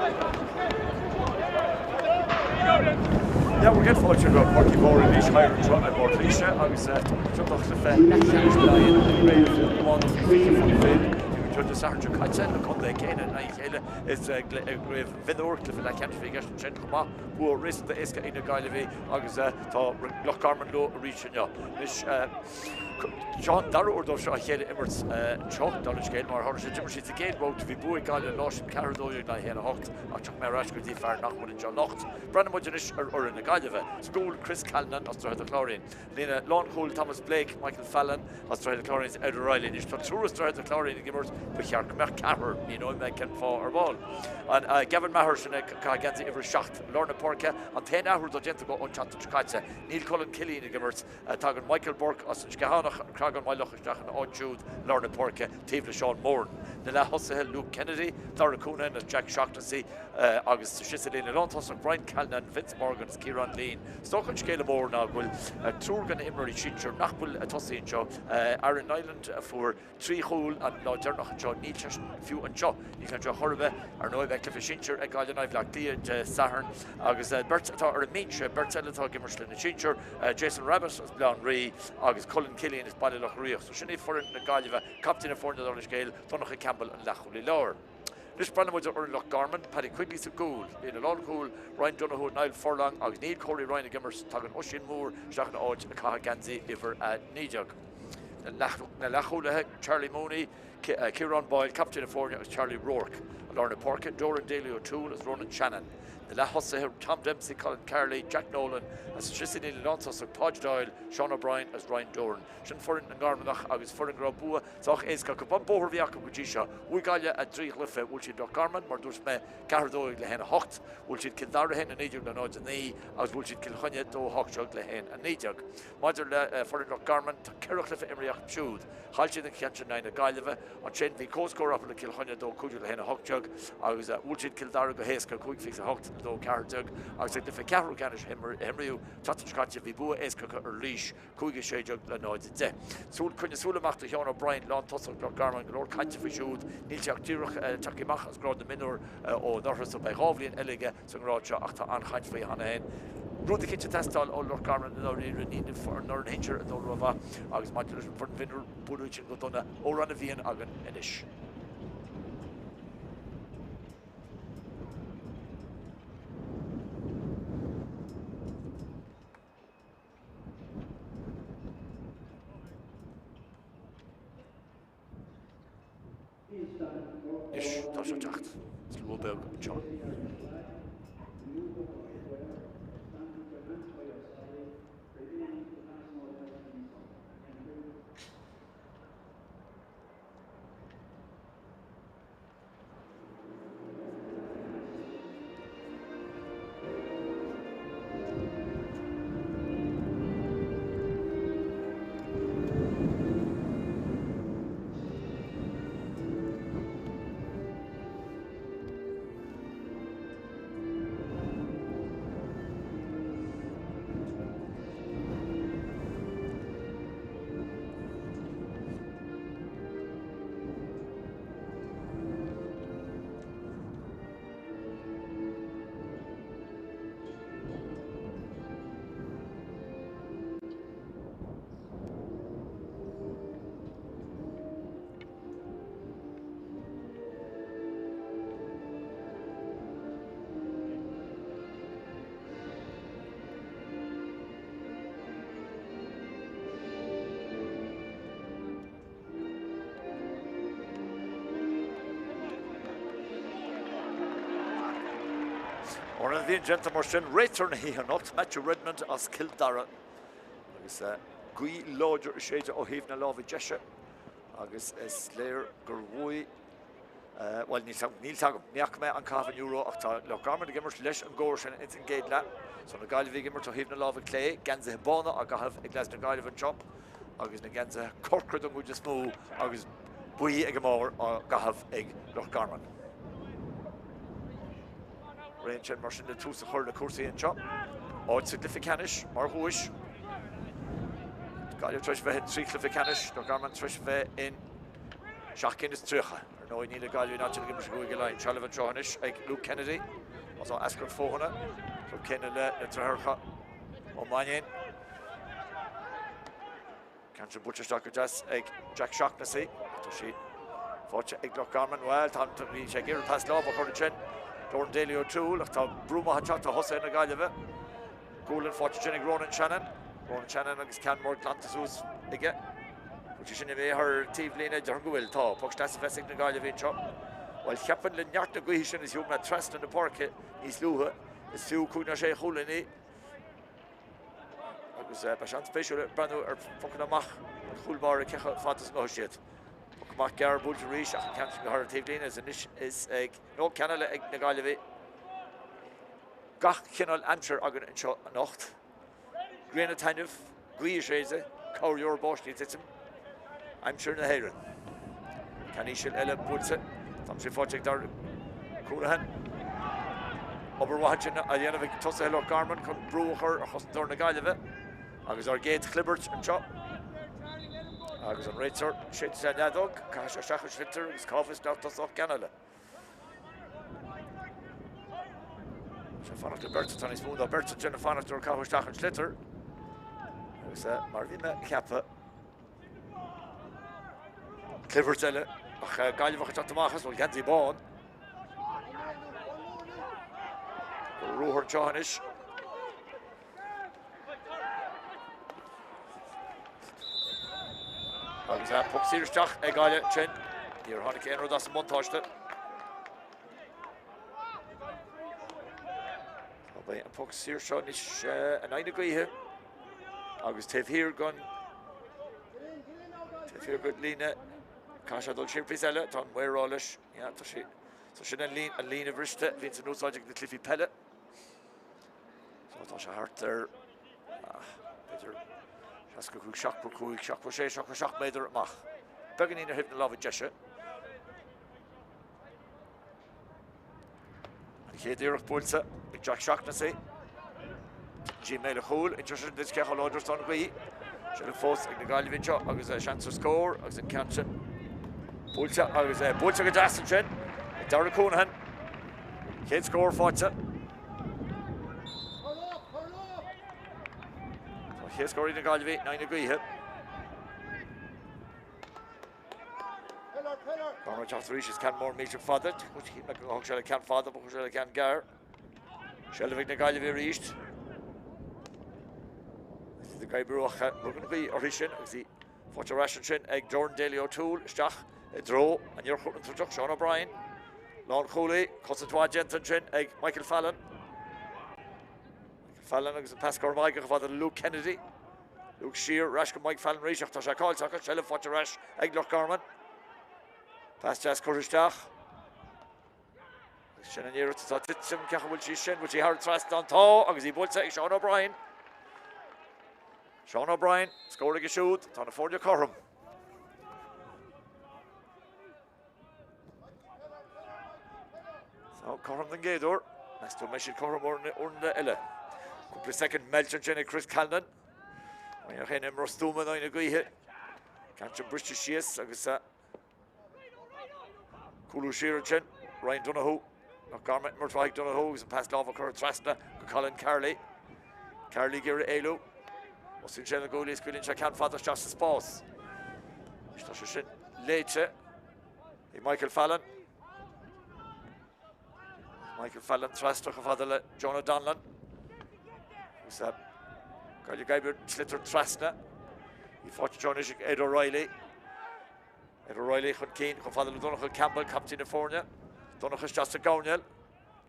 Yeah, bhur gcéad fáilte go Páirc Uí Mhórdha arís thiar anseo i bPort Laoise agus seo do chluiche leathcheannais Laighean i gcraobh iomána faoi 20 faoi fir. Bhí muid anseo Dé Sathairn seo caite, na contaetha céanna in aghaidh a chéile i gcraobh mhionúir, cluiche leathcheannais a bhí i gceist ansin chomh maith. Bua réasúnta éasca ag na Gaillimhigh agus tá Loch Garman leo arís inniu. Anois, Seo an dara huair dóibh seo a chéile imirt anseo, dála an scéil, mar tharla sé d'imir siad sa gcéad bhabhta, bhí bua ag Gaillimh an lá sin, 4 12 in aghaidh 1 8, ach tiocfaidh mé ar ais go dtí fear nach bhfuil anseo anocht. Breathnaíonn muid anois ar fhoireann na Gaillimhe. Sa gcúl, Chris Callinan as Droichead an Chláirín. Líne lánchúil, Thomas Blake, Michael Fallon as Droichead an Chláirín is Ed O'Reilly. Anois tá triúr as Droichead an Chláirín ag imirt, ba cheart go mbeadh ceathrar, míneoidh mé cén fáth ar ball. An Gavin Maher sin ag caitheamh geansaí uimhir 7, lár na páirce, an t-aon athrú atá déanta acu ón tseachtain seo caite. Níl Colin Killeen ag imirt. Tagann Michael Burke as an Sceathánach, An Creagán Maigh Locha isteach ina áit siúd i lár na páirce taobh le Seán Moran. Na leath-thosaithe, Luke Kennedy, Dara Counihan agus Jack Shaughnessy agus istigh sa líne lántosach, Brian Callinan, Vince Morgan agus Ciarán Leen. Is dócha an scéala mór ná go bhfuil triúr de na himreoirí sinsir nach bhfuil ag tosaí anseo, Aaron Niland a fuair 3 chúl an lá deireanach anseo, níl seisean fiú anseo, níl sé anseo chor ar bith. Ar ndóigh, beidh cluiche sinsir ag Gaillimh in aghaidh Bhaile Átha Cliath Dé Sathairn agus beirt atá ar an mbinse, beirt eile atá ag imirt lena sinsir, Jason Rabbitte as Baile Átha an Rí agus Colin Killeen as Baile Locha Riach. So sin é foireann na Gaillimhe, captaen na foirne dála an scéil, Donncha Campbell an leathchúlaí láir. Anois breathnaíonn muid ar fhoireann Loch Garman, Paddy Quigley sa gcúl, líne lánchúil, Ryan Donoghue, Niall Furlong agus níl Corey Ryan ag imirt, tagann Oisín Moore isteach ina áit ag caitheamh geansaí uimhir 19. Na leathchúlaithe, Charlie Mooney, Ciarán Boyle, captaen na foirne agus Charlie Rourke. I lár na páirce, Doran Daly O'Toole agus Ronan Shannon. Na leath-thosaithe, Tom Dempsey, Colin Carley, Jack Nolan agus istigh sa líne lántosach, Podge Doyle, Sean O'Brien agus Ryan Doran. Sin foireann na nGarmanach agus foireann go raibh bua sách éasca acu. An bóthar a bhí acu go dtí seo. Bhuaigh Gaillimh a dtrí chluiche, bhuail siad Loch Garman, mar a dúirt mé, 4 12 le 1 8, bhuail siad Cill Dara 1 19 le 0 9 agus bhuail siad Cill Chainnigh 2 18 le 1 19. Maidir le foireann Loch Garman, tá ceithre chluiche imrithe acu siúd. Chaill siad an ceann sin in aghaidh na Gaillimhe. Ansin bhí comhscór acu le Cill Chainnigh, 2 15 le 1 18, agus bhuail siad Cill Dara go héasca, 5 28 le 2 14, agus i gcluiche ceathrú ceannais a imríodh an tseachtain seo caite bhí bua éasca acu ar Laois, 5 16 le 0 10. Súil, coinnigh súil amach do Sheán O'Brien, lántosach Loch Garman, go leor cainte faoi siúd. Níl sé ach díreach tagtha amach as grád na mionúr ó anuraidh so beidh dhá bhliain eile aige sa ngrád seo ach tá an-chaint faoi cheana féin. Rud eicínt ag teastáil ó Loch Garman i ndáiríre, níl an fhoireann shinsir ag dul rómhaith agus maidir leis an bhfoireann mhionúir, buaileadh sin go dona. Amhrán na bhFiann againn anois. Anois tá sé ag teacht. Slua beag anseo. Amhrán na bhFiann déanta mar sin, réiteoir na hoíche anocht, Matthew Redmond as Cill Dara. Agus gaoth láidir ag séideadh ó thaobh na láimhe deise agus is léir gur bhuaigh Bhuel, níl 's agam. Ní fhaca mé an caitheamh an euro ach tá Loch Garman ag imirt leis an gcóir sin ins an gcéad leath. So na Gaillimhigh ag imirt ó thaobh na láimhe clé, geansaithe bána á gcaitheamh ag leaids na Gaillimhe anseo agus na geansaithe corcra don gcuid is mó agus buí ag an mbarr á gcaitheamh ag Loch Garman. Réidh ansin mar sin le tús a chur le cúrsaí anseo. Áit sa gcluiche ceannais mar dhuais. Gaillimh tar éis bheith in 3 chluiche ceannais, Loch Garman tar éis bheith in 37. ndóigh níl ag Gaillimh ná ag imirt i gCúige Laighean. Seilbh anseo anois ag Luke Kennedy as Eascairt Fothana, club céanna le na deartháireacha Ó Mainnín. Ceann sin buailte isteach go deas ag Jack Shaughnessy. Tá sí faighte ag Loch Garman. Bhuel, tá bhí sé ag iarraidh pas láimhe a chur ansin. Jordan Daly O'Toole ach tá brú maith ag teacht ó thosaithe na Gaillimhe. Gualainn faighte ansin ag Ronan Shannon. Ronan Shannon agus ceann mór glanta suas aige. Bhfuil sé sin imithe thar taobhlíne? Déarfainn go bhfuil. Tá. Poc deas a bheas ag na Gaillimhigh anseo. Bhuel, cheapfainn le neart na gaoithe sin is shiúil mé trasna na páirce níos luaithe. Is fiú 5 nó 6 chúilín í. Agus beidh sé an-spéisiúil breathnú ar phocanna amach an chúl báire cé chomh fada is a ghabhfaidh siad. Poc amach gearr buailte arís ach an ceann sin go thar an taobhlíne is anois is ag, nó ceann eile ag na Gaillimhigh. Gach cineál aimsir againn anseo anocht. Grian ag taitneamh, gaoth ag séideadh, corrdheoir báistí ag titim. Aimsir na hÉireann. Ceann íseal eile buailte. Tá sé faighte ag Darragh Coolahan. Obair mhaith ansin á dhéanamh ag tosaithe Loch Garman chun brú a chur ar chosantóir na Gaillimhe. Agus ár gcéad chlibirt anseo. Agus an réiteoir séidfidh sé an fheadóg, caithfidh sé isteach an sliotar agus cá bhfios nach dtosódh ceann eile. Sé fanacht le beirt atá níos mó ná beirt ansin ag fanacht nuair a caitheadh isteach an sliotar. Agus mar a bhí mé ag ceapadh, clibirt eile ach Gaillimheach ag teacht amach as, bhuel geansaí bán. Ruathar anseo anois. Agus an poc saor isteach ag Gaillimh ansin. Níor tháinig aon rud as an mbuntáiste. Tá beidh an poc saor seo anois in aghaidh na gaoithe agus taobh thiar den taobh thiar den líne caithfidh sé dul siar píosa eile tá an maor á leis. Yeah, tá sé so sin an líne an líne bhriste a bhíonn in úsáid ag na cluichí peile. So tá sé thart ar b'fhéidir 65, 75, 76, 77 méadar amach. Beagáinín ar thaobh na láimhe deise. An chéad iarracht buailte ag Jack Shaughnessy. G mbéal an chúil, anseo sin duit cé chomh láidir is atá an ghaoth. Seilbh fós ag na Gaillimhigh anseo agus seans ar scór agus an ceann sin buailte agus é buailte go deas ansin ag Darragh Counihan. Chéad scór faighte. Tá chéad scór ag na Gaillimhigh in aghaidh na gaoithe. Conor teacht arís is ceann mór millteach fada. Thug sé le ceann fada, thug sé le ceann gearr. Seilbh ag na Gaillimhigh arís. Iad ag oibriú ach rug an ghaoth orthu sin agus í faighte ar ais ansin ag Jordan Daly O'Toole isteach i dtreo an fhir chontúirteach Sean O'Brien. Lánchúlaí, cosaint mhaith déanta ansin ag Michael Fallon. Michael Fallon agus an pas curtha amach aige chomh fada le Luke Kennedy. Luke siar ar ais go Mike Fallon arís ach tá sé caillte acu, seilbh faighte ar ais ag Loch Garman. Pas deas curtha isteach. Agus sin an iarracht atá ag titim, cé bhfuil sí sin, bhfuil sí thar an trasnán? Tá, agus í buailte ag Sean O'Brien. Sean O'Brien, scór aige siúd, tá na foirne cothrom. So, cothrom den gcéad uair. Meas tú an mbeidh siad cothrom uaireanta eile. Cúpla soicind meilte ansin ag Chris Calnan. Ní haon imreoir stuama in aghaidh na gaoithe. Ceann sin briste síos agus cúlú siar ansin. Ryan Donoghue. Loch Garman imirt mhaith ag Donoghue agus an pas láimhe curtha trasna go Colin Carley. Carley ag iarraidh éalú. Tosaíonn sé na guaillí, scaoileann sé ceann fada isteach sa spás. Anois tá sé sin léite ag Michael Fallon. Michael Fallon trasna chomh fada le Jonah Donlan. Agus Gaillimh ag oibriú sliotar trasna. Í faighte anseo anois ag Ed O'Reilly. Ed O'Reilly chun cinn chomh fada le Donncha Campbell, captaen na foirne. Donncha isteach sa gcoirnéal.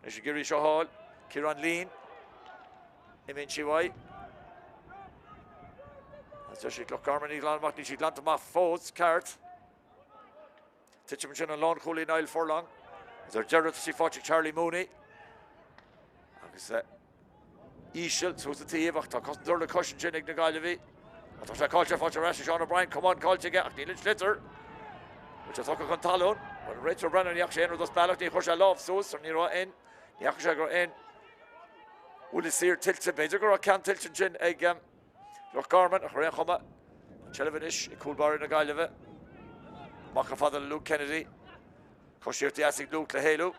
Anois ag iarraidh seo a fháil. Ciarán Leen. Imíonn sí uaidh. Agus deir siad Loch Garman í ghlanadh amach, níl sí glanta amach fós, ceart. Titim ansin an lánchúlaí Niall Furlong. Agus ar deireadh tá sí faighte ag Charlie Mooney. Agus íseal suas an taobh ach tá cosantóir le cois ansin ag na Gaillimhigh. Ach tá sé caillte faighte ar ais ag Sean O'Brien, camán caillte aige ach níl an sliotar. Bhfuil sé tugtha chun talún. Bhuel an réiteoir Brennan ní fhaca sé aon rud as bealach, ní chuir sé lámh suas, ní raibh aon, ní fhaca sé go raibh aon bhuille saor tuillte. B'fhéidir go raibh ceann tuillte ansin ag Loch Garman ach ar aon chuma, an tseilbh anois ag cúl báire na Gaillimhe. Amach chomh fada le Luke Kennedy. Coisíocht dheas ag Luke le hÉalú.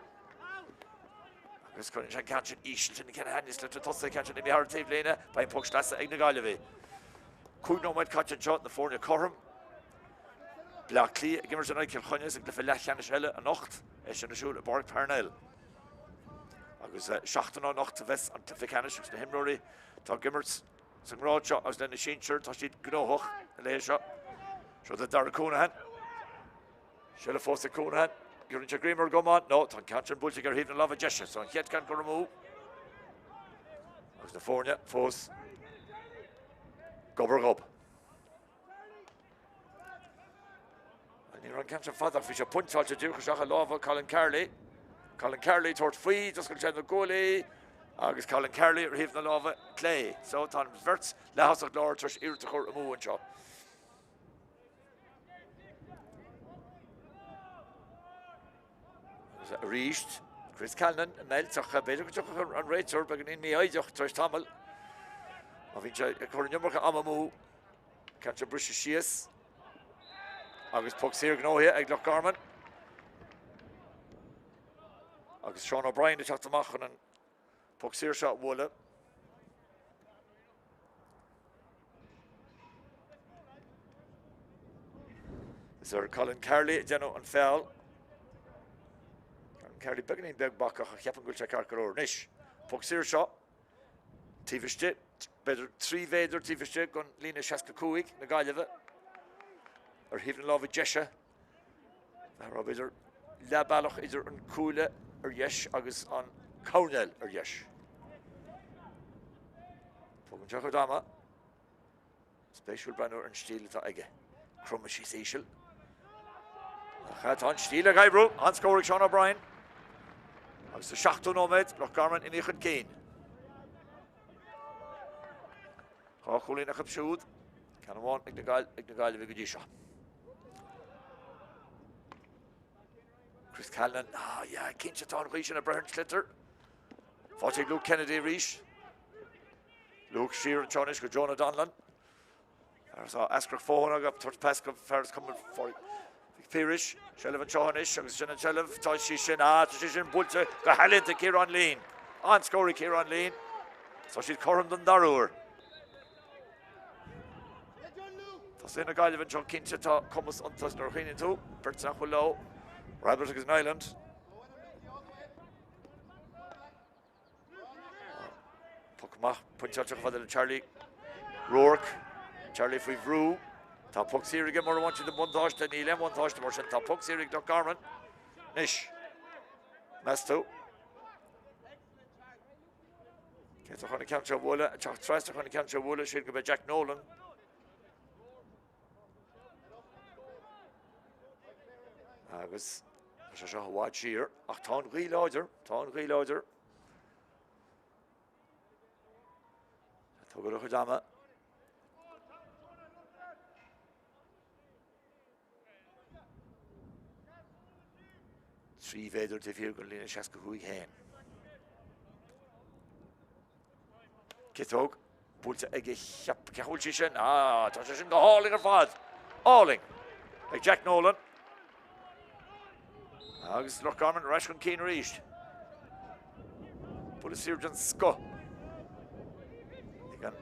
Agus cuireann sé an ceann sin íseal sin an ceann a thaitníos leis na tosaithe, ceann sin imithe thar an taobhlíne, beidh an poc sleasa ag na Gaillimhigh. 5 nóiméad caite anseo, na foirne cothrom. Bleá Cliath ag imirt in aghaidh Chill Chainnigh sa gcluiche leathcheannais eile anocht, é sin ar siúl i bPáirc Parnell. Agus seachtain ó anocht a bheas an cluiche ceannais agus na himreoirí atá ag imirt sa ngrád seo agus lena sinsir, tá siad gnóthach na laethe seo. Seo do Darragh Counihan. Seilbh fós ag Counihan. Cuireann sé greim ar an gcamán. No, tá an ceann sin buailte aige ar thaobh na láimhe deise. So an chéad ceann curtha amú. Agus na foirne fós gob ar ghob. Ní raibh an ceann sin fada ach bhí sé pointeáilte díreach isteach i lámha Colin Carley. Colin Carley tabhairt faoi, d'oscail sé na guaillí agus Colin Carley ar thaobh na láimhe clé. So tá an bheirt leath-thosach láir tar éis iarracht a chur amú anseo. Agus arís, Chris Calnan i mbeilt ach b'fhéidir go dtiocfadh an réiteoir beagáinín mífhoighdeach tar éis tamaill. Má bhíonn sé ag cur an iomarca ama amú, ceann seo briseadh síos agus poc saor gnóthaithe ag Loch Garman. Agus Sean O'Brien ag teacht amach chun an Poc saor seo a bhualadh. Is ar Colin Carley a déanadh an feall. Colin Carley beagáinín beag bacach ach ceapaim go bhfuil sé ceart go leor anois. Poc saor seo taobh istigh, b'fhéidir 3 mhéadar taobh istigh den líne 65 na Gaillimhe ar thaobh na láimhe deise. Raibh b'fhéidir leath bealach idir an cuaille ar dheis agus an coirnéal ar dheis. Tógann sé a chuid ama. Spéisiúil breathnú ar an stíl atá aige. Cromadh síos íseal. Ach tá an stíl ag oibriú. An-scór ag Sean O'Brien. Agus sa seachtú nóiméad, Loch Garman imithe chun cinn. Dhá chúilín acu siúd, ceann amháin ag na Gaillimhigh go dtí seo. Chris Calnan, ah yeah, cinnte tá an ghaoth sin ag breith ar an sliotar. Faighte ag Luke Kennedy arís. Luke siar anseo anois go Jonah Donlan. Fear atá eascrach fóin agat, tabhairt pas go fear is cuma Mhic Piarais, seilbh anseo anois agus sin an tseilbh, tá sí sin, ah, tá sí sin buailte go healaíonta ag Ciarán Leen. An-scór ag Ciarán Leen. Tá siad cothrom don dara huair. Tosaithe na Gaillimhe anseo cinnte tá cumas iontu nuair a chuimhníonn tú, beirt nach bhfuil leo, Rabbitte agus Niland. Poc amach, pointeáilte chomh fada le Charlie Rourke. Charlie faoi bhrú. Tá poc saor aige mura bhfaigheann siad an buntáiste. Níl aon bhuntáiste mar sin. Tá poc saor ag Loch Garman. Anois, meas tú? Cé atá chun an ceann seo a bhualadh? Ag teacht trasna chun an ceann seo a bhualadh, sílim gurb é Jack Nolan. Agus tá sé seo i bhfad siar, ach tá an ghaoth láidir, tá an ghaoth láidir. Tógann a chuid ama. 3 mhéadar taobh thiar den líne 65 féin. Ciotóg buailte aige cheap cén chaoi a bhfuil sí sin? Ah, tá sé sin go hálainn ar fad. Álainn ag Jack Nolan. Agus Loch Garman ar ais chun cinn arís. Buille saor den scoth. Ag an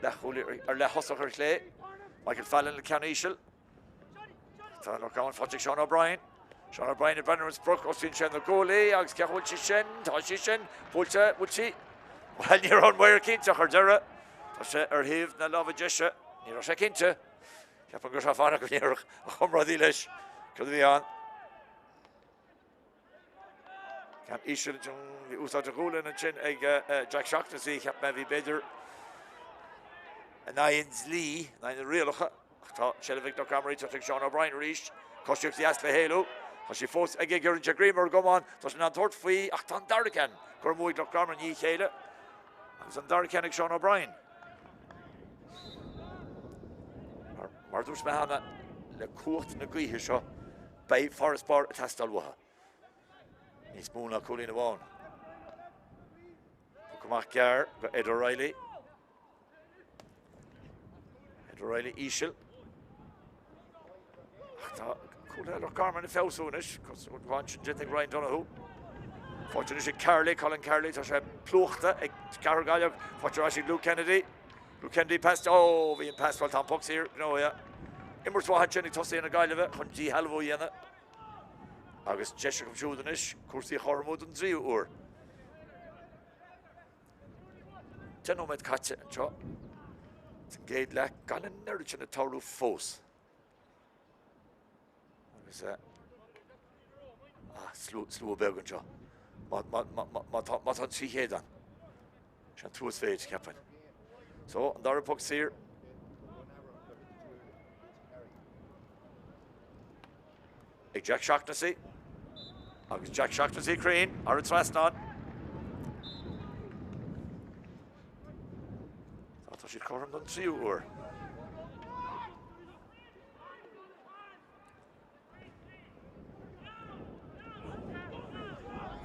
leathchúlaí ar leath-thosach ar chlé. Michael Fallon le ceann íseal. Tá Loch Garman faighte ag Sean O'Brien. Sean O'Brien ag breathnú ar an sprioc, osclaíonn sé na guaillí agus cén chaoi a bhfuil sí sin? Tá sí sin buailte, bhfuil sí? Bhuel, ní raibh an maor cinnte ach ar deireadh tá sé ar thaobh na láimhe deise. Ní raibh sé cinnte. Ceapaim go raibh sé ag fanacht go ndéarfadh a chomrádaí leis cad a bhí ann. Ceann íseal ansin, bhí úsáid a ghualainn ansin ag Jack Shaughnessy, cheap mé, bhí b'fhéidir in aghaidh an dlí, in aghaidh na rialacha, ach tá seilbh ag Loch Garman arís, ag Sean O'Brien arís, coisíocht dheas le hÉalú, tá sí fós aige, cuireann sé greim ar an gcamán, tá sé in ann tabhairt faoi, ach tá an dara ceann curtha amú ag Loch Garman i ndiaidh a chéile, agus an dara ceann ag Sean O'Brien. Mar a dúirt mé cheana, le cumhacht na gaoithe seo, Beidh farasbarr ag teastáil uathu. Níos mó ná cúilín amháin. Poc amach gearr go Ed O'Reilly. Ed O'Reilly íseal. Ach tá. Cúlaithe Loch Garman ag feabhsú anois, cosaint mhaith ansin déanta ag Ryan Donoghue. Faighte anois ag Carley, Colin Carley, tá sé plúchta ag ceathrar Gaillimheach, faighte ar ais ag Luke Kennedy. Luke Kennedy pas, ó bhí an pas bhuel tá an poc saor gnóthaithe. Imirt mhaith ansin ag tosaithe na Gaillimhe chun díshealbhú a dhéanamh. Agus deis acu siúd anois cúrsaí a chothromú don dtríú uair. 10 nóiméad caite anseo sa gcéad leath gan an oiread sin ag tarlú fós. Agus ah, slua beag anseo. Má tá an 300 ann. Sin an t-uasmhéid, cheapfainn. So, an dara poc saor. Ag Jack Shaughnessy. Agus Jack Shaughnessy cruinn thar an trasnán. Tá siad cothrom don tríú huair.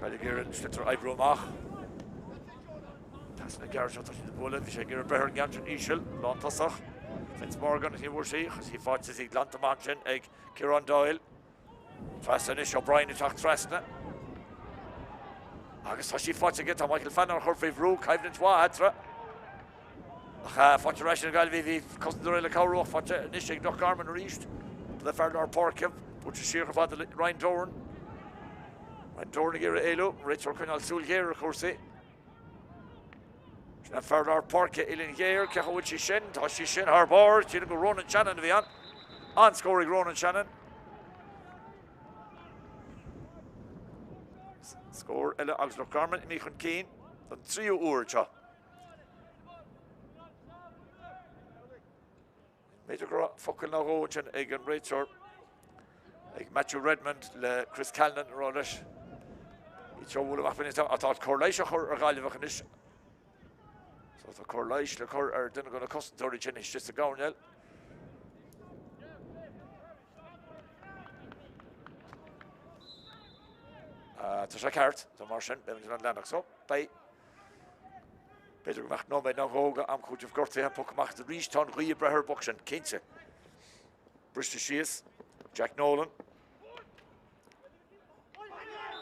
Gaillimh ag iarraidh an sliotar a oibriú amach. Pasanna gearra seo tá siad ag bualadh. Bhí sé ag iarraidh breith ar an gceann sin íseal, lántosach. Vince Morgan, ní bhfuair sí, agus í faighte is í glanta amach ansin ag Ciarán Doyle. Trasna anois, O'Brien ag teacht trasna. Agus tá sí faighte aige, tá Michael Fallon á chur faoi bhrú, coimhlint mhaith eatarthu. Ach faighte ar ais ag Gaillimh, bhí cosantóir eile ag cabhrú ach faighte anois ag Loch Garman arís. Le fear lár páirce, buailte siar chomh fada le Ryan Doran. Ryan Doran ag iarraidh éalú, réiteoir ag coinneáil súil ghéar ar chúrsaí. Sin an fear lár páirce, uillinn ghéar, cé chaoi bhfuil sí sin? Tá sí sin thar barr, sílim gur Ronan Shannon a bhí ann. An-scór ag Ronan Shannon. Scór eile agus Loch Garman imithe chun cinn don tríú uair anseo. B'fhéidir go raibh focal nó dhó ansin ag an réiteoir, ag Matthew Redmond le Chris Calnan a rá leis iad seo a bhualadh amach b'in atá cóir leighis á chur ar Ghaillimheach anois. So tá cóir leighis le cur ar duine de na cosantóirí sin istigh sa gcoirnéal. Tá sé ceart, tá mar sin, beimid in ann leanacht. So, beidh B'fhéidir go mbeadh nóiméad nó dhó de am cúitimh gortaithe, poc amach arís, tá an ghaoth ag breith ar an bpoc sin, cinnte. Briste síos, Jack Nolan.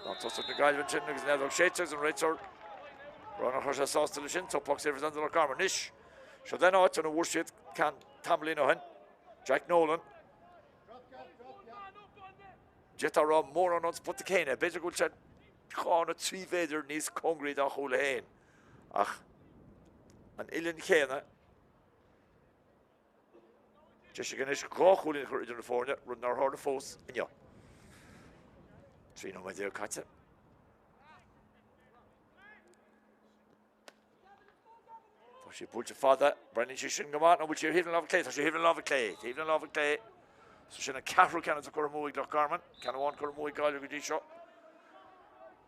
Lántosach na Gaillimhe ansin agus an fheadóg séidte agus an réiteoir ag rá nach raibh sé sásta leis sin, so poc saor do Loch Garman. Anois, seo den áit ina bhfuair siad ceann tamaillín ó shin, Jack Nolan. D'fhéadfá a rá mórán ón spota céanna, b'fhéidir go bhfuil sé 2 nó 3 mhéadar níos cóngaraí dá chúl féin, ach an uillinn chéanna. Deis aige anois 2 chúilín a chur idir na foirne, rud nár tharla fós inniu. 13 nóiméad caite. Tá sí buailte fada, breathnaíonn sí sin go maith, nó bhfuil sí ar thaobh na láimhe clé? Tá sí ar thaobh na láimhe clé, taobh na láimhe clé. So sin an ceathrú ceann atá curtha amú ag Loch Garman, ceann amháin curtha amú ag Gaillimh go dtí seo.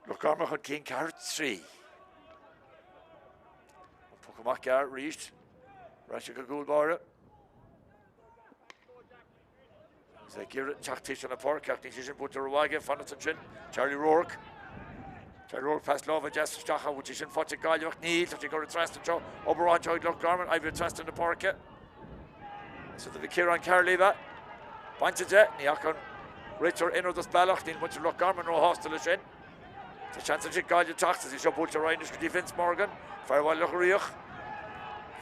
Loch Garman chun cinn 4 3. An poc amach gearr arís. Ar ais ag an gcúl báire. Agus é ag iarraidh teacht taobh seo na páirce ach níl sé sin buailte rómhaith aige, fanacht ansin. Charlie Rourke. Charlie Rourke pas láimhe deas isteach an bhfuil sé sin faighte ag Gaillimh ach níl, tá sé curtha trasna anseo. Obair mhaith anseo ag Loch Garman, oibrithe trasna na páirce. So do bhí Ciarán Carley bheith bainte de, ní fhaca an réiteoir aon rud as bealach, níl muintir Loch Garman róshásta leis sin. Tá seans ansin Gaillimh teacht is í seo buailte ar aghaidh anois go dtí Vince Morgan, fear Bhaile Locha Riach.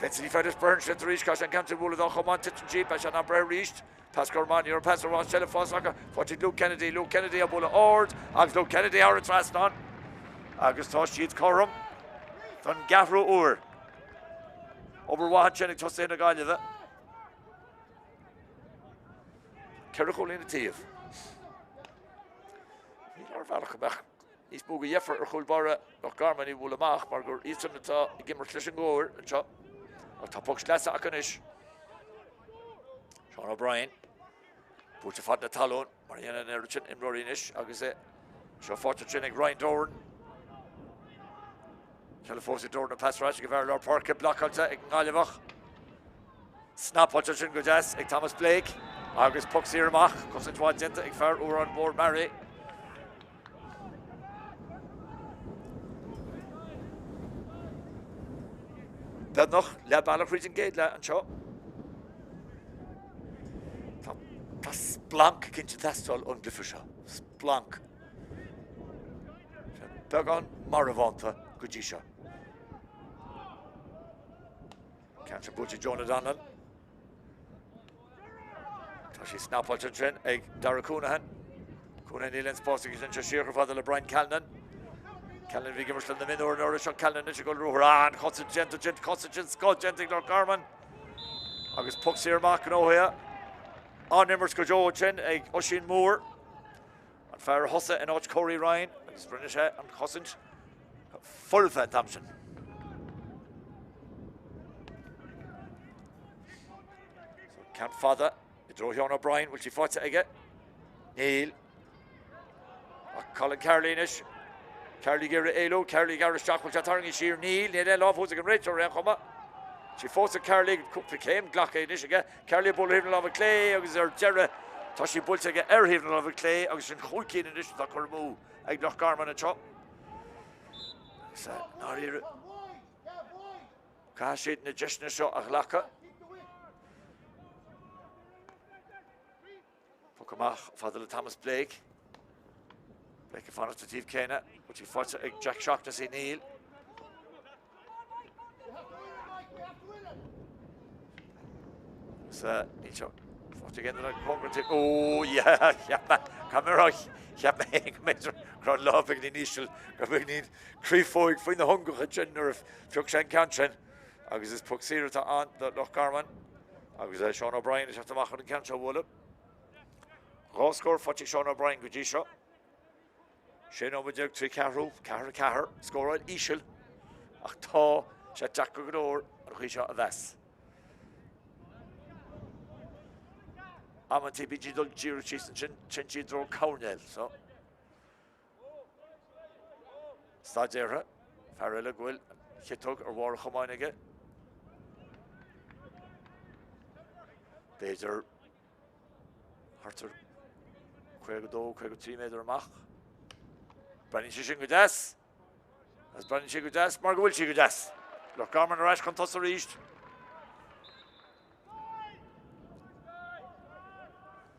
Vince ní feadar breith ansin arís, caithfidh sé an ceann sin a bhualadh dá chamán, titeann sí, beidh sé in ann breith arís. Pas curtha amach, ní raibh pas ar mhaith seilbh fós acu, faighte ag Luke Kennedy, Luke Kennedy á bualadh ard agus Luke Kennedy thar an trasnán agus tá siad cothrom don gceathrú uair. Obair mhaith ansin ag tosaithe na Gaillimhe. Ceithre chúilín an taobh. Níl ar bhealach go mbeadh níos mó de dheifir ar chúl báire Loch Garman í a bhualadh amach mar gur iadsan atá ag imirt leis an gcóir anseo. Ach tá poc sleasa acu anois. Seán O'Brien buailte fad na talún mar a dhéanann an oiread sin imreoirí anois agus é seo faighte ansin ag Ryan Doran. Seilbh fós ag Doran an pas ar ais ag an bhfear lár páirce blocáilte ag an nGaillimheach. Snapáilte ansin go deas ag Thomas Blake agus poc saor amach, cosaint mhaith déanta ag fear Órán Mór Murray. Beagnach leath bealach thríd an gcéad leath anseo. Tá. Splanc eicínt ag teastáil ón gcluiche seo. Splanc. Beagán marbhánta go dtí seo. Ceann sin buailte Jonah Donnellan. Tá sí snapáilte ansin ag Dara Counihan. Counihan níl aon spás aige anseo siar chomh fada le Brian Callinan. Callinan bhí ag imirt le na mionúir anuraidh seo Callinan anois ag dul ruathar. Ah, an chosaint déanta ansin, cosaint den scoth déanta ag Loch Garman. Agus poc saor amach gnóthaithe. An-imirt go deo ansin ag Oisín Moore. An fear a thosaigh in áit Corey Ryan agus rinne sé an chosaint foirfe an t-am sin. So, ceann fada i dtreo Sheán O'Brien, bhfuil sí faighte aige? Níl. Ach Colin Carley anois. Carley ag iarraidh éalú, Carley ag gearradh isteach, bhfuil sé tarraingthe siar? Níl, níl aon lámh thuas ag an réiteoir ar aon chuma. Sí fós ag Carley, cúpla céim glactha anois aige. Carley ag bualadh thaobh na láimhe clé agus ar deireadh tá sí buailte aige ar thaobh na láimhe clé agus sin chúig cinn anois atá curtha amú ag Loch Garman anseo. Agus i ndáiríre, caithfidh siad na deiseanna seo a ghlacadh. Poc amach fada le Thomas Blake. Blake ag fanacht sa taobh céanna. Bhfuil sí faighte ag Jack Shaughnessy? Níl. Sa níl seo faighte ag aon cóngar an Ó yeah, cheap mé cheap mé go mb'fhéidir go raibh an lámh beagáinín íseal go beagáinín créafóig faoina hiongacha ansin nuair a phioc sé an ceann sin. Agus is poc saor atá ann do Loch Garman. Agus Seán O'Brien ag teacht amach chun an ceann seo a bhualadh. 2 scór faighte ag Seán O'Brien go dtí seo. 16 nóiméad trí ceathrú, 4 4, scóráil íseal, ach tá sé deacair go leor an chaoi seo a mheas. Amantaí bíonn siad dul díreach síos ansin, téann siad i dtreo coirnéil. So. Staidéartha, fear eile go bhfuil an chiotóg ar bharr a chomáin aige. B'fhéidir thart ar 52, 53 méadar amach. Breathnaíonn sé sin go deas. Agus breathnaíonn sé go deas mar go bhfuil sí go deas. Loch Garman ar ais chun tosaigh arís.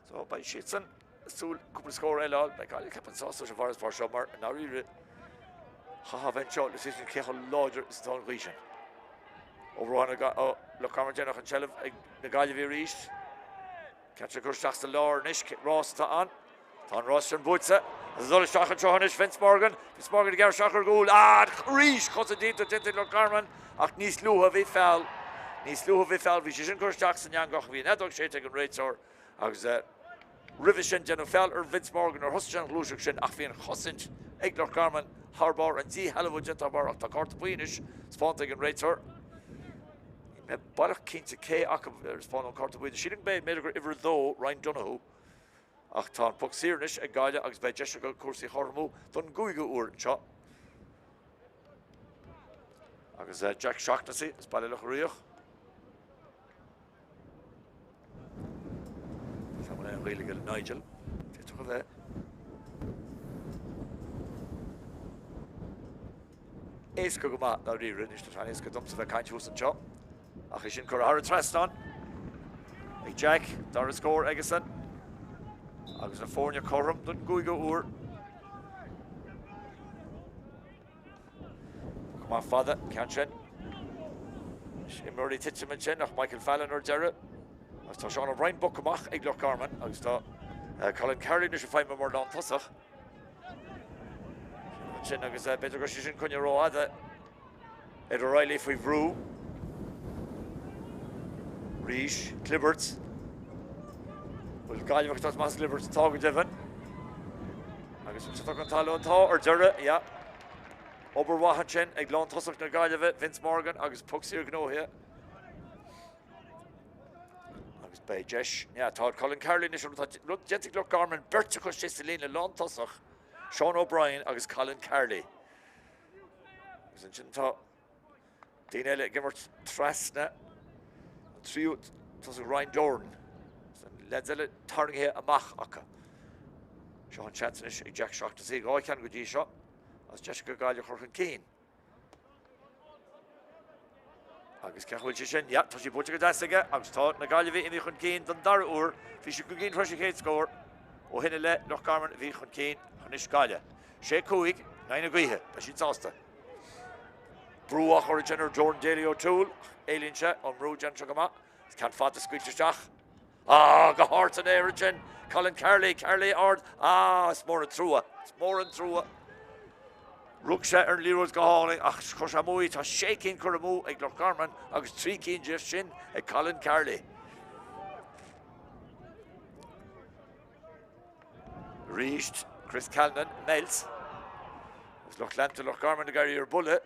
So beidh siadsan ag súil cúpla scór eile a fháil. Beidh Gaillimh ceapaim sásta leis an bhfarasbarr seo mar i ndáiríre chaithfeá bheith anseo le tuiscint cé chomh láidir is atá an ghaoth sin. Ó bhruach Loch Garman déanach an tseilbh ag na Gaillimhigh arís. Ceann sin curtha isteach sa lár anois, rás atá ann. Tá an rás sin buaite. Agus dul isteach anseo anois, Vince Morgan. Vince Morgan ag gearradh isteach ar gcúl. Ah, arís cosaint iontach déanta ag Loch Garman ach níos luaithe bhí feall. Níos luaithe bhí feall. Bhí sé sin curtha isteach san eangach. Bhí an fheadóg séidte ag an réiteoir agus roimhe sin déanadh feall ar Vince Morgan nuair thosaigh sé an ghluaiseacht sin ach bhí an chosaint ag Loch Garman thar barr, an díshealbhú déanta thar barr ach tá cárta buí anois spáinte ag an réiteoir. Níl mé baileach cinnte cé acu ar spáineadh an cárta buí. Sílim go mb'fhéidir gur uimhir a dó, Ryan Donoghue. Ach tá an poc saor anois ag Gaillimh agus beidh deis acu cúrsaí a chothromú don gcúigiú huair anseo. Agus Jack Shaughnessy as Baile Locha Riach. Tá an Ghaeilge le Nigel. D'fhéadfadh a bheith. Éasca go maith dáiríre, anois tá sé an-éasca domsa bheith ag caint thuas anseo. Ach é sin curtha thar an trasnán ag Jack, dara scór aigesan. Agus na foirne cothrom don gcúigiú huair. Go maith fada, ceann sin. Imreoirí ag titim ansin ach Michael Fallon ar deireadh. Agus tá Seán O'Brien bogtha amach ag Loch Garman agus tá eh, Colin Carley anois ag feidhmiú mar lántosach. Ansin agus eh, b'fhéidir go raibh sé sin coinnithe rófhada. Ed O'Reilly faoi bhrú. Arís, clibirt. Bhfuil Gaillimh ag teacht amach as an gclibirt? Tá go deimhin. Agus an tugtha chun talún tá ar deireadh, yeah. Obair mhaith ansin ag lántosach na Gaillimhe, Vince Morgan agus poc saor gnóthaithe. Agus beidh deis, yeah, tá Colin Carley anois, tá rud déanta ag Loch Garman, beirt acu istigh sa líne lántosach, Sean O'Brien agus Colin Carley. Agus ansin tá daoine eile ag imirt trasna an tríú tosach Ryan Doran. An leaids eile tarraingthe amach acu. Seo an seans anois ag Jack Shaughnessy, 2 cheann go dtí seo, agus deis acu Gaillimh a chur chun cinn. Agus cén chaoi a bhfuil sé sin? Yeah, tá sí buailte go deas aige agus tá na Gaillimhigh imithe chun cinn don dara huair. Bhí siad chun cinn tar éis an chéad scór. Ó shin i leith, Loch Garman a bhí chun cinn, anois Gaillimh. 6, 5, in aghaidh na gaoithe. Beidh siad sásta. Brú á chur ansin ar Jordan Daly O'Toole. Éalaíonn sé ón mbrú, déanann sé go maith. Ceann fada scaoilte isteach. Ah, go hard san aer ansin. Colin Carley, Carley ard. Ah, is mór an trua. Is mór an trua. Rug sé ar an liathróid go hálainn ach chuir sé amú í. Tá sé cinn curtha amú ag Loch Garman agus 3 cinn díobh sin ag Colin Carley. Arís Chris Calnan, meilt. Agus lucht leanta Loch Garman ag éirí ar buile.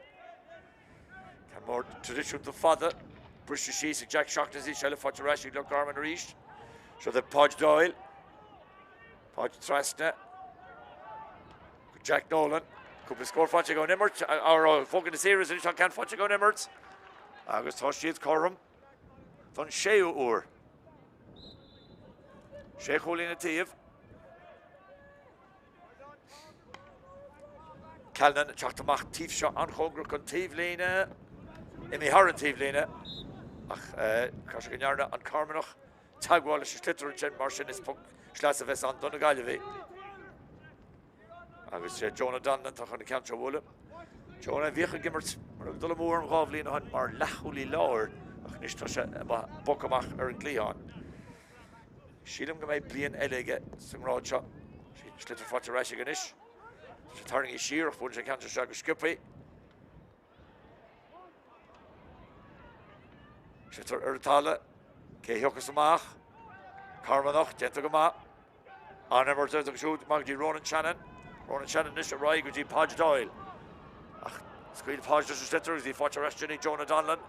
Ceann mór traidisiúnta fada. Briste síos ag Jack Shaughnessy, seilbh faighte ar ais ag Loch Garman arís. Seo do Podge Doyle. Podge trasna. Go Jack Nolan. Cúpla scór faighte ón imirt. Ar phocanna saora anois tá ceann faighte ón imirt. Agus tá siad cothrom don séú uair. Sé chúilín an taobh. Calnan ag teacht amach taobh seo an-chóngarach don taobhlíne. Imithe thar an taobhlíne ach caithfidh sé go ndearna an Carmanach teagmháil leis an sliotar ansin mar sin is poc sleasa a bheas ann do na Gaillimhigh. Agus sé Jonah Donlan atá chun an ceann seo a bhualadh. Jonah a bhíodh ag imirt mar ag dul amú orm 2 bhliain ó shin mar leathchúlaí láir ach anois tá sé bogtha amach ar an gcliathán. Sílim go mbeidh bliain eile aige sa ngrád seo. Sliotar faighte ar ais aige anois. Tá sé tarraingthe siar ach buaileann sé an ceann seo isteach go sciobtha. Sliotar ar an talamh. Cé thiocfas amach? Carmanach, déanta go maith. An-imirt acu siúd amach go dtí Ronan Shannon. Ronan Shannon anois ar aghaidh go dtí Podge Doyle. Ach scaoil Podge leis an sliotar agus í faighte ar ais ansin ag Jonah Donlan.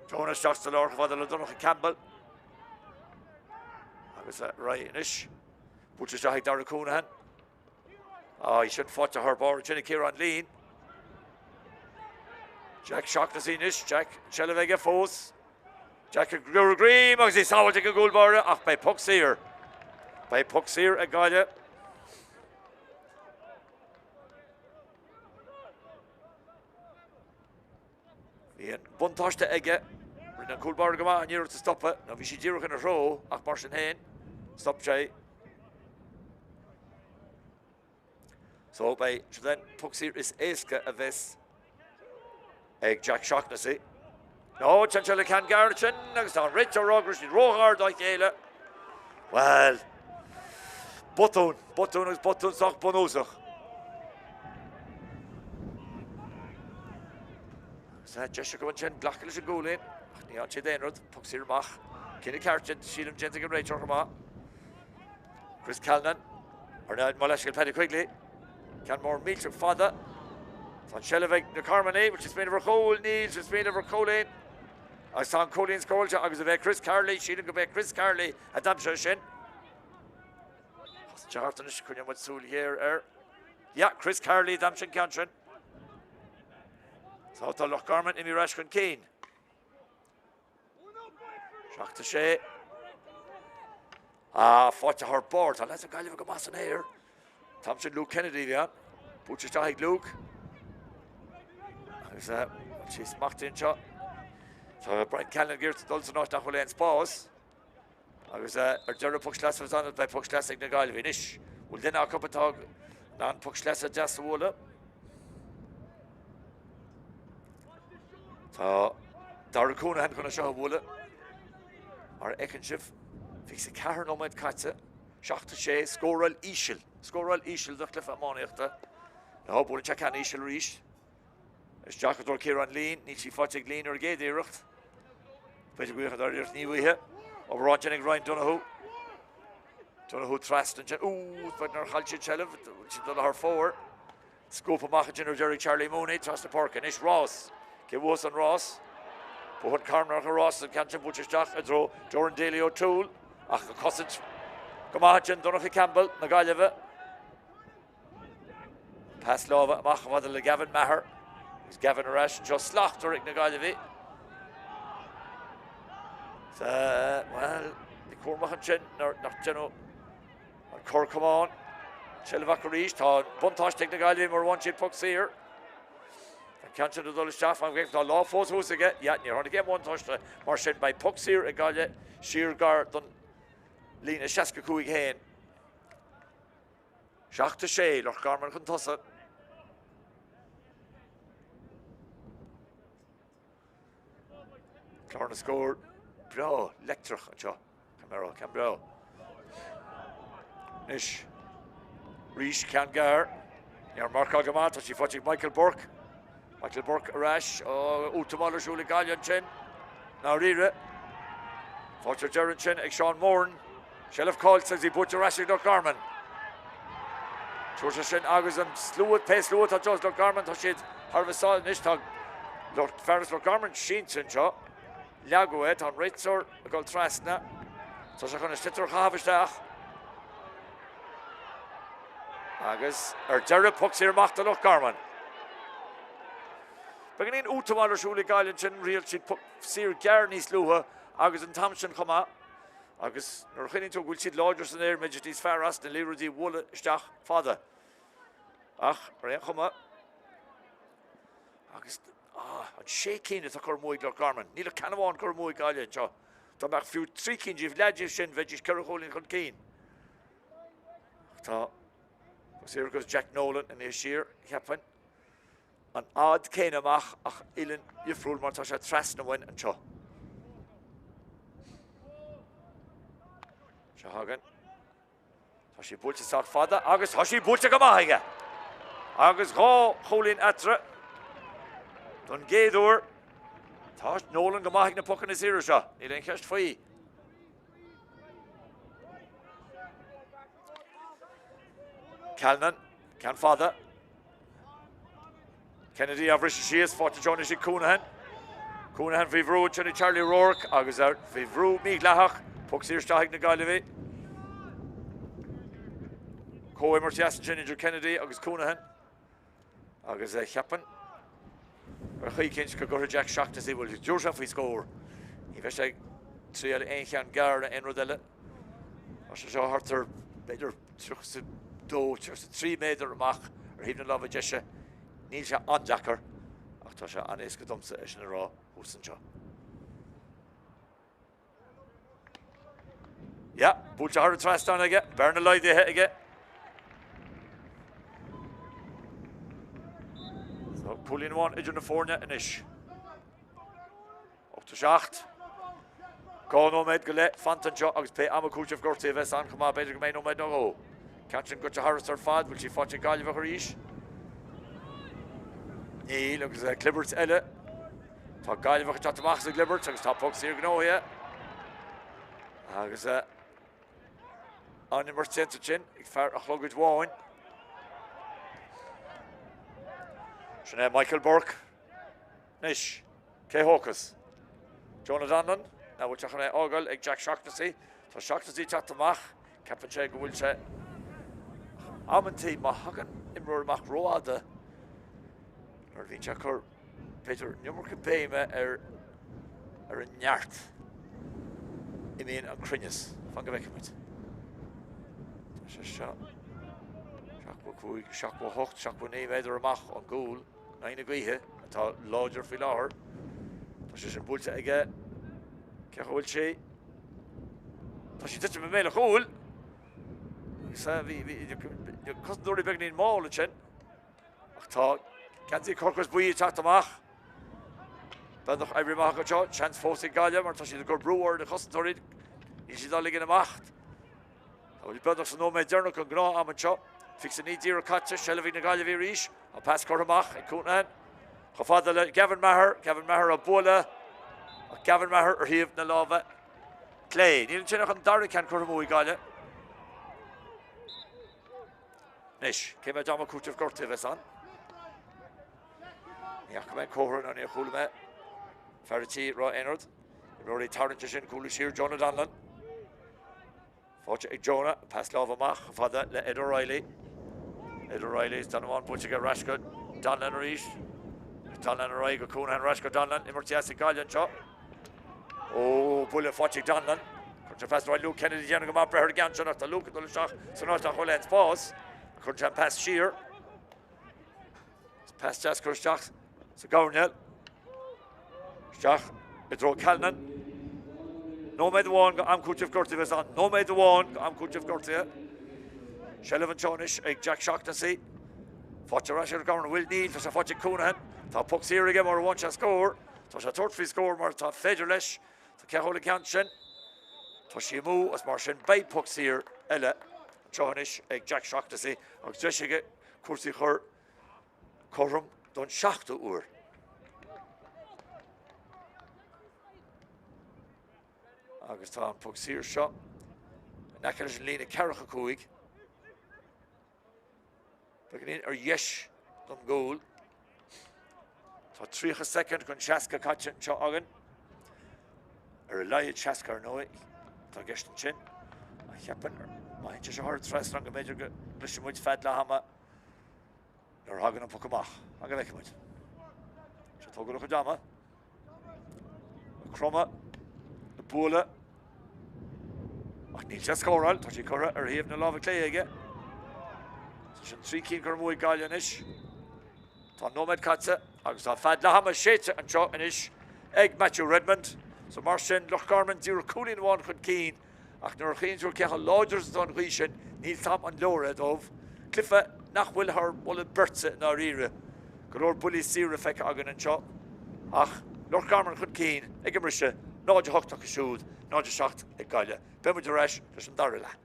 Jonah isteach sa lár chomh fada le Donncha Campbell. Agus ar aghaidh anois. Buailte isteach ag Dara Counihan. Á, í sin faighte thar barr ansin ag Ciarán Leen. Jack Shaughnessy anois, Jack, an tseilbh aige fós. Jack ag cur greim agus í sábháilte ag an gcúl báire ach beidh poc saor. Beidh poc saor ag Gaillimh. Bhí an buntáiste aige. Rinne an cúl báire go maith an iarracht a stopadh. Nó bhí sí díreach ina threo ach mar sin féin, stop sé. So beidh sé den poc saor is éasca a bheas ag Jack Shaughnessy. Nó téann sé le ceann gearr sin agus tá an réiteoir ag rá go raibh siad róghar dá chéile. Bhuel, botún, botún agus botún sách bunúsach. Agus tá deis acu ansin glacadh leis an gcúilín, ach ní fhaigheann siad aon rud, poc saor amach. Cinneadh ceart, sílim, déanta ag an réiteoir chomh maith. Chris Calnan, ar na mo leithscéal Paddy Quigley. Ceann mór millteach fada. Tá an seilbh ag na Carmannaigh, bhfuil siad ag smaoineamh ar chúl, níl siad ag smaoineamh ar chúilín. Agus tá an cúilín scóráilte agus ab é Chris Carley, sílim go b'é Chris Carley a d'aimsigh sin. Tá thart anois, coinneoidh muid súil ghéar air. Yeah, Chris Carley a d'aimsigh an ceann sin. Tá tá Loch Garman imithe ar ais chun cinn. 7 6. Ah, faighte thar barr. Tá leaids na Gaillimhe go maith san aer. An t-am sin Luke Kennedy a bhí ann. Buailte isteach ag Luke. Agus eh, sí smachtaí anseo. Tá Brian Callan ag iarraidh dul san áit nach bhfuil aon spás. Agus eh, ar deireadh poc sleasa ann, beidh poc sleasa ag na Gaillimhigh anois. Bhfuil duine acu atá in ann poc sleasa deas a bhualadh? Tá Dara Counihan chun é seo a bhualadh. Mar a fheiceann sibh, 24 nóiméad caite, 7 6, scóráil íseal, scóráil íseal do chluiche iománaíochta. Nó buaileann sé ceann íseal arís. Isteach i dtreo Ciarán Leen, níl sí faighte ag Leen ar an gcéad iarracht. B'fhéidir go bhfaighidh an dara iarracht, ní bhfaighidh. Obair ansin ag Ryan Donoghue. Donoghue trasna ansin. Úúú, b'fhéidir nár chaill siad seilbh, bhfuil siad dul thar fóir. Scuabtha amach ansin ar deireadh ag Charlie Mooney trasna páirce. Anois rás. Cé bhuafas an rás? Buann Carmanach an rás an ceann sin buailte isteach i dtreo Doran Daly O'Toole ach an chosaint go maith ansin Donncha Campbell na Gaillimhe. Pas láimhe amach chomh fada le Gavin Maher agus Gavin ar ais anseo slachtmhar ag na Gaillimhigh. Bhuel, bí cúramach ansin nach déanadh An cor camán. Seilbh acu arís. Tá an buntáiste ag na Gaillimhigh mar bhain siad poc saor. An ceann sin ag dul isteach, fan go bhfeicfidh, tá lámh fós thuas aige, yeah, níor tháinig aon bhuntáiste, mar sin beidh poc saor ag Gaillimh siar gar don líne 65 féin. 7 6, Loch Garman chun tosaigh. Clár na scór breá leictreach anseo. Camero, ceann breá. Anois, arís ceann gearr. Níor marcáil go maith, tá sí faighte ag Michael Burke. Michael Burke ar ais, útamáil ar siúl ag Gaillimh ansin. Ndáiríre. Faighte ar deireadh ansin ag Seán Moran. Seilbh caillte agus í buaite ar ais ag Loch Garman. Tabhair sé sin agus an slua, pé slua atá anseo as Loch Garman, tá siad thar a bheith sásta anois. Tá fear as Loch Garman sínte anseo. Leagadh é, tá an réiteoir ag dul trasna. Tá sé chun an sliotar a chaitheamh isteach. Agus ar deireadh, poc saor amach do Loch Garman. Beagáinín útamáil ar siúl ag Gaillimh ansin, thriail siad poc saor gearr níos luaithe agus an t-am sin chomh maith. Agus nuair a chuimhníonn tú go bhfuil siad láidir san aer, mbeidís níos fearr as na liathróidí a bhualadh isteach fada. Ach ar aon chuma, agus an sé cinn atá curtha amú ag Loch Garman, níl ach ceann amháin curtha amú ag Gaillimh anseo. Dá mbeadh fiú trí cinn díobh, leath díobh sin, bheidís ceithre chúilín chun cinn. Ach tá saor agus Jack Nolan imithe siar, cheapfainn. An fhad céanna amach ach uillinn dhifriúil mar tá sé trasna uainn anseo. Seo chugainn. Tá sí buailte sách fada agus tá sí buailte go maith aige. Agus dhá chúilín eatarthu don gcéad uair. Tá Nolan go maith ag na pocanna saora seo, níl aon cheist faoi. Calnan, ceann fada. Kennedy á bhriseadh síos, faighte anseo anois ag Counihan. Counihan faoi bhrú ansin ag Charlie O'Rourke agus faoi bhrú mídhleathach. Poc saor isteach ag na Gaillimhigh. Comhimirt dheas ansin idir Kennedy agus Counihan. Agus cheapfainn ar chaoi éicint go gcuirfidh Jack Shaughnessy, bhuel, dúirt sé faoi scór. Ní bheidh sé ag triail aon cheann gearr nó aon rud eile. Tá sé seo thart ar, b'fhéidir, 32, 33 méadar amach ar thaobh na láimhe deise. Níl sé an-deacair, ach tá sé an-éasca domsa é sin a rá thuas anseo. Yeah, buailte thar an trasnán aige, bearna laghdaithe aige. So, cúilín amháin idir na foirne anois. 8 7. 2 nóiméad go leith fanta anseo agus pé am cúitimh gortaithe a bheas ann chomh maith, b'fhéidir go mbeidh nóiméad nó dhó. Ceann sin goite thairis ar fad, bhfuil sí faighte ag Gaillimheach arís? Níl, agus clibirt eile. Tá Gaillimheach ag teacht amach as an gclibirt agus tá poc saor gnóthaithe. Agus an imirt déanta ansin ag fear an chlogaid bháin. Sin é Michael Burke. Anois, cé a thógfas? Jonah Donlan? Nó bhfuil sé chun é a fhágáil ag Jack Shaughnessy? Tá Shaughnessy ag teacht amach. Ceapann sé go bhfuil sé amantaí má thagann imreoir amach rófhada nuair a bhíonn sé ag cur, b'fhéidir, an iomarca béime ar ar an neart, imíonn an cruinneas. Fan go bhfeicfidh muid. Tá sé seo 75, 78, 79 méadar amach ón gcúl. In aghaidh na gaoithe, atá láidir faoi láthair. Tá sé sin buailte aige. Cé chaoi bhfuil sé? Tá sí tite i mbéal an chúil. Agus bhí na cosantóirí beagáinín mall ansin. Ach tá geansaí corcra is buí ag teacht amach. Beagnach oibrithe amach anseo. Seans fós ag Gaillimh mar tá siad ag cur brú ar na cosantóirí. Níl siad á ligean amach. Tá muid beagnach sa nóiméad deireanach den ghnáth-am anseo. 29 díreach caite, seilbh ag na Gaillimhigh arís. An pas curtha amach ag Counihan. Chomh fada le Gavin Maher. Gavin Maher á bualadh. Ach Gavin Maher ar thaobh na láimhe clé. Níl ansin ach an dara ceann curtha amú ag Gaillimh. Anois, cé mhéad ama cúitimh gortaithe a bheas ann? Ní fhaca mé comhartha ná níor chuala mé fear an tí ag rá aon rud. Imreoirí ag tarraingt ansin, cúlú siar Jonah Donlan. Faighte ag Jonah, pas láimhe amach chomh fada le Ed O'Reilly. Ed O'Reilly is ceann amháin buailte aige ar ais go Donlan arís. Donlan ar aghaidh go Counihan ar ais go Donlan. Imirt dheas ag Gaillimh anseo. Ó, buille faighte ag Donlan. Cuireann sé pas ar aghaidh Luke Kennedy déanamh go maith breith ar an gceann sin ach tá Luke ag dul isteach san áit nach bhfuil aon spás. Cuireann sé an pas siar. Pas deas curtha isteach. Sa gcoirnéal. Isteach i dtreo Calnan. Nóiméad amháin go am cúitimh gortaithe a bheas ann. Nóiméad amháin go am cúitimh gortaithe. Seilbh anseo anois ag Jack Shaughnessy. Faighte ar ais ar Garman. Bhfuil? Níl. Tá sé faighte ag Counihan. Tá poc saor aige mura bhfaigheann sé scór. Tá sé ag tabhairt faoi scór mar tá féidir leis. Tá cé chomh le ceann sin? Tá sí amú agus mar sin beidh poc saor eile anseo anois ag Jack Shaughnessy agus deis aige cúrsaí a chur cothrom don seachtú huair. Agus tá an poc saor seo in aice leis an líne 45. Beagáinín ar dheis don gcúl. Tá 30 soicind chun 60 caite anseo againn. Ar a laghad 60 ar ndóigh atá i gceist ansin. Ach cheapfainn má théann sé seo thar an trasnán go mb'fhéidir go gcloisfidh muid fead leath ama nuair a thagann an poc amach. Ach go bhfeicfidh muid. Seo tógáil a chuid ama. Ag cromadh, ag bualadh. Ach níl sé ag scóráil, tá sí curtha ar thaobh na láimhe clé aige. Tá sin 3 cinn curtha amú ag Gaillimh anois. Tá nóiméad caite agus tá fead leath ama séidte anseo anois ag Matthew Redmond. So mar sin, Loch Garman díreach cúilín amháin chun cinn Ach nuair a chíonn tú cé chomh láidir is atá an ghaoth sin, níl 's a'm an leor é dóibh. Cluiche nach bhfuil thar mholadh beirte i ndáiríre. Go leor buillí saora feicthe againn anseo. Ach Loch Garman chun cinn ag an mbriseadh, 0-8 acu siúd, 0-7 ag Gaillimh. Beidh muid ar ais leis an dara leath.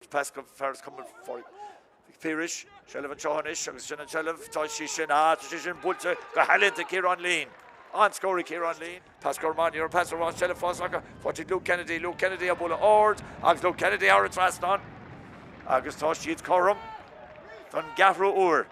Pas go fear as Cumann Phádraig Mhic Piarais, seilbh anseo anois agus sin an tseilbh, tá sí sin, ah, tá sí sin buailte go healaíonta Ciarán Leen. An-scór ag Ciarán Leen. Pas go Armani ar pas ar seilbh fós acu, faighte ag Luke Kennedy, Luke Kennedy á bualadh ard agus Luke Kennedy thar an trasnán agus tá siad cothrom don gceathrú uair.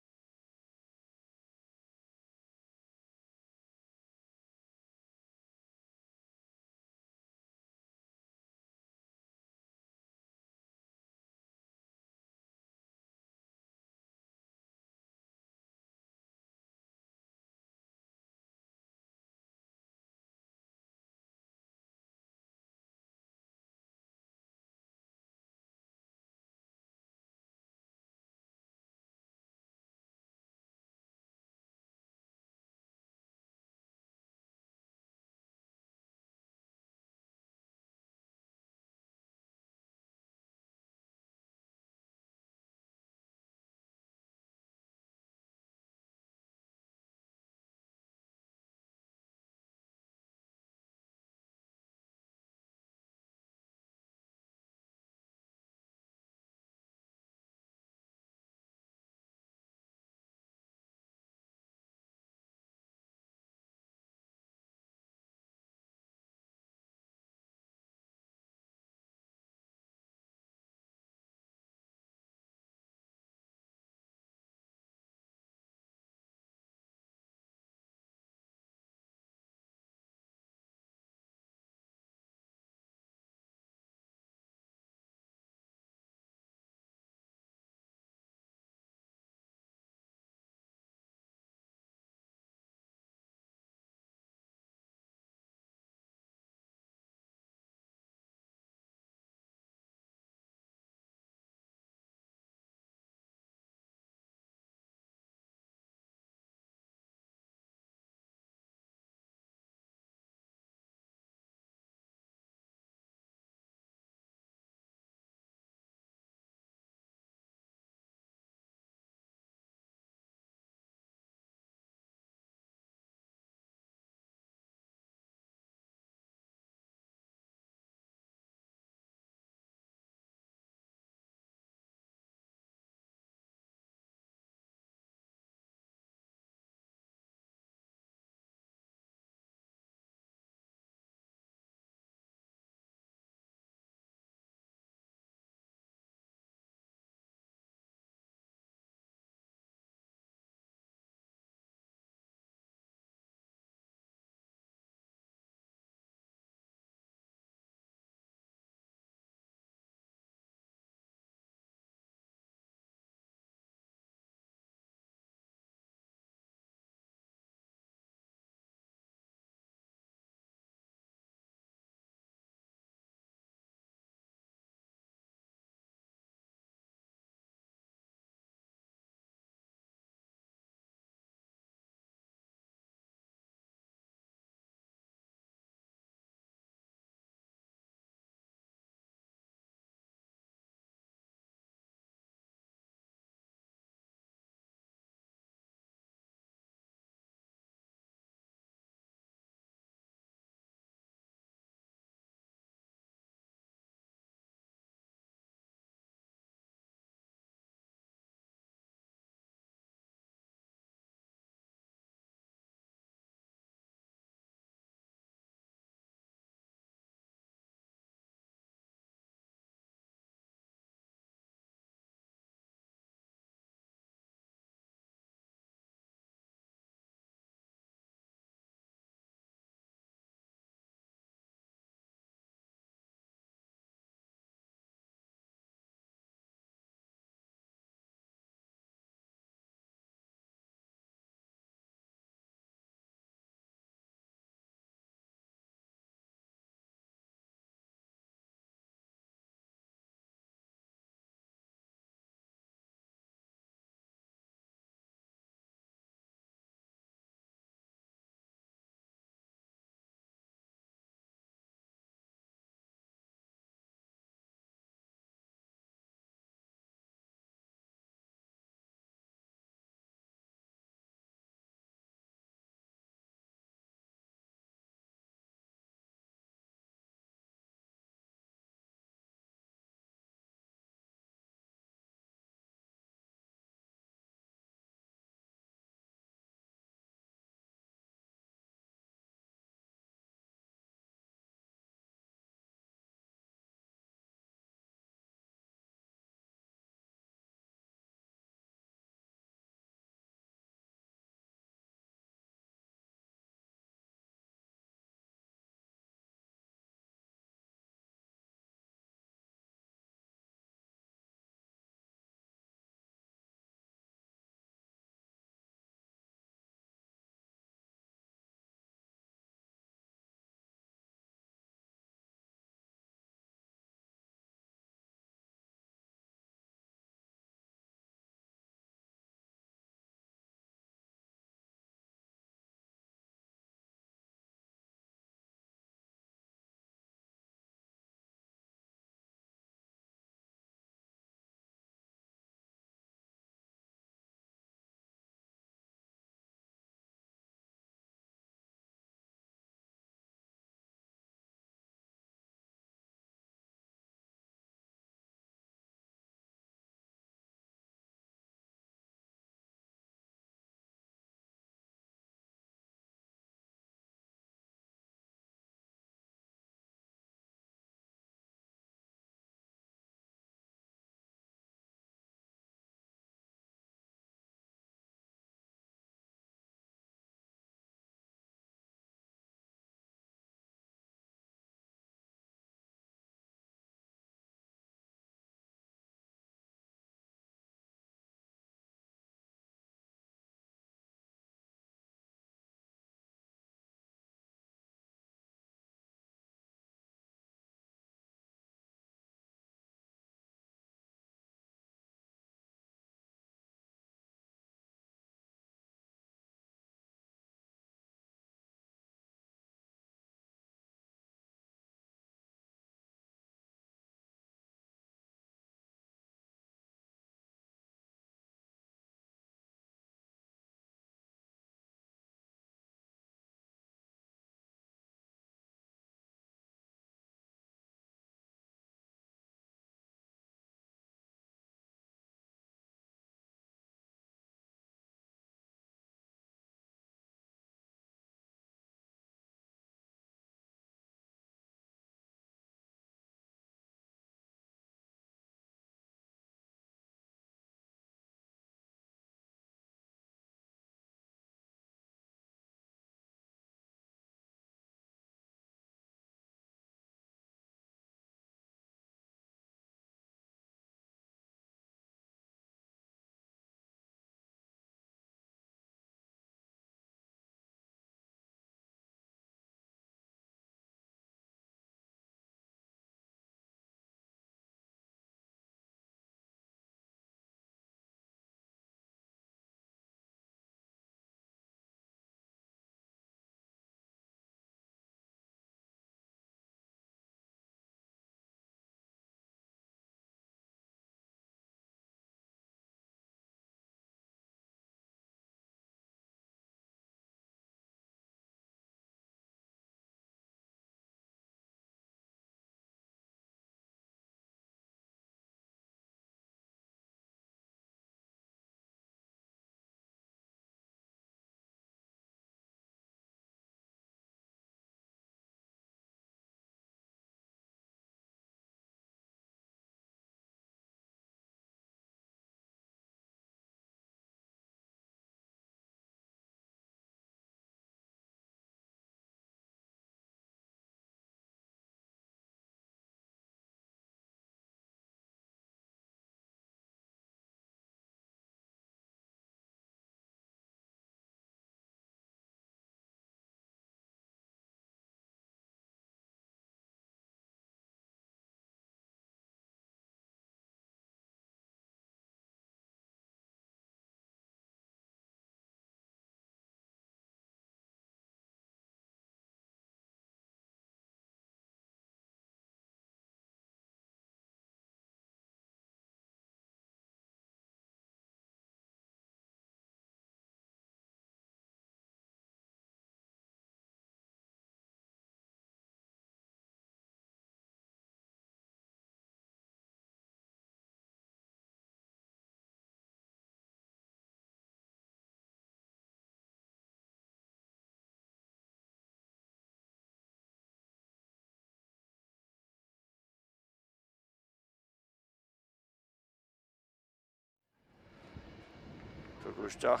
Tugadh isteach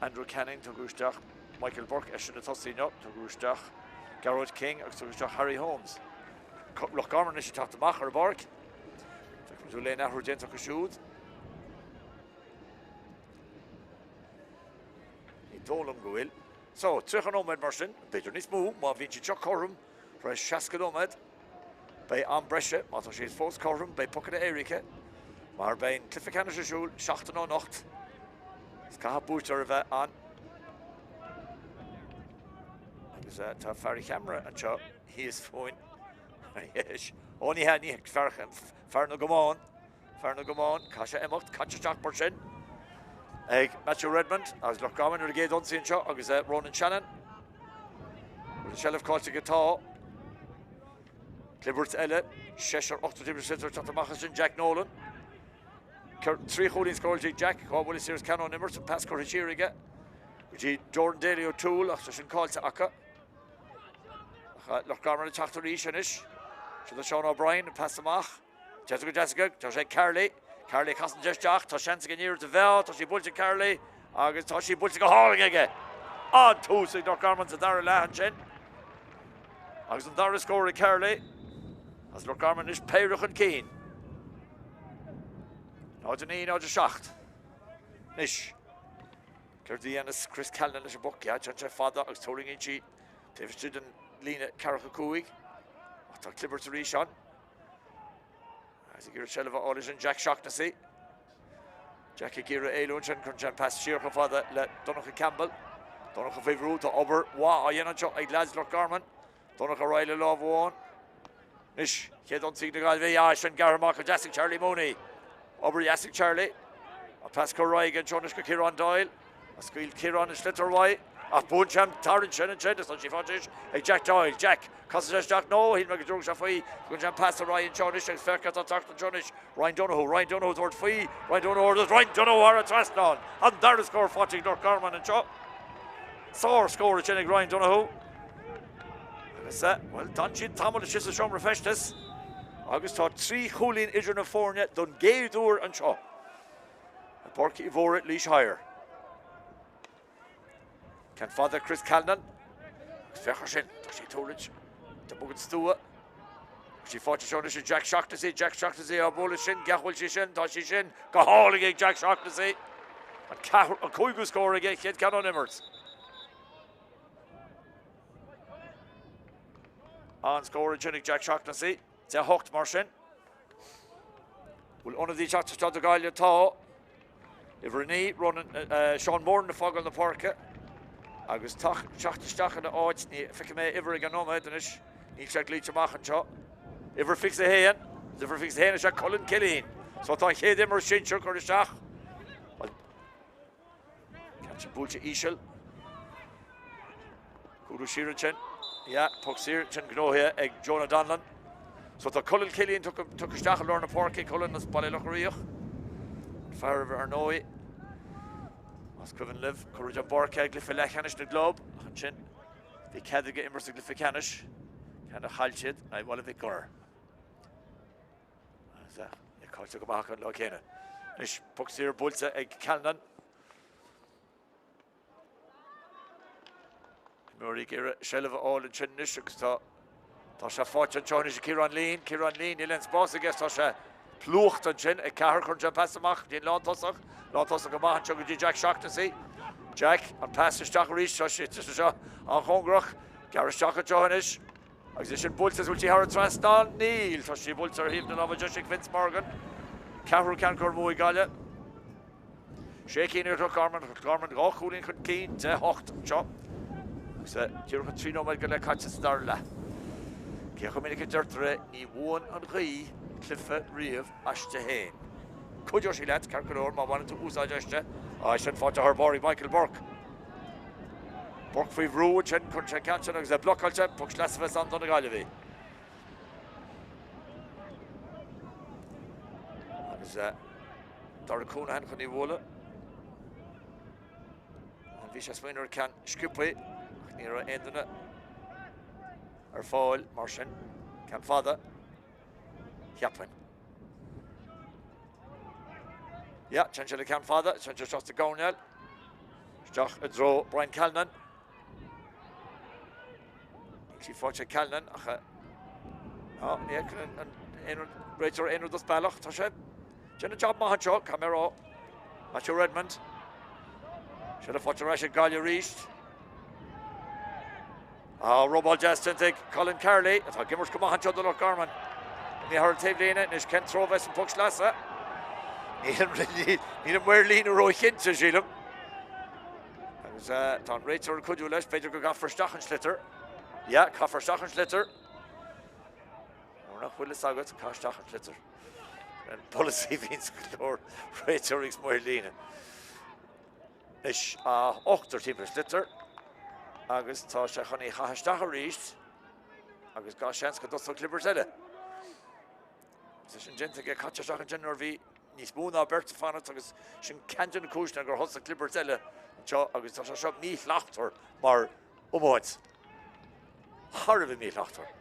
Andrew Canning, tugadh isteach Michael Burke, eisean ag tosaí inniu, tugadh isteach Gearóid King agus tugadh isteach Harry Holmes. Loch Garman anois ag teacht amach ar an bpáirc. Feicfidh muid an bhfuil aon athrú déanta acu siúd. Ní dóigh liom go bhfuil. So, 30 nóiméad mar sin, b'fhéidir níos mó, má bhíonn siad seo cothrom tar éis 60 nóiméad. Beidh am breise, má tá siad fós cothrom, beidh pocanna éirice, mar beidh an cluiche ceannais ar siúl seachtain ó anocht. Is caithfidh buaiteoir a bheith ann. Agus tá fear an cheamara anseo thíos fúinn. Ó ní hea, ní fear, fear na gcamán. Fear na gcamán, caithfidh sé imeacht, caite isteach mar sin ag Matthew Redmond agus Loch Garman ar an gcéad ionsaí anseo agus Ronan Shannon. Bhfuil an seilbh caillte aige? Tá. Clibirt eile, seisear, ochtar timpeall is teacht amach as sin Jack Nolan. 3 chúilín scóráilte ag Jack, 2 bhuille siar is ceann ón imirt, an pas curtha siar aige go dtí Jordan Daly O'Toole ach tá sin caillte acu. Ach Loch Garman ag teacht arís anois. Seo do Seán O'Brien, an pas amach. Déanta go deas aige, tá sé ag Carley. Carley casann sé isteach, tá seans aige an iarracht a mheá, tá sí buailte ag Carley agus tá sí buailte go hálainn aige! An-tús ag Loch Garman sa dara leath ansin. Agus an dara scór ag Carley. As Loch Garman anois péire chun cinn. 0-9, 0-7. Anois, céard a dhéanas Chris Callan leis an bpoc? Yeah, téann sé fada agus tuirlingíonn sí taobh istigh den líne 45. Ach tá clibirt arís ann. Agus ag iarraidh seilbh a fháil ansin Jack Shaughnessy. Jack ag iarraidh éalú ansin, cuireann sé an pas siar chomh fada le Donncha Campbell. Donncha faoi bhrú, tá obair mhaith á dhéanamh anseo ag leaids Loch Garman. Donncha ar aghaidh le lámh amháin. Anois, chéad ionsaí na Gaillimhe, yeah, sin gearrtha amach go deas ag Charlie Mooney. Obair dheas ag Charlie. An pas curtha ar aghaidh anseo anois go Ciarán Doyle. A scaoil Ciarán an sliotar uaidh ach buann sé an tarraingt sin ansin is tá sí faighte anois ag Jack Doyle. Jack, casann sé isteach, no, shíl mé go dtabharfadh sé faoi. Tugann sé an pas ar aghaidh anseo anois agus féach cad atá ag teacht anseo anois. Ryan Donohoe, Ryan Donohoe ag tabhairt faoi, Ryan Donohoe agus Ryan Donohoe thar an trasnán. An dara scór faighte ag Loch Garman anseo. Sár scór ansin ag Ryan Donohoe. Agus, bhuel, d'fhan siad tamall istigh sa seomra feistis agus tá 3 chúilín idir na foirne don gcéad uair anseo. I bPáirc Uí Mhórdha, Laois Thoir. Ceann fada Chris Calnan. Agus féach ar sin, tá sé ag tuirlingt de bhog an stua. Tá sí faighte anseo anois ag Jack Shaughnessy, Jack Shaughnessy á bualadh sin, ceach bhfuil sí sin, tá sí sin go hálainn ag Jack Shaughnessy. An ceathrú, an cúigiú scór aige, chéad ceann ón imirt. An scór ansin ag Jack Shaughnessy. 10 8 mar sin. Bhfuil ionadaí ag teacht isteach do Ghaillimh? Tá. Uimhir 9, Ronan, Seán Moran ag fágáil na páirce agus teacht isteach ina áit, ní feicfidh mé uimhir ag an nóiméad anois, níl sé glaoite amach anseo. Uimhir 21, uimhir 21 is ea Colin Killeen. So tá an chéad imreoir sinsir curtha isteach. Ceann sin buailte íseal. Cúlú siar ansin. Yeah, poc saor ansin gnóthaithe ag Jonah Donlan. So tá Colin Killian tugtha isteach i lár na páirce, Colin as Baile Locha Riach. An fear ar ndóigh. Más cuimhin libh, cuireadh den bpáirc é i gcluiche leathcheannais na gclub ach ansin bhí cead aige imirt sa gcluiche ceannais, ceann a chaill siad in aghaidh Bhaile Mhic Goir. É caillte go maith acu an lá céanna. Anois, poc saor buailte ag Calnan. Imreoirí ag iarraidh seilbh a fháil ansin anois agus tá tá sé faighte anseo anois ag Ciarán Leen. Ciarán Leen, níl aon spás aige, tá sé plúchta ansin ag ceathrar, cuireann sé an pas amach go dtí an lántosach. Lántosach amach anseo go dtí Jack Shaughnessy. Jack, an pas isteach arís, tá sé seo an-chóngarach. Gearr isteach anseo anois. Agus é sin buailte is bhfuil sí thar an trasnán? Níl! Tá sí buailte ar thaobh na láimhe deise ag Vince Morgan. Ceathrú ceann curtha amú ag Gaillimh. Sé cinn ag Loch Garman, Loch Garman 2 chúilín chun cinn, 10 8 anseo. Agus díreach an 3 nóiméad go leith caite sa dara leath. Cé chomh minic a deirtear é, ní bhuann an ghaoth cluiche riamh aisti féin. Cuideoidh sí leat, ceart go leor, má bhaineann tú úsáid aisti. Ah, sin faighte thar barr ag Michael Burke. Burke faoi bhrú ansin, cuireann sé an ceann sin agus é blocáilte, poc sleasa a bheas ann do na Gaillimhigh. Agus Darragh Counihan chun í a bhualadh. Bhí sé ag smaoineamh ar ceann sciobtha ach ní raibh aon duine ar fáil mar sin. Ceann fada, cheapfainn. Yeah, téann sé le ceann fada, téann sé isteach sa gcoirnéal. Isteach i dtreo Brian Callinan. Níl sí faighte ag Callinan ach ná ní fheiceann an réiteoir aon rud as bealach. Tá sé déanamh jab maith anseo, caithfidh mé a rá. Matthew Redmond. Seilbh faighte ar ais ag Gaillimh arís. Á, robáil deas déanta ag Colin Carley, atá ag imirt go maith anseo do Loch Garman. Imithe thar an taobhlíne, anois cén treo a bheas an poc sleasa? Níl an maor líne róchinnte, sílim. Agus tá an réiteoir ag cuidiú leis, b'fhéidir go gcaithfear isteach an sliotar. Yeah, caithfear isteach an sliotar. Nuair nach bhfuil fhios agat, caith isteach an sliotar. An polasaí a bhíonns go leor réiteoirí agus maoir líne. Anois ochtar timpeall an tsliotair agus tá sé chun í a chaitheamh isteach arís agus gach seans go dtosóidh clibirt eile. Is é sin déanta aige, caite isteach ansin nuair a bhí níos mó ná beirt ag fanacht agus sin ceann de na cúiseanna gur thosaigh clibirt eile anseo agus tá sé seo míshlachtmhar mar iomáint. Thar a bheith míshlachtmhar.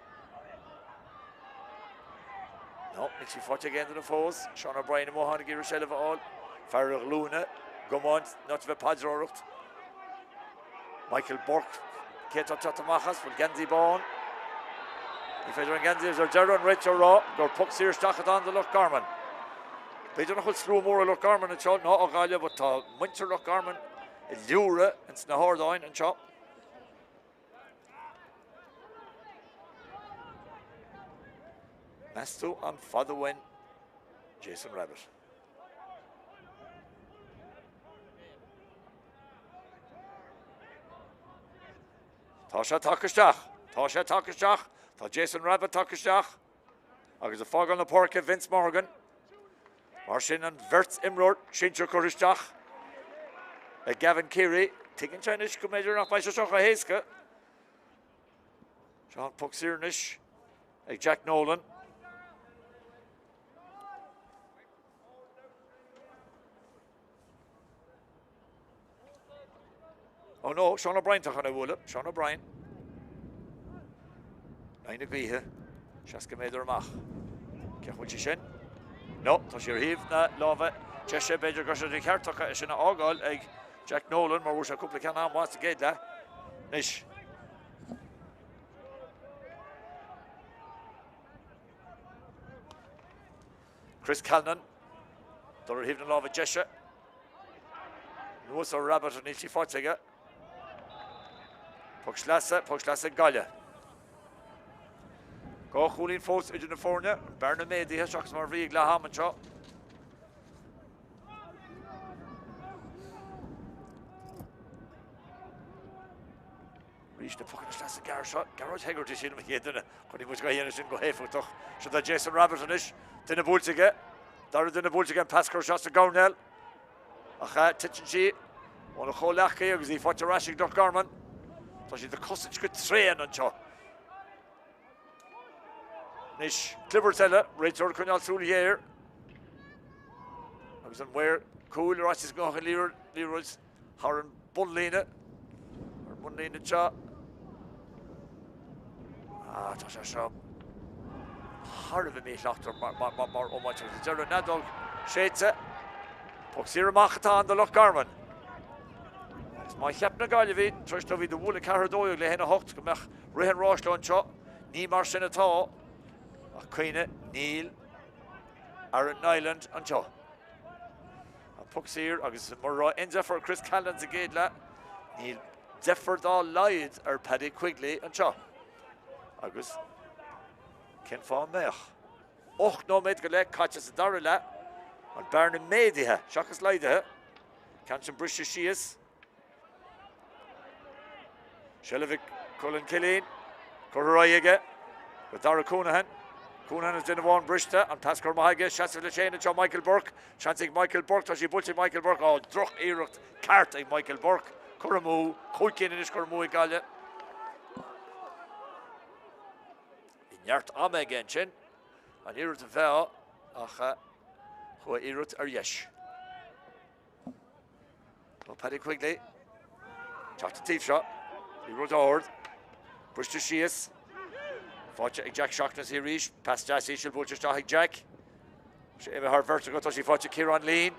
No, níl sí faighte ag aon duine fós. Seán O'Brien amuigh ann ag iarraidh seilbh a fháil. Fear ar a ghlúine, ag iomáint, in áit a bheith ag paidreoireacht. Michael Burke, cé atá ag teacht amach as? Bhfuil geansaí bán? Ní féidir an geansaí agus ar deireadh an réiteoir a rá gur poc saor isteach atá ann do Loch Garman. B'fhéidir nach bhfuil slua mór ó Loch Garman anseo ná ó Ghaillimh but tá muintir Loch Garman i liúra ins na hardáin anseo. Meas tú an fad a bhain Jason Rabbitte? Tá sé tagtha isteach. Tá sé tagtha isteach. Tá Jason Rabbitte tagtha isteach. Agus ag fágáil na páirce Vince Morgan. Mar sin an bheirt imreoir sinsir curtha isteach ag Gavin Keary. Tuigeann sé anois go mb'fhéidir nach mbeidh sé seo chomh héasca. Seo an poc saor anois ag Jack Nolan. Oh no, Seán O'Brien atá chun é a bhualadh. Seán O'Brien. In aghaidh na gaoithe, 60 méadar amach. Cén chaoi bhfuil sí sin? No, tá sí ar thaobh na láimhe deise. B'fhéidir go raibh sé de cheart acu é sin a fhágáil ag Jack Nolan mar bhfuair sé cúpla ceann an-mhaith sa gcéad leath. Anois. Chris Callinan, dul ar thaobh na láimhe deise. Anuas ar Rabbitte, níl sí faighte aige. Poc sleasa, poc sleasa ag Gaillimh. Dhá chúilín fós idir na foirne, an bearna méadaithe seachas mar a bhí ag leath am anseo. Arís na pocanna sleasa gearra seo, Gearóid Hegarty sílim an chéad duine. Chonaic muid é ag déanamh sin go héifeachtach. Seo do Jason Rabbitte anois. Duine buailte aige. Dara duine buailte aige an pas curtha isteach sa gcoirnéal. Ach titeann sí óna chomhleacaí agus í faighte ar ais ag Loch Garman. Tá siad ag cosaint go tréan anseo. Anois, clibirt eile, réiteoir ag coinneáil súil ghéar. Agus an maor cúil ar fhaitíos go ngabhfadh an liathróid thar an bunlíne, ar an mbunlíne anseo. Ah, tá sé seo thar a bheith míshlachtmhar mar iomáint agus ar deireadh an fheadóg séidte. Poc saor amach atá ann do Loch Garman. Agus má cheap na Gaillimhigh, tar éis dóibh iad a bhualadh 4-12 le 1-8 go mbeadh rith an ráis leo anseo, ní mar sin atá. Ach cuimhnigh, níl Aaron Niland anseo. An poc saor agus mura raibh aon deifir ar Chris Callinan sa gcéad leath, níl deifir dá laghad ar Paddy Quigley anseo. Agus cén fáth a mbeadh? 8 nóiméad go leith caite sa dara leath, an bearna méadaithe seachas laghdaithe. Ceann sin briste síos. Seilbh ag Colin Killeen. Curtha ar aghaidh aige go Dara Counihan. Counihan is duine amháin briste. An pas curtha amach aige. Seasamh leis féin anseo Michael Burke. Seans ag Michael Burke. Tá sí buailte ag Michael Burke. Á, droch-iarracht ceart ag Michael Burke. Curtha amú. Cúig cinn anois curtha amú ag Gaillimh. Bhí neart ama aige ansin. An iarracht a mheá ach chuaigh iarracht ar dheis. Tá Paddy Quigley teacht an taobh seo. Liathróid ard. Briste síos. Faighte ag Jack Shaughnessy arís. Pas deas íseal buailte isteach ag Jack. Sé imithe thar bheirt acu. Tá sí faighte ag Ciarán Leen.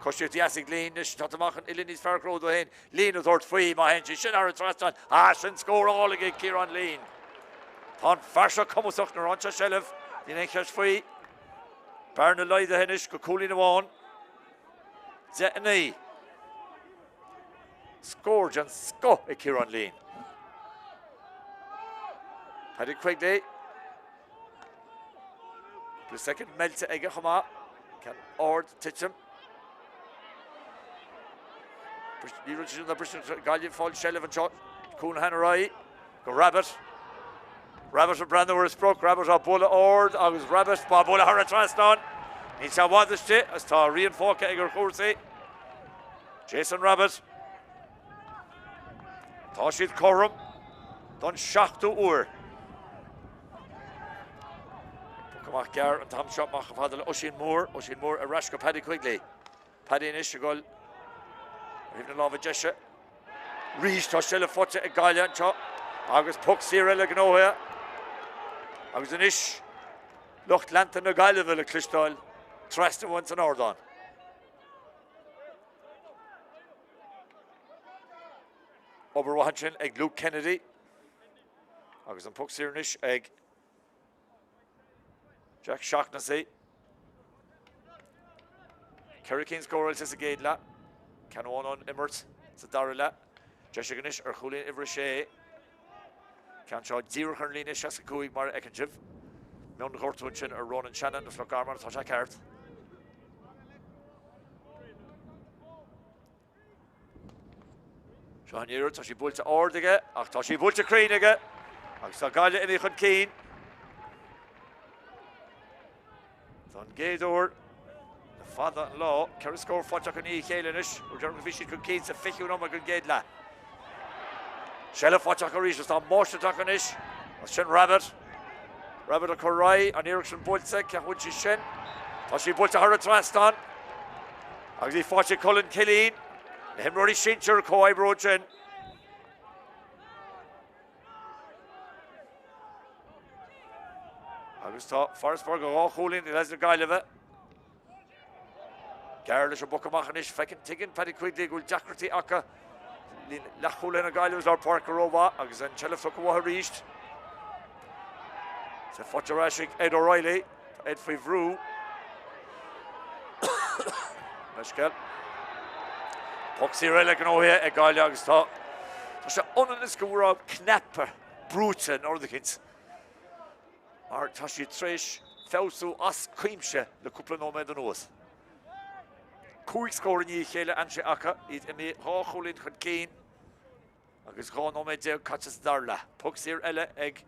Coisíocht dheas ag Leen anois, tá amach an uillinn níos fearr a chruthú dó féin. Leen ag tabhairt faoi, má théann sí sin thar an trasnán, ah sin scór álainn ag Ciarán Leen. Tá an fear seo cumasach nuair a fhaigheann sé seilbh, níl aon cheist faoi. Bearna laghdaithe anois go cúilín amháin. 10 9. Scór den scoth ag Ciarán Leen. Paddy Quigley. Cúpla soicind meilte aige chomh maith. Ceann ard titim. Ní raibh sin briseadh Gaillimh fáil seilbh anseo. Coolahan ar aghaidh go Rabbitte. Rabbitte ag breathnú ar a sprioc. Rabbitte á bualadh ard agus Rabbitte á bualadh thar an trasnán. Níl sé i bhfad istigh agus tá rian fágtha ag ar chúrsaí. Jason Rabbitte. Tá siad cothrom don seachtú uair. Poc amach gearr an t-am seo amach chomh fada le Oisín Moore. Oisín Moore ar ais go Paddy Quigley. Paddy anois ag dul ar thaobh na láimhe deise. Arís tá seilbh faighte ag Gaillimh anseo agus poc saor eile gnóthaithe. Agus anois lucht leanta na Gaillimhe le cloisteáil trasna uainn san ardán. Obair mhaith ansin ag Luke Kennedy. Agus an poc saor anois ag Jack Shaughnessy. Ceithre cinn scóráilte sa gcéad leath. Ceann amháin ón imirt sa dara leath. Deis aige anois ar chúilín uimhir a sé. Ceann seo díreach ar an líne 65 mar a fheiceann sibh. Mionghortú ansin ar Ronan Shannon as Loch Garman, tá sé ceart. Seo an iarracht, tá sí buailte ard aige ach tá sí buailte cruinn aige agus tá Gaillimh imithe chun cinn. Don gcéad uair le fada an lá, ceithre scór faighte acu i ndiaidh a chéile anois, uair deireanach bhí siad chun cinn sa 20ú nóiméad den gcéad leath. Seilbh faighte acu arís agus tá máistreacht acu anois. As sin Rabbitte. Rabbitte ag cur ar aghaidh, an iarracht sin buailte, cé bhfuil sí sin? Tá sí buailte thar an trasnán. Agus í faighte ag Colin Killeen. Na himreoirí sinsir ag comhoibriú ansin. Agus tá farasbarr de dhá chúilín ag leaids na Gaillimhe. Gearr leis an bpoc amach anois. Feiceann, tuigeann Paddy Quigley go bhfuil deacrachtaí acu. Leathchúlaithe na Gaillimhe lár páirce rómhaith agus an tseilbh tugtha uathu arís. Is faighte ar ais ag Ed O'Reilly. Tá Ed faoi bhrú. Leithscéal. Poc saor eile gnóthaithe ag Gaillimh agus tá tá sé ionann is go raibh cnaipe brúite in ord eicínt. Mar tá siad tar éis feabhsú as cuimse le cúpla nóiméad anuas. Cúig scór i ndiaidh a chéile aimsithe acu, iad imithe dhá chúilín chun cinn agus 12 nóiméad caite sa dara leath. Poc saor eile ag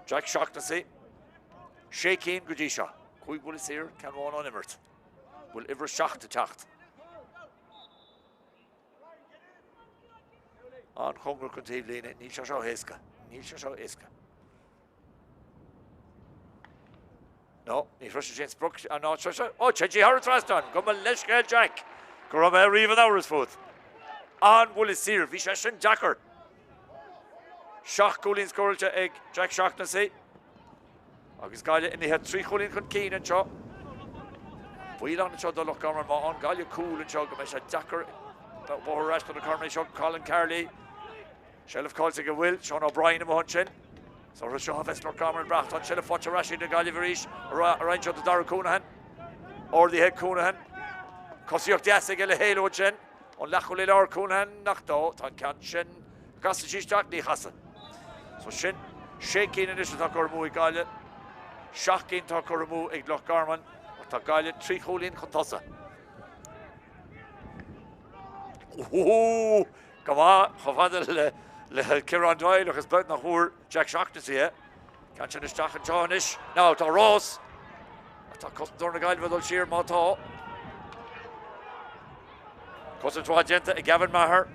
Jack Shaughnessy. Sé cinn go dtí seo. Cúig bhuille saor, ceann amháin ón imirt. Buille uimhir a seacht ag teacht. An-chóngarach don taobhlíne. Níl sé seo éasca. Níl sé seo éasca. No, ní shroiseann sé an sprioc an áit seo. Ó, téann sí thar an trasnán! Gabh mo leithscéal Jack! Go raibh mé riamh in amhras fút. An buille saor, bhí sé sin deacair. Seacht gcúilín scóráilte ag Jack Shaughnessy. Agus Gaillimh imithe trí chúilín chun cinn anseo. Baol ann anseo do Loch Garman má fhaigheann Gaillimh cúl anseo go mbeidh sé deacair bóthar ar ais do na Cormaigh seo. Colin Carley. Seilbh caillte ag a bhfuil Seán O'Brien amuigh ansin. Is orthu seo a bheas Loch Garman ag brath. Tá an tseilbh faighte ar ais ag na Gaillimh arís. Ar aghaidh anseo do Dara Counihan. Ardaithe ag Counihan. Cosaíocht dheas aige le héalú ansin. Ón leathchúlaí láir Counihan nach dó. Tá an ceann sin. Casann sí isteach, ní chasann. So sin sé cinn anois atá curtha amú ag Gaillimh. Seacht gcinn atá curtha amú ag Loch Garman. Ach tá Gaillimh trí chúilín chun tosaigh. Ooh! Go maith, chomh fada le Ciarán Doyle agus beag nach bhfuair Jack Shaughnessy é. Ceann sin isteach anseo anois. Now tá rás. Tá cosantóir na Gaillimhe ag dul siar má tá. Cosaint mhaith déanta ag Gavin Maher.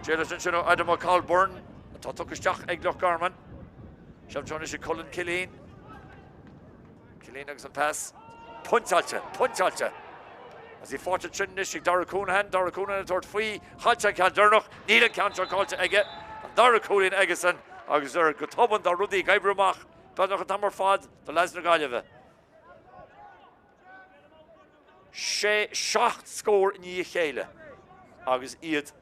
D'éalaigh ansin ó Adam O'Colburn atá tugtha isteach ag Loch Garman. Seilbh anseo anois ag Colin Killeen. Killeen agus an pas pointeáilte, pointeáilte! Agus í faighte ansin anois ag Dara Counihan, Dara Counihan ag tabhairt faoi, chaill sé an ceann deireanach, níl an ceann seo caillte aige, an dara cúilín aigesan agus ar go tobann tá rudaí ag oibriú amach beagnach an t-am ar fad do leaids na Gaillimhe. Sé, 7 scór i ndiaidh a chéile agus iad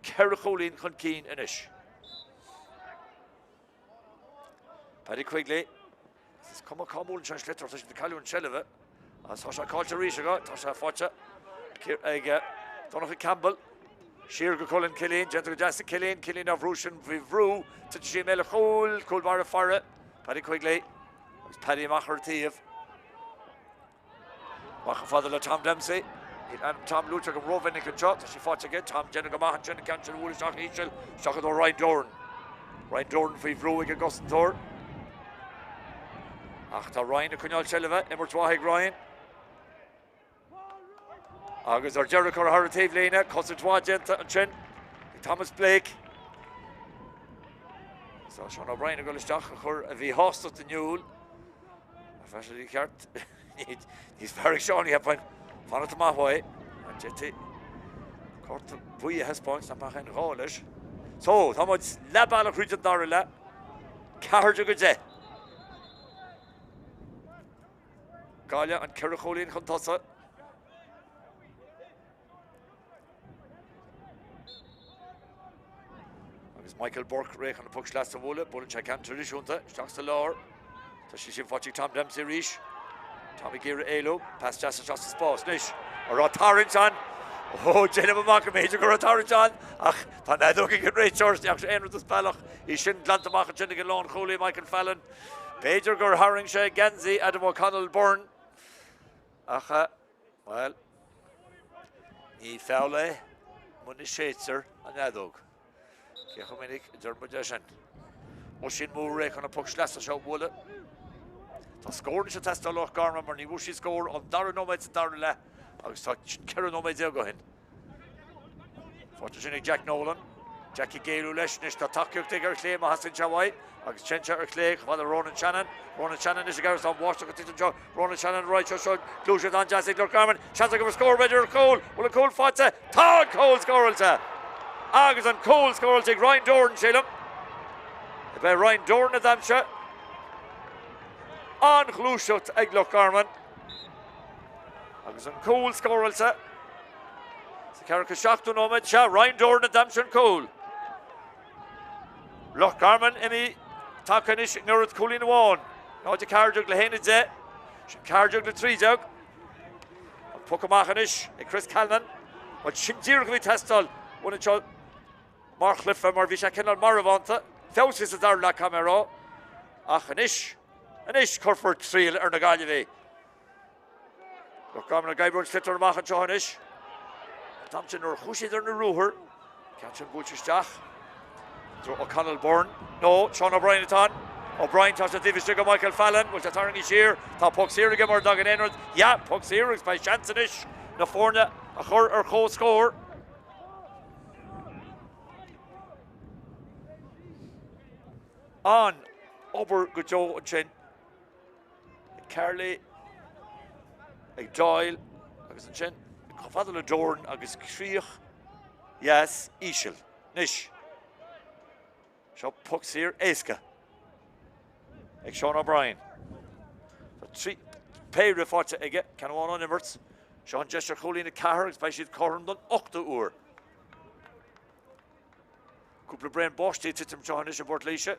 4 chúilín chun cinn anois. Paddy Quigley, is cuma cá mbuaileann sé an sliotar, tá siad ag cailliúint seilbhe agus tá sé caillte arís acu, tá sé faighte ag Donncha Campbell. Siar go Colin Killeen, déanta go deas ag Killeen, Killeen á bhrú sin faoi bhrú, titeann sí i mbéal an chúil, cúl báire ag faire, Paddy Quigley agus Paddy amach ar an taobh. Amach chomh fada le Tom Dempsey. Níl ainm Tom luaite agam rómhinic anseo. Tá sí faighte aige. Tom déanamh go maith ansin an ceann sin a bhualadh isteach íseal, isteach i dtreo Ryan Doran. Ryan Doran faoi bhrú ag an gcosantóir. Ach tá Ryan ag coinneáil seilbhe. Imirt mhaith ag Ryan. Agus ar deireadh curtha thar an taobhlíne, cosaint mhaith déanta ansin ag Thomas Blake. Tá Seán O'Brien ag dul isteach a chur a mhíshástacht in iúl. Ach bheadh sé ceart níos fearr ag Seán, cheapfainn, fanacht amach uaidh. An d'fhéadfaí cárta buí a thaispeáint nach mbeadh aon ghá leis. So, tá muid leath bealach thríd an dara leath, 14-10. Gaillimh an 4 chúilín chun tosaigh. Agus Michael Burke réidh chun an poc sleasa a bhualadh. Buaileann sé ceann traidisiúnta isteach sa lár. Tá sí sin faighte ag Tom Dempsey arís. Tom ag iarraidh éalú. Pas deas isteach sa spás anois. An raibh tarraingt ann? Ó, déanaim amach go mb'fhéidir go raibh tarraingt ann, ach tá an fheadóg ag an réiteoir. Ní fhaca sé aon rud as bealach. Í sin glanta amach ansin ag an lánchúlaí Michael Fallon. B'fhéidir gur tharraing sé geansaí Adam O'Connell Byrne ach, bhuel, ní feall é muna séidtear an fheadóg. Cé chomh minic a deir muid é sin? Oisín Moore réidh chun an poc sleasa seo a bhualadh. Tá scór anois ag teastáil ó Loch Garman mar ní bhfuair siad scór ón dara nóiméad sa dara leath agus tá 14 nóiméad ó shin. Faighte sin ag Jack Nolan. Jack ag éalú leis anois. Tá tacaíocht aige ar chlé má theastaíonn sé uaidh agus téann sé ar chlé chomh fada le Ronan Shannon. Ronan Shannon anois ag amharc an bháisteach ag titim anseo. Ronan Shannon right seo seo gluaiseacht an-deas ag Loch Garman. Seans acu ar scór b'fhéidir ar chúl. Bhfuil an cúl faighte? Tá an cúl scóráilte! Agus an cúl scóráilte ag Ryan Doran, sílim. Ab é Ryan Doran a d'aimsigh? An-ghluaiseacht ag Loch Garman. Agus an cúl scóráilte sa 47ú nóiméad. Sea, Ryan Doran a d'aimsigh an cúl. Loch Garman imithe tagtha anois i ngiorracht cúilín amháin. 0-14 le 1-10. Sin 14 le 13. An poc amach anois ag Chris Calnan. Bhuel, sin díreach a bhí ag teastáil uainn anseo mar chluiche mar bhí sé cineál marbhánta. Feabhsaithe sa dara leath, caithfidh mé a rá. Ach anois, anois cuirfear triail ar na Gaillimhigh. Loch Garman ag oibriú an sliotar amach anseo anois. An t-am sin nuair a chuaigh siad ar na ruathair, ceann sin buailte isteach. O'Connell Byrne. No, Sean O'Brien atá ann. O'Brien tá sé taobh istigh de Michael Fallon. Bhfuil sé tarraingthe siar? Tá poc saor aige mura dtagann aon rud. Yeah, poc saor agus beidh seans anois na foirne a chur ar comhscór. An obair go deo ansin. Ag Carley, ag Doyle agus ansin chomh fada le Doran agus críoch dheas íseal. Anois, seo poc saor éasca ag Sean O'Brien. Tá trí péire faighte aige, ceann amháin ón imirt. Seo an deis ar chúilín 4 agus beidh siad cothrom don ochtú uair. Cúpla braon báistí ag titim anseo anois i bPort Laoise.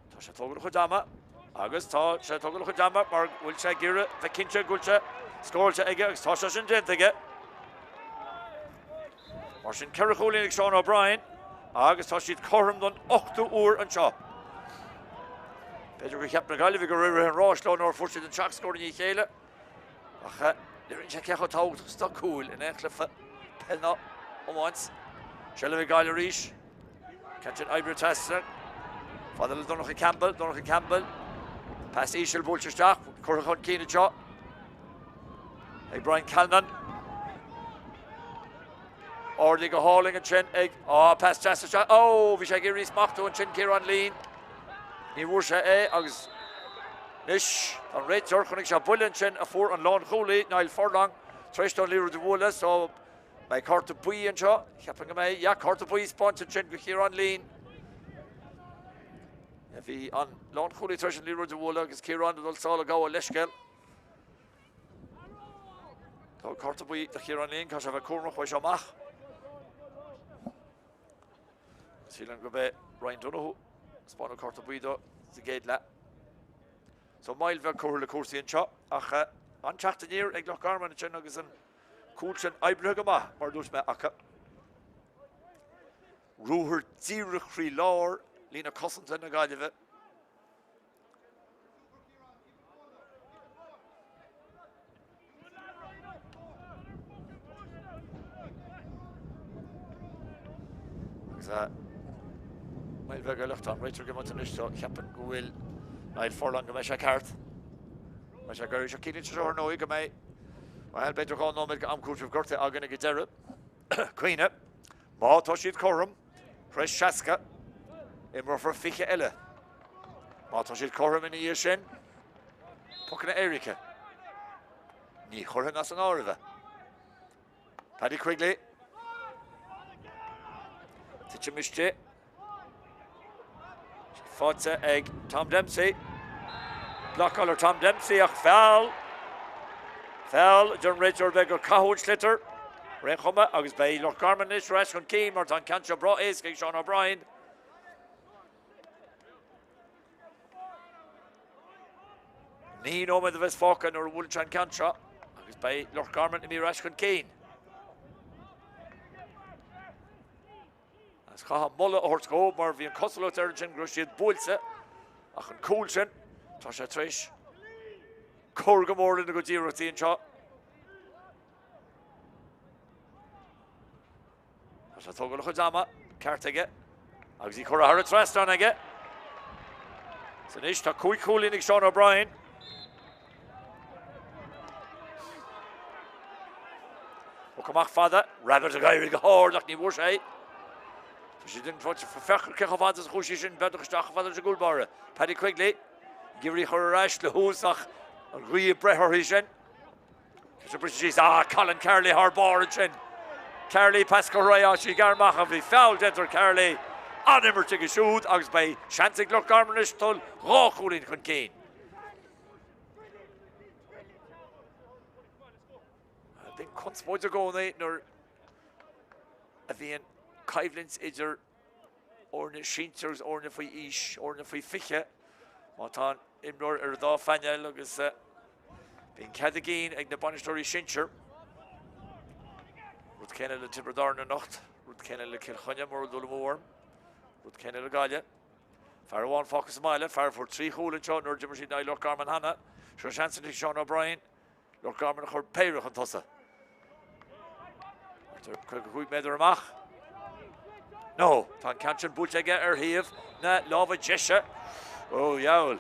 Tá sé ag tógáil a chuid ama agus tá sé ag tógáil a chuid ama mar go bhfuil sé ag iarraidh bheith cinnte go bhfuil sé scóráilte aige agus tá sé sin déanta aige. Mar sin 4 chúilín ag Sean O'Brien agus tá siad cothrom don ochtú uair anseo. B'fhéidir gur cheap na Gaillimhigh go raibh rith an ráis leo nuair a fuair siad an seacht scór i ndiaidh a chéile. Ach léiríonn sé cé chomh tábhachtach is atá cúil in aon chluiche peil ná iomáint. Seilbh ag Gaillimh arís. Ceann sin oibrithe trasna. Fada le Donncha Campbell, Donncha Campbell. Pas íseal buailte isteach, curtha chun cinn anseo ag Brian Calnan. Ardaithe go hálainn ansin ag, á, pas deas isteach, ó, bhí sé ag iarraidh smachtú ansin Ciarán Leen. Ní bhfuair sé é agus anois tá an réiteoir, chonaic sé buille ansin a fuair an lánchúlaí, Niall Furlong, tar éis dó an liathróid a bhualadh, so beidh cárta buí anseo, cheapfainn go mbeidh, yeah, cárta buí spáinte ansin go Chiarán Leen. Bhí an lánchúlaí tar éis an liathróid a bhualadh agus Ciarán ag dul sall ag gabháil leithscéal. So cárta buí do Chiarán Leen, caithfidh sé a bheith cúramach uaidh seo amach. Sílim gurb é Ryan Donoghue a spáineadh cárta buí dó sa gcéad leath. So moill bheag curtha le cúrsaí anseo ach an-teacht aniar ag Loch Garman ansin agus an cúl sin oibrithe go maith mar a dúirt mé acu. Ruathar díreach thrí lár líne cosanta na Gaillimhe. Agus moill bheag eile tá an réiteoir ag imeacht anois so cheapfainn go bhfuil Niall Furlong go mbeidh sé ceart. Mbeidh sé gairid seo ciallaíonn sé seo ar ndóigh go mbeidh bhuel b'fhéidir 2 nóiméad go am cúitimh gortaithe againn ag an deireadh. Cuimhnigh, má tá siad cothrom, tar éis 60, imreofar 20 eile. Má tá siad cothrom ina dhiaidh sin, pocanna éirice. Ní chuirfinn as an áireamh é. Paddy Quigley. Titim istigh. Faighte ag Tom Dempsey. Blocáil ar Tom Dempsey ach feall. Feall a deir an réiteoir bheidh gur caitheadh an sliotar. Ar aon chuma agus beidh Loch Garman anois ar ais chun cinn mar tá an ceann seo breá éasca ag Seán O'Brien. 9 nóiméad a bheas fágtha nuair a bhuaileann sé an ceann seo agus beidh Loch Garman imithe ar ais chun cinn. Agus chaithfeá moladh a thabhairt dhóibh mar bhí an cosúlacht air ansin go raibh siad buailte ach an cúl sin, tá sé tar éis cur go mór lena gcuid iarrachtaí anseo. Tá sé ag tógáil a chuid ama, ceart aige, agus í curtha thar an trasnán aige. So anois tá 5 chúilín ag Seán O'Brien. Poc amach fada, Rabbitte ag éirí go hard ach ní bhfuair sé é. Tá siad in féach cé chomh fada is a chuaigh sí sin beagnach isteach chomh fada leis an gcúl báire. Paddy Quigley ag iarraidh í a chur ar ais le thús ach an ghaoth ag breith uirthi sin. Tá sé briste síos. Ah, Colin Carley thar barr ansin. Carley, pas curtha ar aghaidh, sí gearr amach ach bhí feall déanta ar Carley. An-imirt aige siúd agus beidh seans ag Loch Garman anois dul 2 chúilín chun cinn. Bíonn conspóid i gcónaí nuair a bhíonn coimhlint idir fhoirne sinsir agus fhoirne faoi aois, fhoirne faoi 20, má tá an imreoir ar an dá phainéal agus bíonn cead a gcinn ag na bainisteoirí sinsir. Rud céanna le Tiobraid Árann anocht, rud céanna le Cill Chainnigh mura bhfuil dul amú orm, rud céanna le Gaillimh. Fear amháin fágtha sa mbaile, fear a fuair 3 chúl anseo nuair a d'imir siad in aghaidh Loch Garman cheana. Seo seans anois ag Seán O'Brien. Loch Garman a chur péire chun tosaigh. 55 méadar amach. No, tá an ceann sin buailte aige ar thaobh na láimhe deise. Ó, dheabhail.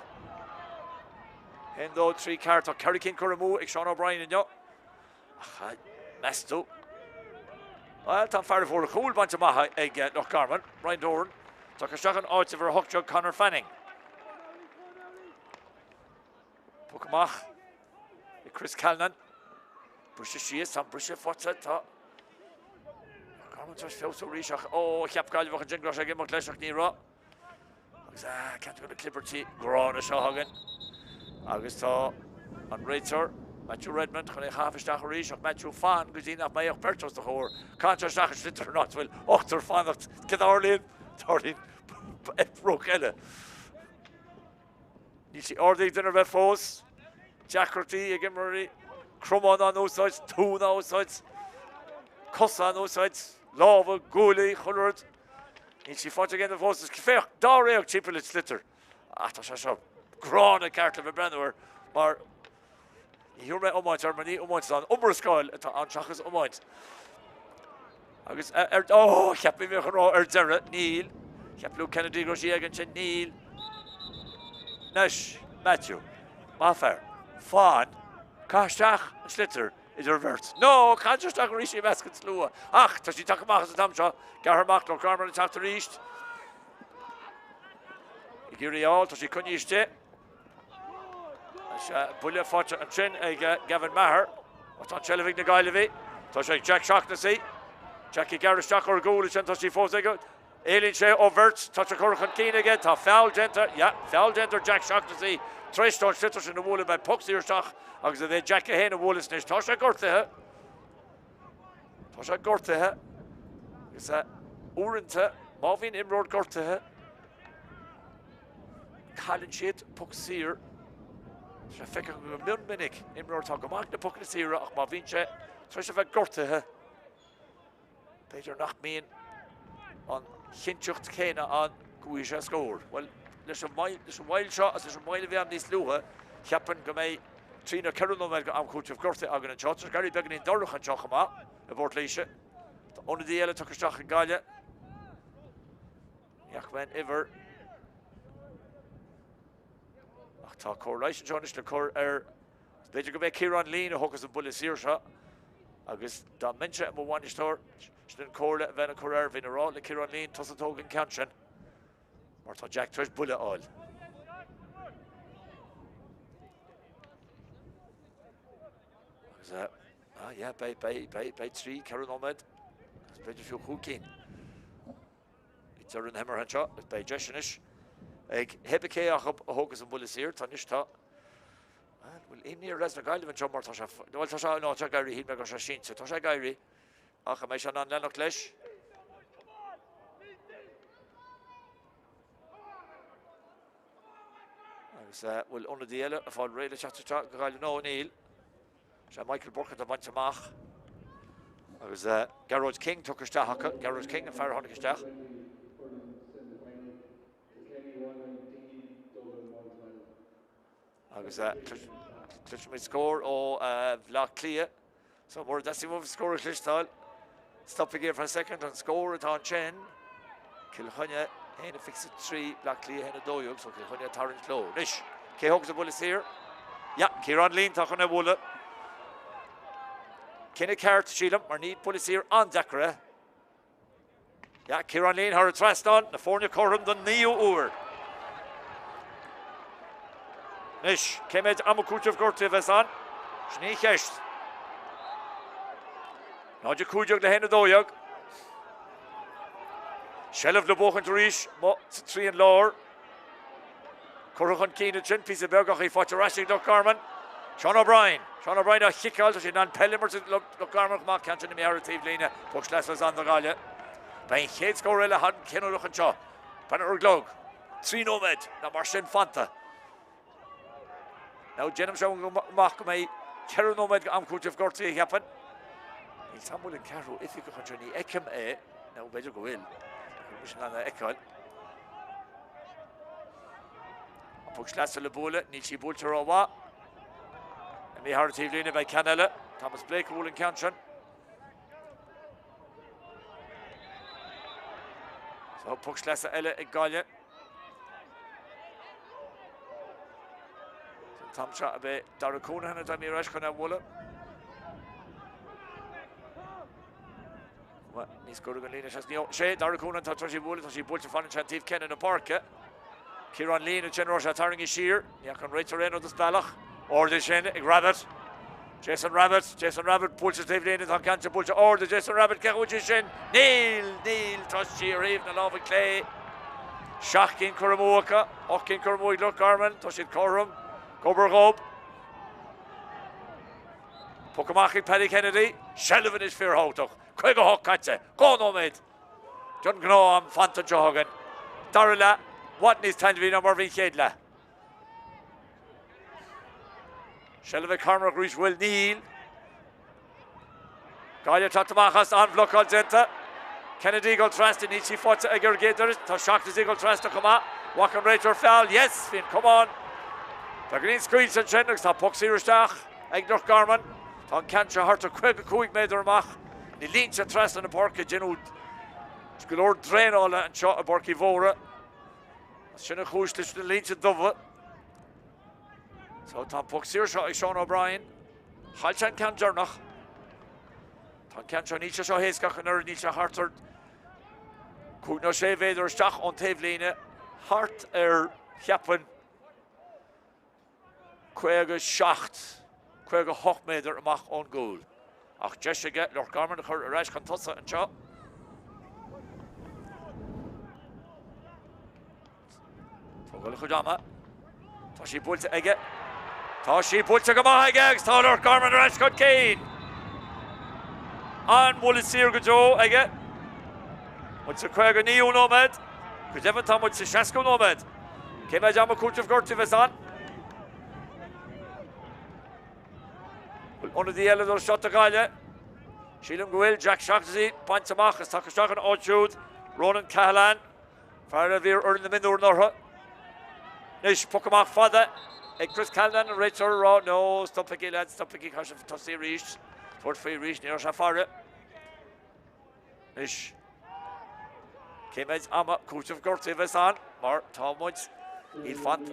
1, 2, 3, 4. Tá 4 cinn curtha amú ag Seán O'Brien inniu. Ach meas tú? Bhuel, tá an fear a fuair an chúl bainte amach ag Loch Garman, Ryan Doran. Tagtha isteach in áit uimhir 18, Conor Fanning. Poc amach ag Chris Calnan. Briseadh síos, tá an briseadh faighte, tá Garman tar éis feabhsú arís ach ó, cheap Gaillimheach ansin go raibh sé ag imeacht leis ach ní raibh. Agus ah, ceann de na clibirtí gránna seo againn. Agus tá an réiteoir, Matthew Redmond, chun é a chaitheamh isteach arís ach Matthew fan go dtí nach mbeidh ach beirt os do chomhair. Caitheann sé isteach an sliotar in áit a bhfuil ochtar ag fanacht. Céard a tharlaíonn? Tarlaíonn rud eile. Níl sí ardaithe ag duine ar bith fós. Deacrachtaí ag imreoirí. Cromán á n-úsáid, tóin á úsáid, cosa á n-úsáid, lámha, guaillí, chuile rud. Níl sí faighte ag éinne fós. Is féach, dáréag timpeall an tsliotair. Ach tá sé seo gránna ceart le bheith ag breathnú air mar Ní thabharfaidh mé iomáint air mar ní iomáint atá ann, iomrascáil atá ann seachas iomáint. Agus ar, ó, cheap mé bheadh an rá ar deireadh, níl. Cheap Luke Kennedy go raibh sí aige ansin, níl. Anois, Matthew, maith fear, fan, caith isteach an sliotar idir an bheirt. No, caitheann sé isteach arís í i measc an tslua. Ach, tá sí tagtha amach as an t-am seo, gearrtha amach, Loch Garman ag teacht arís. Ag iarraidh í a fháil, tá sí coinnithe istigh. Buille faighte ansin ag Gavin Maher. Ach tá an tseilbh ag na Gaillimhigh. Tá sé ag Jack Shaughnessy. Jack ag gearradh isteach ar an gcúl ansin. Tá sí fós aige. Éalaíonn sé ó bheirt. Tá sé curtha chun cinn aige. Tá feall déanta. Yeah, feall déanta ar Jack Shaughnessy. Tar éis dó an sliotar sin a bhualadh beidh poc saor isteach agus is é Jack é féin a bhuaileas anois. Tá sé gortaithe. Tá sé gortaithe agus uaireanta má bhíonn imreoir gortaithe, cailleann siad poc saor. Tá sé feicthe go mion minic, imreoir atá go maith ag na pocanna saora ach má bhíonn sé tar éis a bheith gortaithe, B'fhéidir nach mbíonn an chinnteacht chéanna ann go bhfaighidh sé scór. Bhuel, leis an mhoill seo agus leis an mhoill a bhí ann níos luaithe, cheapfainn go mbeidh 3 nó 4 nóiméad d'am cúitimh gortaithe againn anseo. Tá sé ag éirí beagáinín dorcha anseo chomh maith i bPort Laoise. Tá ionadaí eile tugtha isteach ag Gaillimh. Ní fhaca mé an uimhir. Ach tá cóir leighis anseo anois le cur ar B'fhéidir go mbeidh Ciarán Leen a thógfas an buille saor seo agus dá mbeinnse i mo bhainisteoir, sin an comhairle a bheinn ag cur air, bheinn ag rá le Ciarán Leen, tusa tóg an ceann sin mar tá Jack tar éis buille a fháil. Agus ah yeah, beidh, beidh, beidh, beidh 3, 4 nóiméad agus b'fhéidir fiú 5 cinn. Ag deireadh na himeartha anseo agus beidh deis anois ag cibé cé acu a thógas an buille saor. Tá anois tá bhfuil imní ar leads na Gaillimhe anseo mar tá sé bhuel tá sé nó tá sé ag éirí shíl mé go raibh sé sínte. Tá sé ag éirí ach an mbeidh sé in ann leanacht leis? Agus bhfuil ionadaí eile ag fáil réidh le teacht isteach go Gaillimh? No, níl. Sé Michael Burke atá bainte amach agus Gearóid King tugtha isteach acu. Gearóid King an fear a tháinig isteach. Agus cloisimid scór ó Bhleá Cliath. So mura dteastaíonn uaibh scór a chloisteáil, stopaigí ar feadh soicind, an scór atá ansin, Cill Chainnigh 1-23, Bleá Cliath 1-12, so Cill Chainnigh ag tarraingt leo. Anois, cé thógas an buille saor? Yeah, Ciarán Leen atá chun é a bhualadh. Cinneadh ceart, sílim, mar ní buille saor an-deacair é. Yeah, Ciarán Leen thar an trasnán, na foirne cothrom don naoú uair. Anois, cé mhéad ama cúitimh gortaithe a bheas ann? Sin í an cheist. 0-15 le 1-12. Seilbh le buachaint arís amuigh sa trian láir. Curtha chun cinn ansin, píosa beag ach í faighte ar ais ag Loch Garman. Seán O'Brien. Seán O'Brien á chiceáil, tá sé in ann peil a imirt ag Loch Garman chomh maith, ceann sin imithe thar an taobhlíne. Poc sleasa a bheas ann do Ghaillimh. Beidh an chéad scór eile an-chinniúnach anseo. Breathnaigh ar an gclog. 3 nóiméad nó mar sin fanta. Now déanaimse amach go mbeidh 4 nóiméad d'am cúitimh gortaithe, cheapfainn. Níl 's a'm an bhfuil an ceathrú oifigeach anseo, ní fheicim é, nó b'fhéidir go bhfuil. Nach bhfuil mise in ann é a fheiceáil. An poc sleasa le bualadh, níl sí buailte rómhaith. Imithe thar an taobhlíne, beidh ceann eile. Thomas Blake a bhuail an ceann sin. So poc sleasa eile ag Gaillimh. An t-am seo ab é Dara Counihan atá imithe ar ais chun é a bhualadh. Níos gaire don líne sé Dara Counihan tá tar éis í a bhualadh, tá sí buailte fanann sé an taobh céanna na páirce. Ciarán Leen ansin raibh sé tarraingthe siar, ní fhaca an réiteoir aon rud as bealach. Ard sin ag Rabbitte. Jason Rabbitte, Jason Rabbitte buailte sa taobhlíne, tá an ceann sin buailte ard ag Jason Rabbitte, cé go bhfuil sí sin? Níl, níl, tá sí ar thaobh na láimhe clé. 7 gcinn curtha amú acu, 8 gcinn curtha amú ag Loch Garman, tá siad cothrom, gob ar ghob. Poc amach ag Paddy Kennedy, seilbh anois fíorthábhachtach, 58 caite, 2 nóiméad den ghnáth-am fanta anseo againn. Dara leath, i bhfad níos taitneamhaí ná mar a bhí an chéad leath. Seilbh ag Carmaic arís, bhfuil? Níl. Gaillimh teacht amach as an-bhlocáil déanta. Kennedy ag dul trasna, níl sí faighte aige ar an gcéad iarraidh. Tá Shaughnessy ag dul trasna chomh maith. Bhfaca an réiteoir feall. Yes! Bhí an camán beagáinín scaoilte ansin agus tá poc saor isteach ag Loch Garman. Tá an ceann seo thart ar 55 méadar amach. Na línte trasna na páirce déanadh go leor draenála anseo i bPáirc Uí Mhórdha. Sin an chúis leis na línte dubha. So tá an poc saor seo ag Seán O'Brien. Chaill sé an ceann deireanach. Tá an ceann seo, níl sé seo éasca ach an oiread, níl sé thart ar 5 nó 6 mhéadar isteach ón taobhlíne, thart ar, cheapfainn, 57, 58 méadar amach ón gcúl. Ach deis aige Loch Garman a chur ar ais chun tosaigh anseo. Tógáil a chuid ama. Tá sí buailte aige. Tá sí buailte go maith aige agus tá Loch Garman ar ais chun cinn. An-bhuille saor go deo aige. Muid sa 59ú nóiméad. Go deimhin tá muid sa 60ú nóiméad. Cé mhéad ama cúitimh gortaithe a bheas ann? Bhfuil ionadaí eile ag dul isteach do Ghaillimh? Sílim go bhfuil. Jack Shaughnessy bainte amach is tagtha isteach ina áit siúd. Ronan Cahalane. Fear a bhí ar fhoireann na mionúr anuraidh. Anois, poc amach fada ag Chris Callinan, an réiteoir ag rá, No, stopaigí lads, stopaigí, caithfidh sibh tosaí arís, tabhairt faoi arís, ní raibh sé faire. Anois, cé mhéid ama cúiteamh gortaithe a bheas ann, mar tá muid, níl fanta.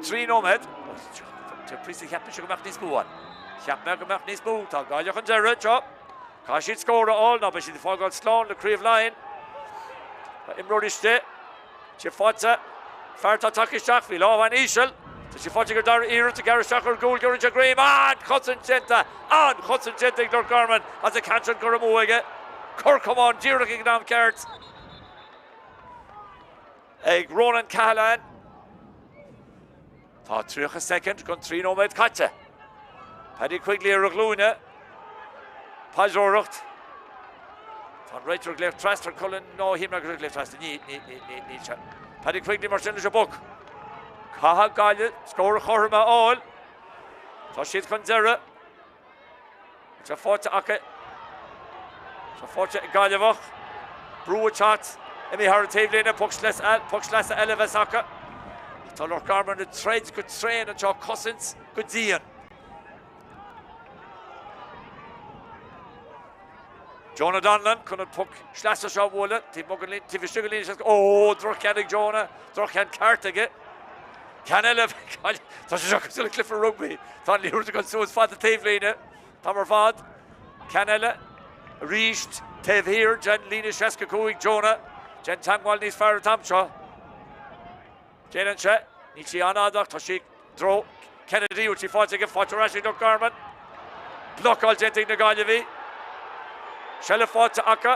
3 nóiméad. Cheap mise go mbeadh níos mó ann. Cheap mé go mbeadh níos mó. Tá Gaillimh chun deiridh anseo. Caithfidh siad scór a fháil nó beidh siad ag fágáil slán le Craobh Laighean. Tá imreoirí istigh. Tá sé faighte. Fear atá tagtha isteach. Bhí lámh an-íseal. Tá sé faighte ag an dara iarracht ag gearradh isteach ar an gcúl. Ghearrann sé greim. An-chosaint déanta. An-chosaint déanta ag Loch Garman agus an ceann sin curtha amú aige. Cor camáin díreach ag an am ceart. Ag Ronan Cahalane. Tá 30 soicind don 3 nóiméad caite. Paddy Quigley ar a ghlúine. Paidreoireacht. Tá an réiteoir ag glaoch trasna ar Cullen. No, shíl mé go raibh ag glaoch trasna. Ní, ní, ní, ní, níl sé. Paddy Quigley mar sin leis an bpoc. Caithfidh Gaillimh scór cothrom a fháil. Tá siad chun deireadh. Tá faighte acu. Tá faighte ag Gaillimheach. Brú ag teacht. Imithe thar an taobhlíne. Poc sleasa eile a bheas acu. Tá Loch Garman ag troid go tréan anseo. Cosaint go dian. Jonah Donlan chun an poc sleasa seo a bhualadh. Taobh istigh den líne. Ó, droch-cheann ag Jonah. Droch-cheann ceart aige. Ceann eile, tá sé seo cosúil le cluiche rugbaí. Tá an liathróid ag dul suas fada taobhlíne. An t-am ar fad. Ceann eile, arís, taobh thiar den líne 65, Jonah. Déan teagmháil níos fearr an t-am seo. Déanann sé. Níl sí an-fhada ach tá sí i dtreo Kennedy. Bhfuil sí faighte aige? Faighte ar ais ag Loch Garman. Blocáil déanta ag na Gaillimhigh. Seilbh faighte acu.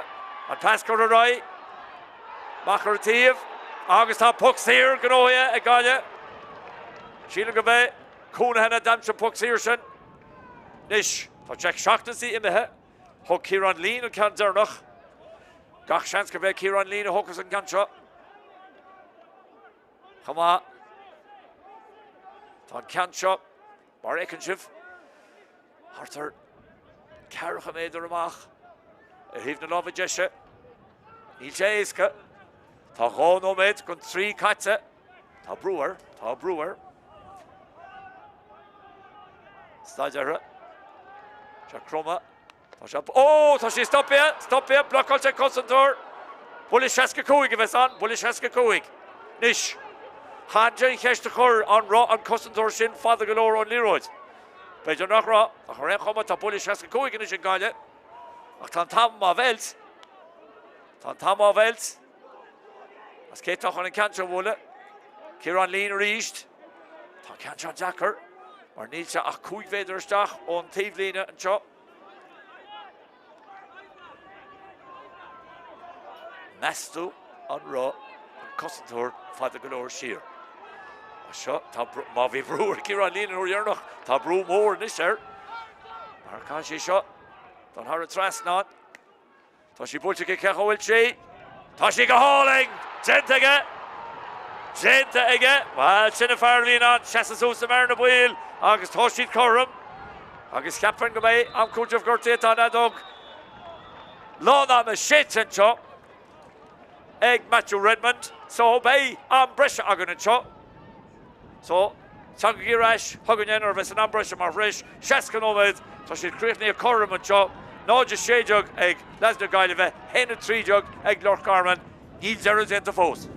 An pas curtha ar aghaidh. Amach ar an taobh agus tá poc saor gnóthaithe ag Gaillimh. Sílim go mbeidh Counihan a d'aimsigh an poc saor sin. Anois tá Jack Shaughnessy imithe. Thóg Ciarán Leen an ceann deireanach. Gach seans go mbeidh Ciarán Leen a thógfas an ceann seo. Chomh maith. Tá an ceann seo, mar a fheiceann sibh, thart ar ceathracha méadar amach ar thaobh na láimhe deise. Níl sé éasca. Tá 2 nóiméad don 3 caite. Tá brú air, tá brú air. Stad uirthi. Sé cromtha. Tá sé, ó, tá sí stoptha, stoptha, blocáilte ag cosantóir. Buille 65 a bheas ann, buille 65. Anois, caithfidh an cheist a chur, an raibh an cosantóir sin fada go leor ón liathróid? B'fhéidir nach raibh, ach ar aon chuma tá buille 65 anois ag Gaillimh. Ach tá an t-am á mheilt. Tá an t-am á mheilt. As cé atá chun an ceann seo a bhualadh? Ciarán Leen arís. Tá an ceann seo deacair mar níl sé ach 5 mhéadar isteach ón taobhlíne anseo. Meas tú an raibh an cosantóir fada go leor siar? Seo, tá, má bhí brú ar Ciarán Leen an uair dheireanach, tá brú mór anois air. Mar caithfidh sé seo dul thar an trasnán. Tá sí buailte aige, cé chomh bhfuil sí? Tá sí go hálainn! Déanta aige! Déanta aige! Bhuel, sin an fear a bhí in ann seasamh suas i mbearna baoil agus tá siad cothrom. Agus cheapfainn go mbeidh am cúitimh gortaithe, tá an fheadóg lán ama séidte anseo ag Matthew Redmond. So, beidh am breise againn anseo. So, tagaigí ar ais chugainne nuair a bheas an am breise mar tar éis 60 nóiméad, tá siad críochnaithe cothrom anseo, 0-16 ag leaids na Gaillimhe, 1-13 ag Loch Garman. Níl deireadh déanta fós.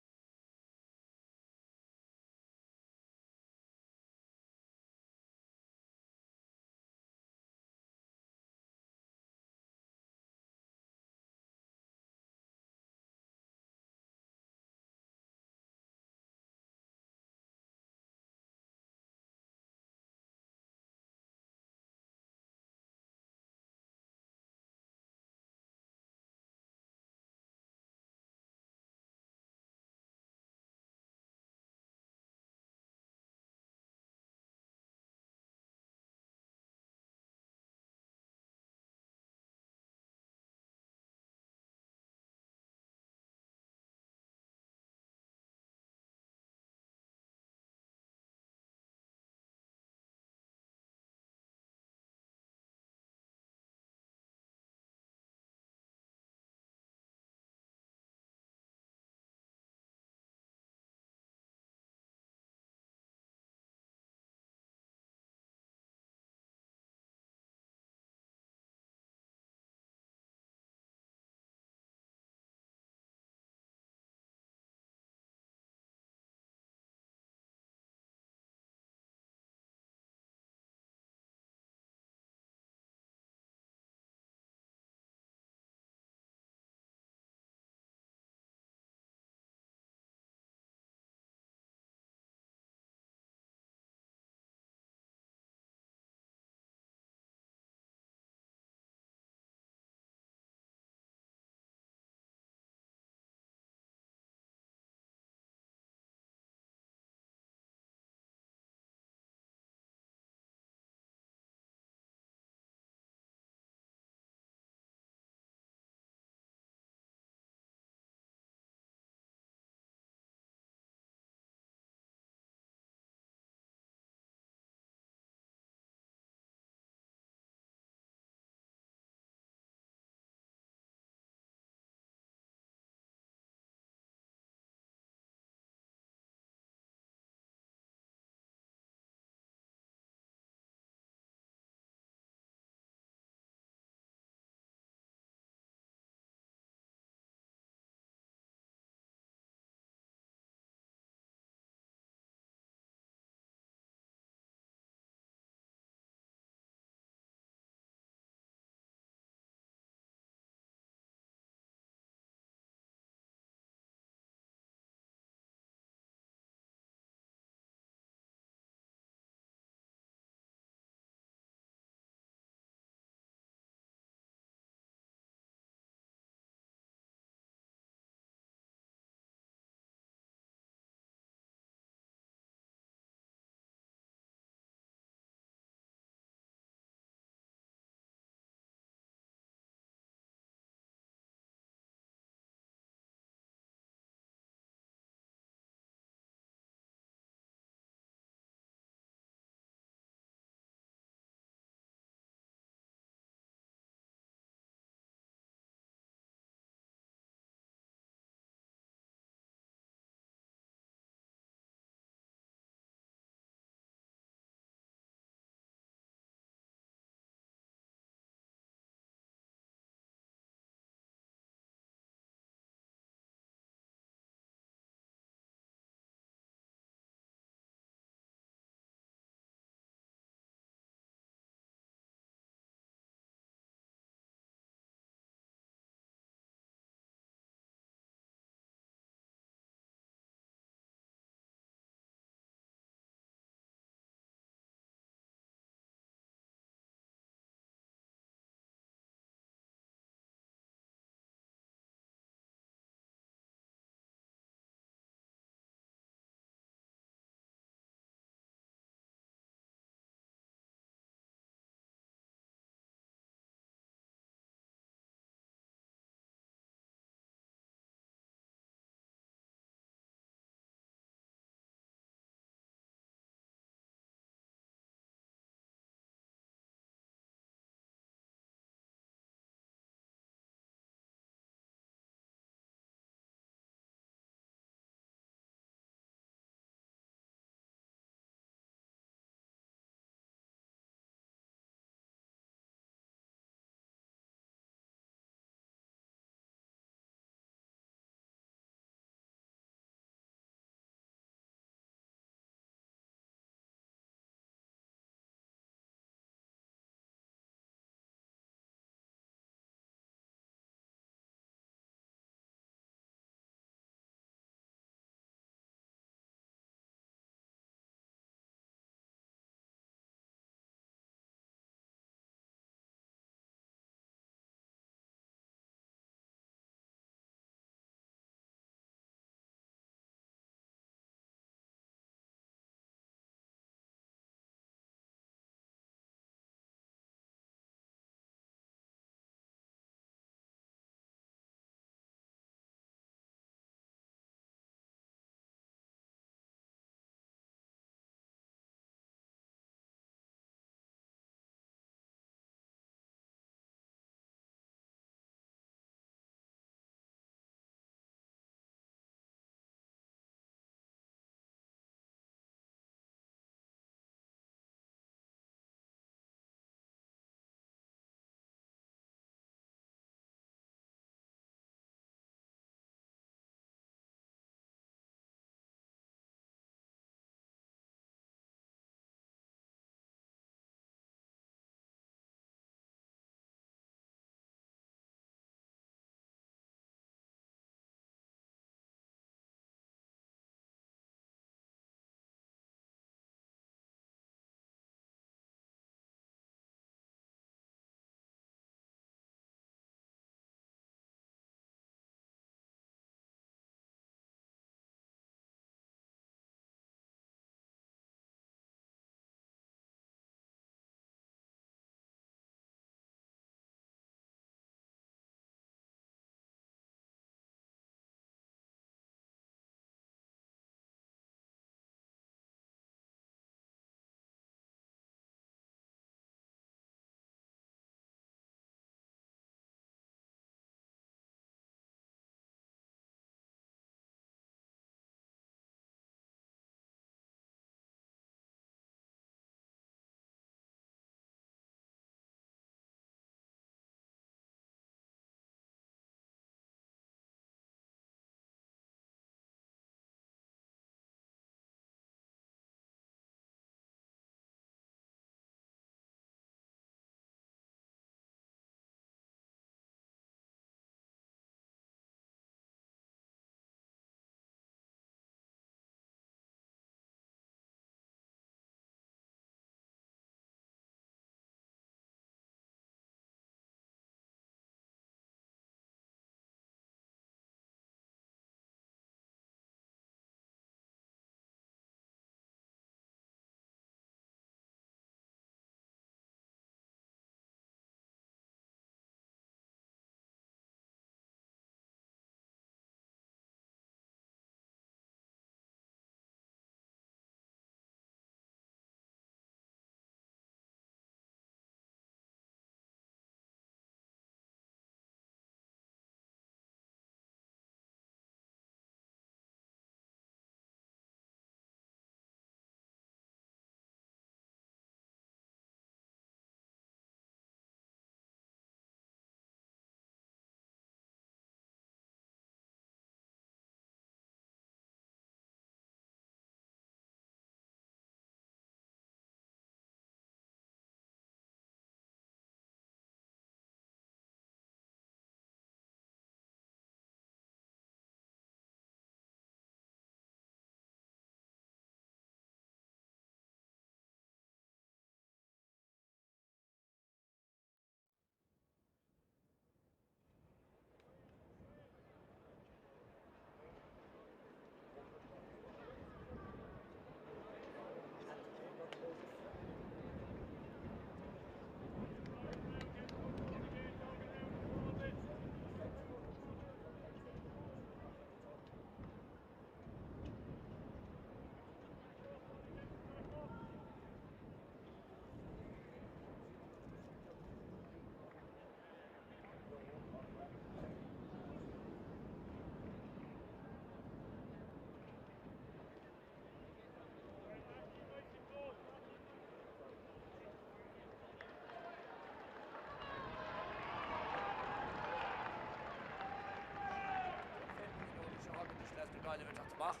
Gaillimh ag teacht amach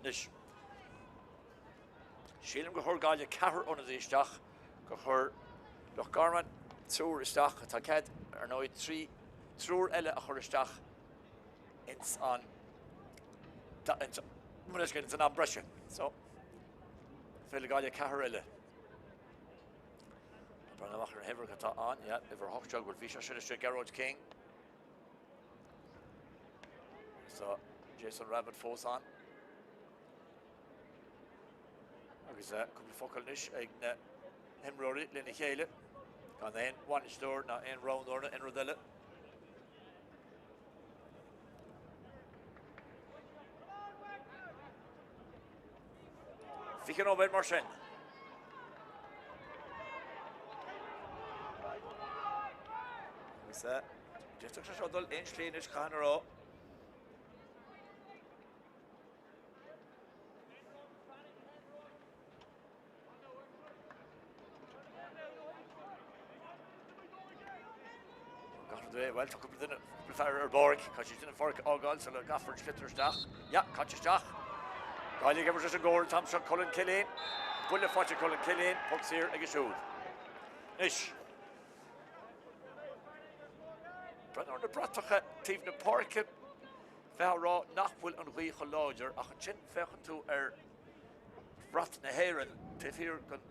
anois. Sílim gur chuir Gaillimh ceathrar ionadaí isteach, gur chuir Loch Garman triúr isteach. Tá cead, ar ndóigh, 3, triúr eile a chur isteach ins an, ins an am breise. So, féidir le Gaillimh ceathrar eile. Breathnaigh amach ar na huimhreacha atá ann, yeah, uimhir 18, bhuel bhí sé sin istigh, Gearóid King. So, Jason Rabbitte fós ann. Agus uh, cúpla focal anois ag na himreoirí lena chéile, gan aon bhainisteoir ná aon roghnóir ná aon rud eile. 20 nóiméad mar sin. Agus d'fhéadfadh sé seo dul aon slí anois caithfidh a rá. Bhuel, tá cúpla duine, cúpla fear ar an bpáirc, caithfidh siad sin an pháirc a fhágáil sula gcaithfear an sliotar isteach. Yeah, caite isteach. Gaillimh ag imirt leis an gcóir an t-am seo, Colin Killeen. Buille faighte ag Colin Killeen, poc saor aige siúd. Anois. Breathnaigh ar na bratacha taobh na páirce, bheifeá ag rá nach bhfuil an ghaoth chomh láidir ach ansin féachann tú ar bhrat na hÉireann taobh thiar den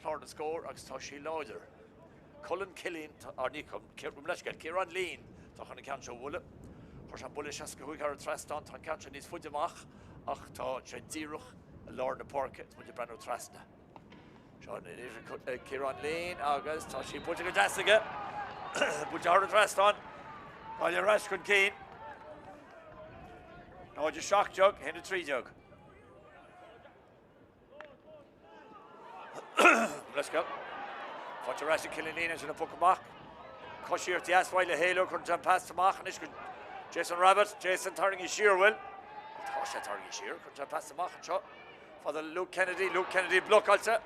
chlár na scór agus tá sí láidir. Colin Killeen, tá, ní gabh mo leithscéal, Ciarán Leen atá chun an ceann seo a bhualadh. Chuir sé an buille 65 thar an trasnán, tá an ceann seo níos faide amach ach tá sé díreach i lár na páirce is muid ag breathnú trasna. Seo anois Ciarán Leen agus tá sí buailte go deas aige. Buailte thar an trasnán. Gaillimh ar ais chun cinn. 0 17, 1 13. Leithscéal. Faighte ar ais ag Cillian Leen ansin an poc amach. Coisíocht dheas uaidh le Halo cuireann sé an pas amach anois go Jason Rabbitte. Jason tarraingthe siar bhfuil. Tá sé tarraingthe siar. Cuireann sé an pas amach anseo. Fada le Luke Kennedy. Luke Kennedy blocáilte.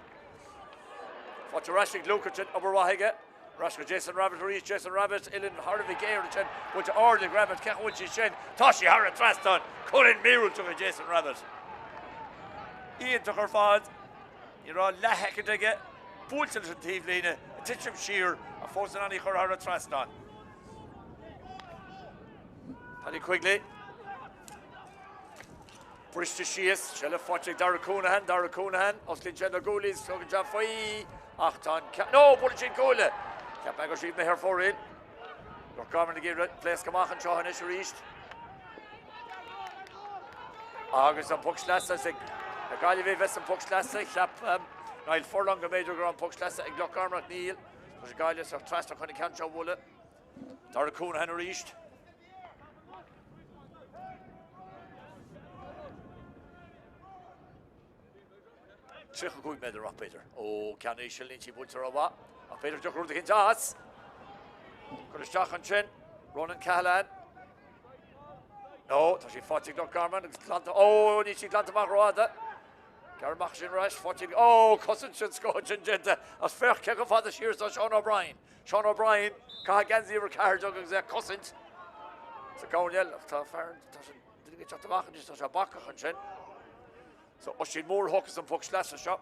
Faighte ar ais ag Luke ansin obair mhaith aige. Ar ais go Jason Rabbitte arís, Jason Rabbitte, uillinn thar a bheith géar ansin, buailte ard ag Rabbitte, cén chaoi a bhfuil sí sin? Tá sí thar an trasnán! Cúilín míorúilteach ag Jason Rabbitte. Iontach ar fad. Ní raibh leathshoicind aige, buailte leis an taobhlíne, ag titim siar, ach fós in ann í a chur thar an trasnán. Paddy Quigley. Briste síos, seilbh faighte ag Darragh Counihan, Darragh Counihan, osclaíonn sé na guaillí is tugann sé faoi ach tá an ceann, no, buaileann sí an cuaille! Cheap mé go raibh sí imithe ar fóraoil. Loch Garman ag iarraidh pléascadh amach anseo anois arís. Agus an poc sleasa is ag na Gaillimhigh a bheas an poc sleasa, cheap Niall Furlong go mb'fhéidir go raibh an poc sleasa ag Loch Garman ach níl. Tá sé Gaillimh sa trasna chun an ceann seo a bhualadh. Darragh Counihan arís. 35 méadar amach b'fhéidir. Ó, ceann íseal, níl sí buailte rómhaith. Ach b'fhéidir go dtiocfaidh rud eicínt as. Cur isteach ansin. Ronan Cahalane. No, tá sí faighte ag Loch Garman agus glanta. Ó, níl sí glanta amach rófhada. Gearr amach sin ar ais, faighte ag... Ó, cosaint den scoth sin déanta. As féach cé chomh fada siar is atá Seán O'Brien. Seán O'Brien, caitheamh geansaí uimhir 14 agus é ag cosaint sa gcoirnéal ach tá fear, tá sé duine ag teacht amach anois, tá sé bacach ansin. So Oisín Moore a thógfas an poc sleasa seo.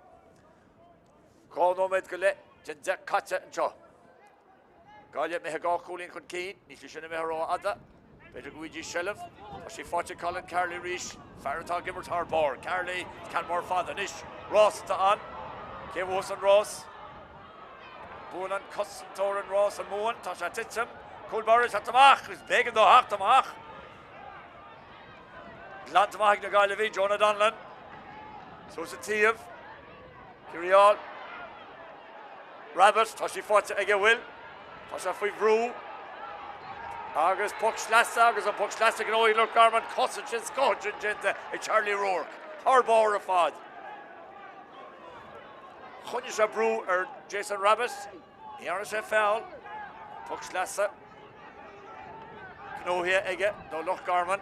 2 nóiméad go leith den 10 caite anseo. Gaillimh imithe 2 chúilín chun cinn, níl sé sin imithe rófhada. B'fhéidir go bhfaighidís seilbh. Tá sí faighte ag Colin Carley arís, fear atá ag imirt thar barr. Carley, ceann mór fada anois. Rás atá ann. Cé a bhuafas an rás? Buann an cosantóir an rás, an mbuann? Tá sé ag titim. Cúl báire ag teacht amach agus b'éigean dó theacht amach. Glanta amach ag na Gaillimhigh, Jonah Donlan. Suas an taobh. Ciarán Rabbitte, tá sí faighte aige, bhfuil? Tá sé faoi bhrú. Agus poc sleasa agus an poc sleasa gnóthaithe ag Loch Garman, cosaint den scoth sin déanta ag Charlie Rourke. Thar barr ar fad. Choinnigh sé brú ar Jason Rabbitte. Ní dhearna sé feall. Poc sleasa gnóthaithe aige do Loch Garman.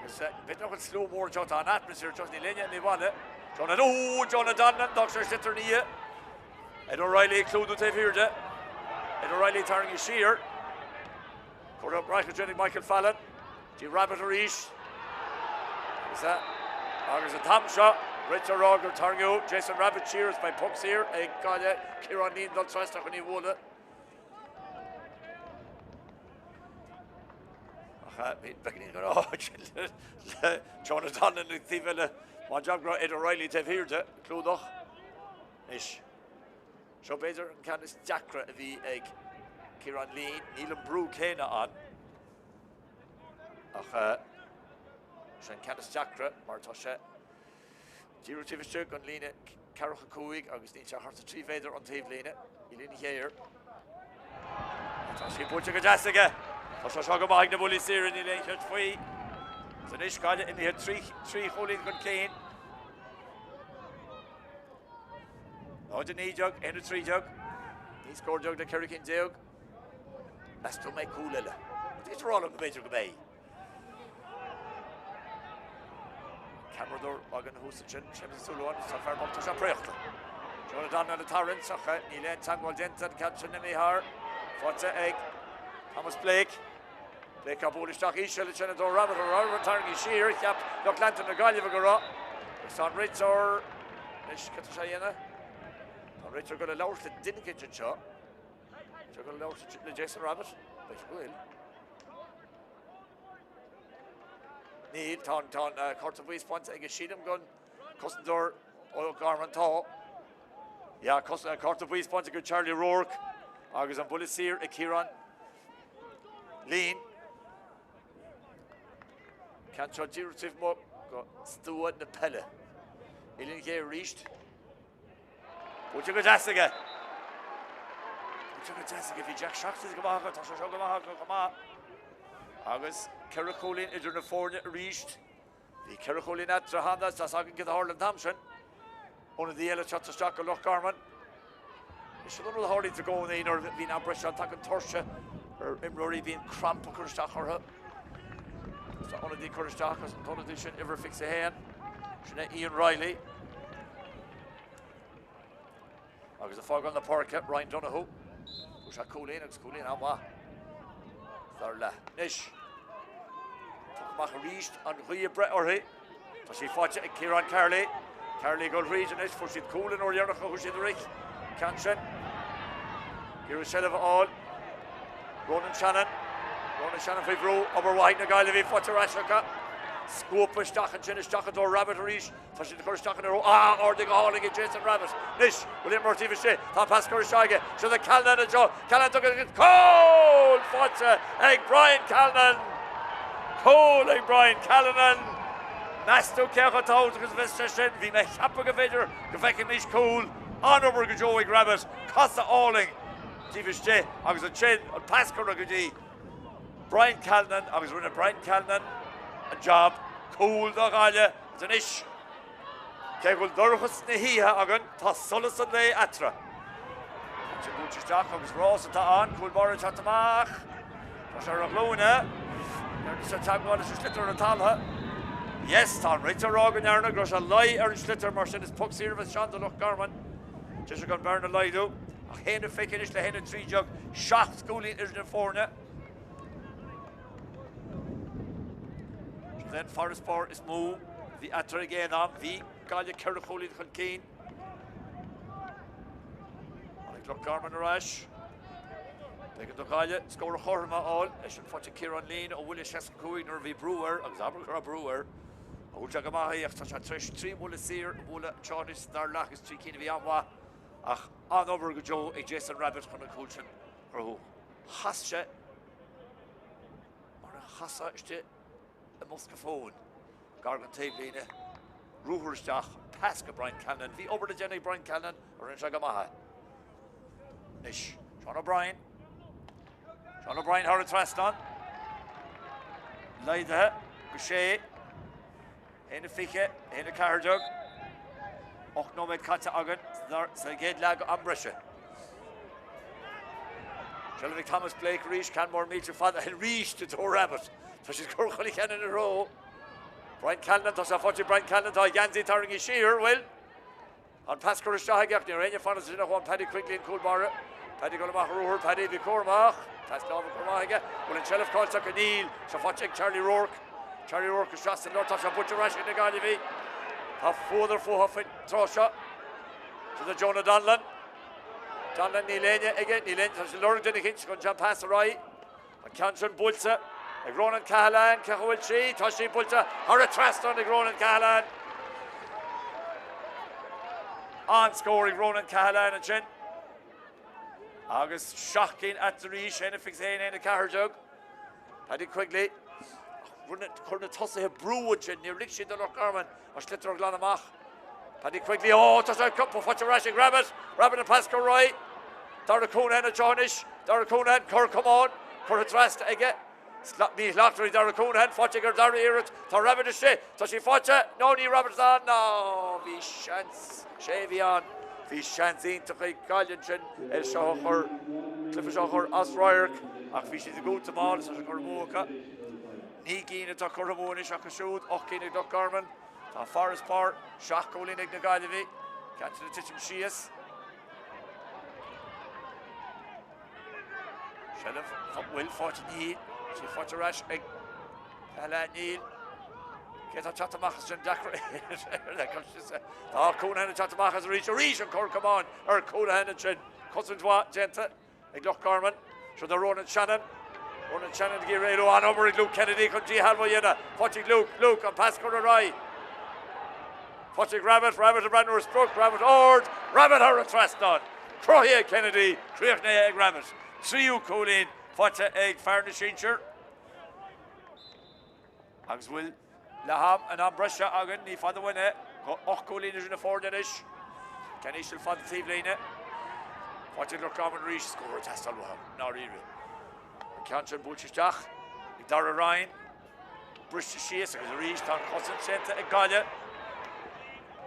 Agus b'fhéidir nach bhfuil slua mór anseo, tá an atmaisféar anseo, níl éinne imithe abhaile. Jonah, ó, Jonah Donlan, d'fhág sé sliotar ina dhiaidh. Ed O'Reilly ag clúdú taobh thiar de. Ed O'Reilly tarraingthe siar. Curtha ar ais ansin ag Michael Fallon. Dtí Rabbitte arís. Agus agus an t-am seo, réiteoir ag rá gur tarraingíodh Jason Rabbitte siar is beidh poc saor ag Gaillimh. Ciarán Leen dul trasna chun í a bhualadh. Ach bhí beagáinín den áit le Seán O'Donnell an taobh eile. Maith an job go raibh Ed O'Reilly taobh thiar de, clúdach. Anois, seo b'fhéidir an ceann is deacra a bhí ag Ciarán Leen. Níl an brú céanna ann. Ach sé an ceann is deacra mar tá sé díreach taobh istigh den líne ceathracha 5 agus níl sé thart ar 3 mhéadar ón taobhlíne Uillinn Ghéar. Tá sí buailte go deas aige. Tá sé seo go maith ag na buillí saora, níl aon cheist faoi. Is anois Gaillimh imithe 3 chúilín chun cinn. 0 19, 1 13. 19 scór le 14 cinn. Meas tú an mbeidh cúl eile? Is rá liom go mb'fhéidir go mbeidh. Ceamaradóir againn thuas ansin, Séamus Ó Súilleabháin, tá fear bocht, tá sé préachta. Seán O'Donnell ag tarraingt ach níl aon teagmháil déanta, an ceann sin imithe thar, faighte ag Thomas Blake. Blake á bualadh isteach íseal ansin i dtreo Rabbitte, Rabbitte tarraingthe siar, cheap lucht leanta na Gaillimhe go raibh. Agus tá an réiteoir, anois cad tá sé a dhéanamh? Tá an réiteoir ag dul a labhairt le duine éicint anseo. Tá ag labhairt le Jason Rabbitte, b'fhéidir go bhfuil. Níl, tá an tá an cárta buí bainte aige sílim don cosantóir ó Garman tá. Yeah, cárta buí bainte go Charlie Rourke agus an buille saor ag Ciarán Leen. Ceann seo díreach taobh amuigh go stua na peile. Uillinn ghéar arís. Buailte go deas aige. Buailte go deas aige. Bhí Jack Shafty go maith acu. Tá sé seo go maith acu chomh maith. Agus ceithre chúilín idir na foirne arís. Bhí ceithre chúilín eatarthu cheana. Tá's againn cad a tharla an t-am sin. Ionadaí eile teacht isteach go Loch Garman. Is sin an rud a tharlaíonn i gcónaí nuair a bhíonn am breise ann. Tagann tuirse ar imreoirí, bíonn crampa ag cur isteach orthu. Tá ionadaí curtha isteach agus an t-ionadaí sin uimhir 21. Sin é Ian Reilly. Agus ag fágáil na páirce, Ryan Donoghue. Fuair sé cúilín agus cúilín an-mhaith. Dar le. Anois, poc amach arís an ghaoth ag breith uirthi. Tá sí faighte ag Ciarán Carley. Carley ag dul thríd anois, fuair siad cúl an uair dheireanach a chuaigh siad ag rith. Ceann sin. Iarraidh seilbh a fháil. Ronan Shannon. Ronan Shannon faoi bhrú. Obair mhaith ag na Gaillimhigh faighte ar ais acu. Scuabtha isteach ansin, isteach i dtreo Rabbitte arís. Tá siad ag cur isteach ina threo. Ah! Ardaithe go hálainn ag Jason Rabbitte. Anois, bhfuil imreoir taobh istigh? Tá an pas curtha isteach aige. Seo do Callinan anseo. Callinan tugtha agus cúl faighte ag Brian Callinan! Cúl ag Brian Callinan! Meas tú cé chomh tábhachtach is a bheas sé sin? Bhí mé ag ceapadh go mb'fhéidir go bhfeicfimis cúl. An-obair go deo ag Rabbitte. Casadh álainn taobh istigh agus ansin an pas curtha go dtí Brian Callinan agus rinne Brian Callinan an jab. Cúl do Ghaillimh. Agus anois, cé go bhfuil dorchas na hoíche againn, tá solas an lae eatarthu. Tá sé buailte isteach agus rás atá ann, cúl báire ag teacht amach. Tá sé ar a ghlúine. Ndearna sé teagmháil leis an sliotar ar an talamh. Yes, tá an réiteoir ag rá go ndearna, go raibh sé luí ar an sliotar, mar sin is poc saor a bheas ann do Loch Garman. Deis acu an bearna a laghdú. Ach 1-20 anois le 1-13, 7 gcúilín idir na foirne. Sin é an farasbarr is mó a bhí eatarthu ag aon am. Bhí Gaillimh ceithre chúilín chun cinn. Tháinig Loch Garman ar ais. B'éigean do Ghaillimh scór a chothrom a fháil. É sin faighte ag Ciarán Leen ó bhuille 65 nuair a bhí brú air agus abair go raibh brú air. Bhuail sé go maith í ach tá sé tar éis 3 bhuille saor a bhualadh anseo anois sa dara leath agus 3 cinn a bhí an-mhaith ach an-obair go deo ag Jason Rabbitte chun an cúl sin a chruthú. Chas sé mar a chasfá istigh i mbosca fóin gar don taobhlíne, ruathar isteach, pas go Brian Callinan. Bhí obair le déanamh ag Brian Callinan a rinne sé go maith. Anois, Sean O'Brien. Sean O'Brien thar an trasnán. Laghdaithe go 6. 1-20, 1-14. 8 nóiméad caite againn sa gcéad leath am breise. Seilbh ag Thomas Blake arís, ceann mór millteach fada arís i dtreo Rabbitte. Tá siad ag cur chuile cheann ina threo. Brian Callinan, tá sé faighte ag Brian Callinan, tá a gheansaí tarraingthe siar, bhfuil? An pas curtha isteach aige ach ní raibh éinne ag fanacht ansin ach amháin Paddy Quigley an cúl báire. Paddy ag dul amach ar ruathar. Paddy, bhí cóir amach. Pas láimhe curtha amach aige. Bhfuil an tseilbh caillte acu? Níl. Seo faighte ag Charlie Rourke. Charlie Rourke isteach sa lár. Tá sé buailte ar ais ag na Gaillimhigh. Tá fuadar fúthu faoin tráth seo. Seo do Jonah Donlan. Donlan níl éinne aige. Níl éinne. Tá sé ag lorg duine eicínt chun jump pass ar aghaidh. An ceann sin buailte ag Ronan Cahalane. Cé chaoi bhfuil sí? Tá sí buailte thar an trasnán ag Ronan Cahalane. An-scór ag Ronan Cahalane ansin. Agus 7 gcinn eatarthu arís, 1 21, 1 14. Paddy Quigley. Chuir na tosaithe brú ansin, níor lig siad do Loch Garman an sliotar a ghlanadh amach. Paddy Quigley, ó, tá sé faighte ar ais ag Rabbitte. Rabbitte an pas curtha ar aghaidh. Dara Counihan anseo anois. Dara Counihan, cor camáin, curtha trasna aige. Míshlachtmhar ag Dara Counihan, faighte ag ar dara iarracht. Tá Rabbitte istigh, tá sí faighte. No, ní Rabbitte ann. No, bhí seans, sé a bhí ann. Bhí seans iontach ag Gaillimh ansin é seo a chur, cluiche seo a chur as radharc ach bhí siad i gcúnta mall is tá sé curtha amú acu. 9 gcinn atá curtha amú anois acu siúd, 8 gcinn ag Loch Garman. Tá farasbarr 7 gcúilín ag na Gaillimhigh. Ceann sin ag titim síos. Seilbh bhfuil faighte níl. Sí faighte ar ais ag Cahalane níl. Cé atá teacht amach as sin deacair Tá Counihan ag teacht amach as arís arís an cor camáin ar Counihan ansin. Cosaint mhaith déanta. Ag Loch Garman. Seo do Ronan Shannon. Ronan Shannon ag iarraidh éalú. An-obair ag Luke Kennedy chun díshealbhú a dhéanamh. Faighte ag Luke. Luke, an pas curtha ar aghaidh. Faighte ag Rabbitte. Rabbitte ag breathnú ar sprioc. Rabbitte ard. Rabbitte thar an trasnán. Cruthaithe ag Kennedy. Críochnaithe ag Rabbitte. Tríú cúilín faighte ag fear na sinsear. Agus bhfuil leath-am in am breise againn, ní fada uainn é. 8 gcúilín idir na foirne anois. Ceann íseal fada taobhlíne. Faighte ag Loch Garman arís, scór ag teastáil uathu, i ndáiríre. An ceann sin buailte isteach ag Darragh Ryan. Briste síos agus arís tá an chosaint déanta ag Gaillimh.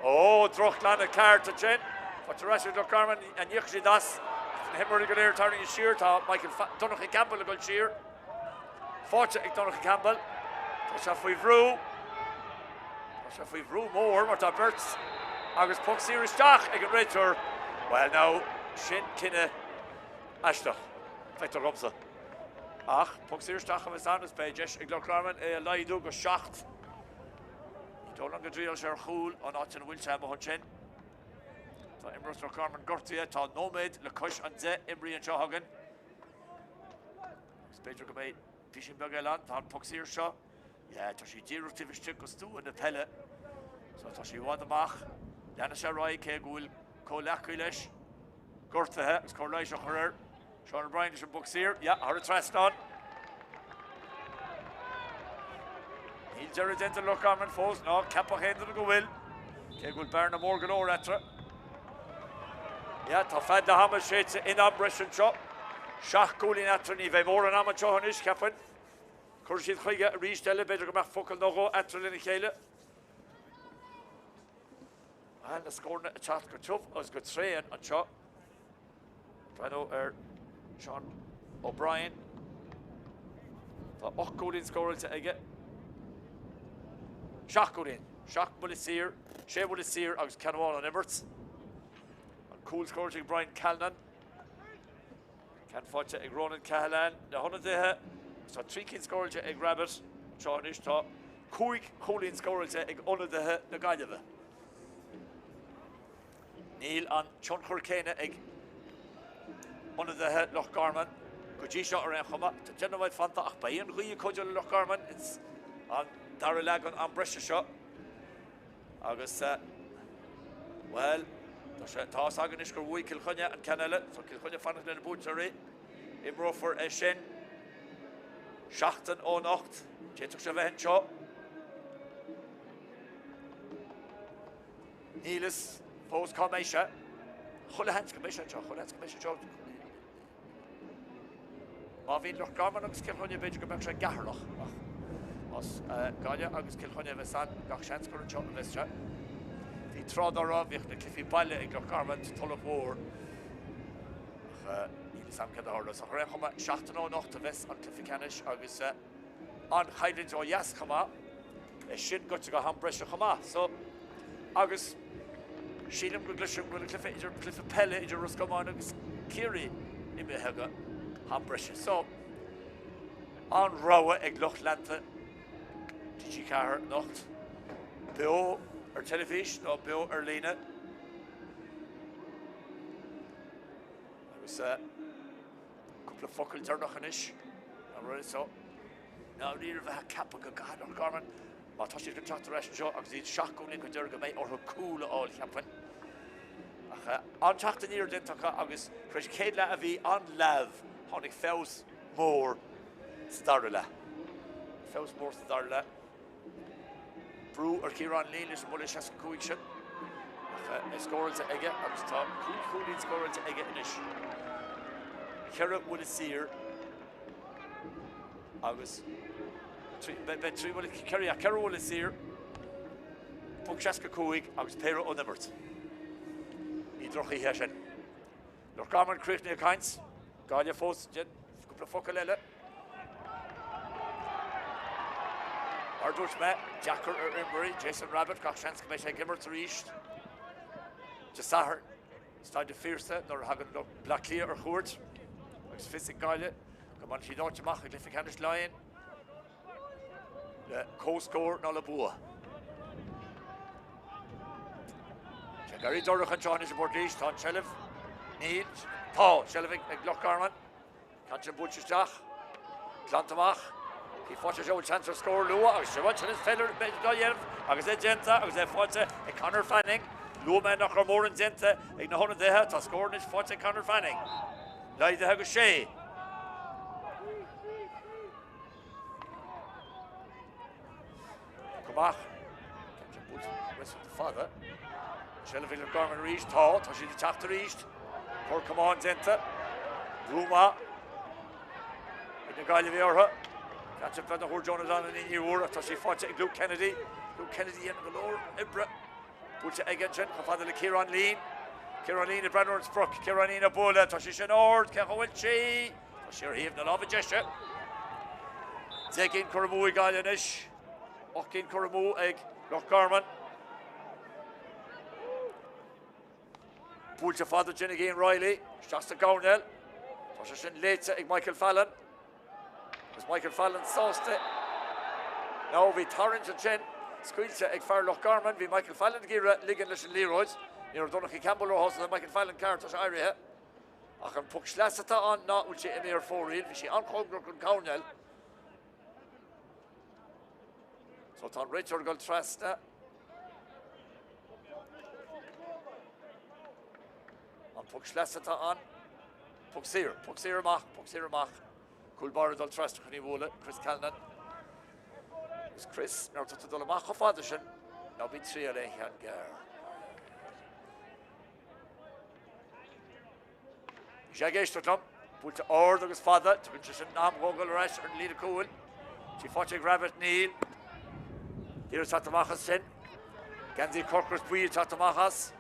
Ó, drochghlanadh ceart ansin. Faighte ar ais ag Loch Garman, an íocfaidh siad as? Na himreoirí go léir tarraingthe siar, tá Michael Donncha Campbell ag dul siar. Faighte ag Donncha Campbell. Tá sé faoi bhrú. Tá sé faoi bhrú mór mar tá beirt agus poc saor isteach ag an réiteoir. Well now, sin cinneadh aisteach, feictear dhomsa. Ach poc saor isteach a bheas ann is beidh deis ag Loch Garman é a laghdú go 7. Ní dóigh liom go dtriailfidh sé ar chúl an áit ina bhfuil sé amuigh ansin. Tá imreoir Loch Garman gortaithe, tá nóiméad le cois an 10 imrithe anseo againn. Agus b'fhéidir go mbeidh písín beag eile ann. Tá an poc saor seo, yeah, tá sí díreach taobh istigh de stua na peile. So tá sí i bhfad amach. Leanfaidh sé ar aghaidh cé go bhfuil comhleacaí leis gortaithe agus cóir leighis á chur air. Seán O'Brien leis an bpoc saor, yeah, thar an trasnán. Níl deireadh déanta le Loch Garman fós, ná ceapfadh aon duine go bhfuil, cé go bhfuil bearna mór go leor eatarthu. Yeah, tá fead leath ama séidte in am breise anseo. 7 gcúilín eatarthu, ní bheidh mórán ama anseo anois, cheapfainn. Cuirfidh siad chuige arís eile, b'fhéidir go mbeadh focal nó dhó eatarthu lena chéile. Bhuel, na scóranna ag teacht go tiubh agus go tréan anseo. Breathnú ar Seán O'Brien. Tá 8 gcúilín scóráilte aige. 7 gcúilín. 7 mbuille saor, 6 bhuille saor agus ceann amháin ón imirt. An cúl scóráilte ag Brian Calnan. Ceann faighte ag Ronan Cahalane. Na hionadaithe, tá 3 cinn scóráilte ag Rabbitte anseo anois. Tá 5 chúilín scóráilte ag ionadaithe na Gaillimhe. Níl an tionchar céanna ag ionadaithe Loch Garman go dtí seo ar aon chuma. Tá 10 nóiméad fanta ach beidh an ghaoth ag cuidiú le Loch Garman ins an dara leath den am breise seo. Agus, bhuel, tá sé, tá fhios againn anois gur bhuaigh Cill Chainnigh an ceann eile, so Cill Chainnigh fanacht lena buaiteoirí. Imreofar é sin seachtain ó anocht. D'fhéadfadh sé a bheith anseo. Níl fhios fós cá mbeidh sé. Chuile sheans go mbeidh sé anseo, chuile sheans go mbeidh sé anseo. Má bhíonn Loch Garman agus Cill Chainnigh b'fhéidir go mbeadh sé i gCeatharlach ach más Gaillimh agus Cill Chainnigh a bheas ann, gach seans gur anseo a bheas sé. Bhí tráth dá raibh, bhíodh na cluichí baile ag Loch Garman sa Tulach Mhór ach níl fhios agam céard a tharlós. Ach ar aon chuma, seachtain ó anocht a bheas an cluiche ceannais agus An-choimhlint ó dheas chomh maith, é sin goite go ham breise chomh maith. So, agus sílim go gcloisim go bhfuil an cluiche idir, cluiche peile idir Ros Comáin agus Ciarraí. imithe go ham breise. So, an-rogha ag lucht leanta TG4 anocht. Beo ar teilifís nó beo ar líne. Agus cúpla focal deireanach anois. An rud so. Ná ní raibh ag ceapadh go gcaithfidh Loch Garman, má tá siad chun teacht ar ais anseo agus iad 7 gcúilín chun deiridh go mbeidh orthu cúl a fháil, cheapfainn. Ach an-teacht aniar déanta acu agus tar éis chéad leath a bhí an-leamh, tháinig feabhas mór sa dara leath. Feabhas mór sa dara leath. Brú ar Chiarán Leen leis an mbuille 65 sin ach é scóráilte aige agus tá 5 chúilín scóráilte aige anois. Ceithre bhuille saor agus beidh 3 bhuille, ceithre, ceithre bhuille saor, poc 65 agus péire ón imirt. Ní drochoíche é sin. Loch Garman críochnaithe ag caint. Gaillimh fós cúpla focal eile. Mar a dúirt mé, deacair ar imreoirí Jason Rabbitte gach seans go mbeidh sé ag imirt arís Dé Sathairn, Staid an Phiarsaigh nuair a thagann Bleá Cliath ar cuairt agus fios ag Gaillimh go mbainfidh siad áit amach i gcluiche ceannais Laighean le comhscór nó le bua. Tá ag éirí dorcha anseo anois i bPort Laoise, tá an tseilbh, níl, tá seilbh ag Loch Garman. Ceann sin buailte isteach. Glanta amach. Bhí faighte seo bhfuil seans ar scór luath agus seo ansin is féidir dá dhéanamh agus é déanta agus é faighte ag Conor Fanning. Luaigh mé nach raibh mórán déanta ag na hionadaithe. Tá scór anois faighte ag Conor Fanning. Laghdaithe go sé. Amach. Buailte fada. Seilbh ag Loch Garman arís. Tá, tá siad ag teacht arís. Cor camáin déanta. Brú maith. Ag na Gaillimhigh orthu. Ceann sin beagnach úr Jonah Donnelly ní bhfuair ach tá sí faighte ag Luke Kennedy. Luke Kennedy ag déanamh go leor oibre. Buailte aige ansin chomh fada le Ciarán Leen. Ciarán Leen ag breathnú ar an sprioc. Ciarán Leen ag bualadh. Tá sí sin ard. Cé chaoi bhfuil sí? Tá sí ar thaobh na láimhe deise. 10 gcinn curtha amú ag Gaillimh anois. 8 gcinn curtha amú ag Loch Garman. Buailte fada ansin ag Ian Reilly. Isteach sa gcoirnéal. Tá sé sin léite ag Michael Fallon. Agus Michael Fallon sásta. Nó bhí tarraingt ansin scaoilte ag fear Loch Garman. Bhí Michael Fallon ag iarraidh ligean leis an liathróid. Ní raibh Donncha Campbell róshásta le Michael Fallon ceart, tá sé éirithe. Ach an poc sleasa atá ann ná bhfuil sé imithe ar fóraoil. Bhí sé an-chóngarach don choirnéal. So tá an réiteoir ag dul trasna. An poc sleasa atá ann. Poc saor, poc saor amach, poc saor amach. Cúl báire ag dul trasna chun í a bhualadh, Chris Calnan. Agus Chris, nuair atá tú ag dul amach chomh fada sin, ná bí ag triail aon cheann gearr. Bhí sé ag éisteacht liom. Buailte ard agus fada, tugann sé sin am dhó dul ar ais ar an líne cúil. Tá sí faighte ag Rabbitte, níl. Iarraidh teacht amach as sin. Geansaí corcra is buí ag teacht amach as.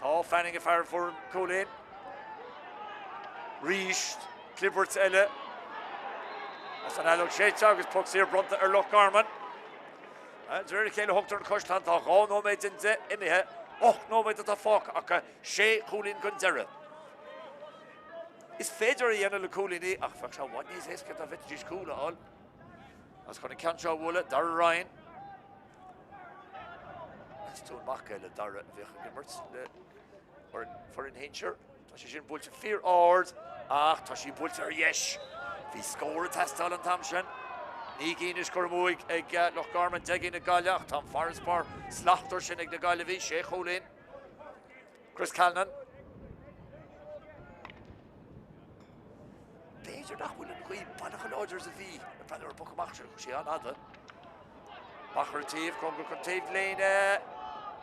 Tá Fanning ag fear fuair an cúilín. Arís, clibirt eile as an fheadóg séidte agus poc saor bronnta ar Loch Garman. De réir a chéile thógtar an caisleán, tá 2 nóiméad den 10 imithe, 8 nóiméad atá fágtha acu, 6 chúilín chun deiridh. Is féidir a dhéanamh le cúilíní ach bheadh sé i bhfad níos éasca dá bhféadfaidís cúl a fháil. Agus chun an ceann seo a bhualadh, Dara Ryan. Meas tú an mac é le Dara a bhíodh ag imirt le foireann shinsir? Tá sé sin buailte fíor ard ach tá sí buailte ar dheis. Bhí scór ag teastáil an t-am sin. 9 gcinn anois curtha amú ag Loch Garman, 10 gcinn ag Gaillimh ach tá an farasbarr slachtmhar sin ag na Gaillimhigh, sé chúilín. Chris Calnan. B'fhéidir nach bhfuil an ghaoth baileach chomh láidir is a bhí ag breathnú ar an bpoc amach sin, chuaigh sé an-fhada. Amach ar an taobh, cóngarach don taobhlíne,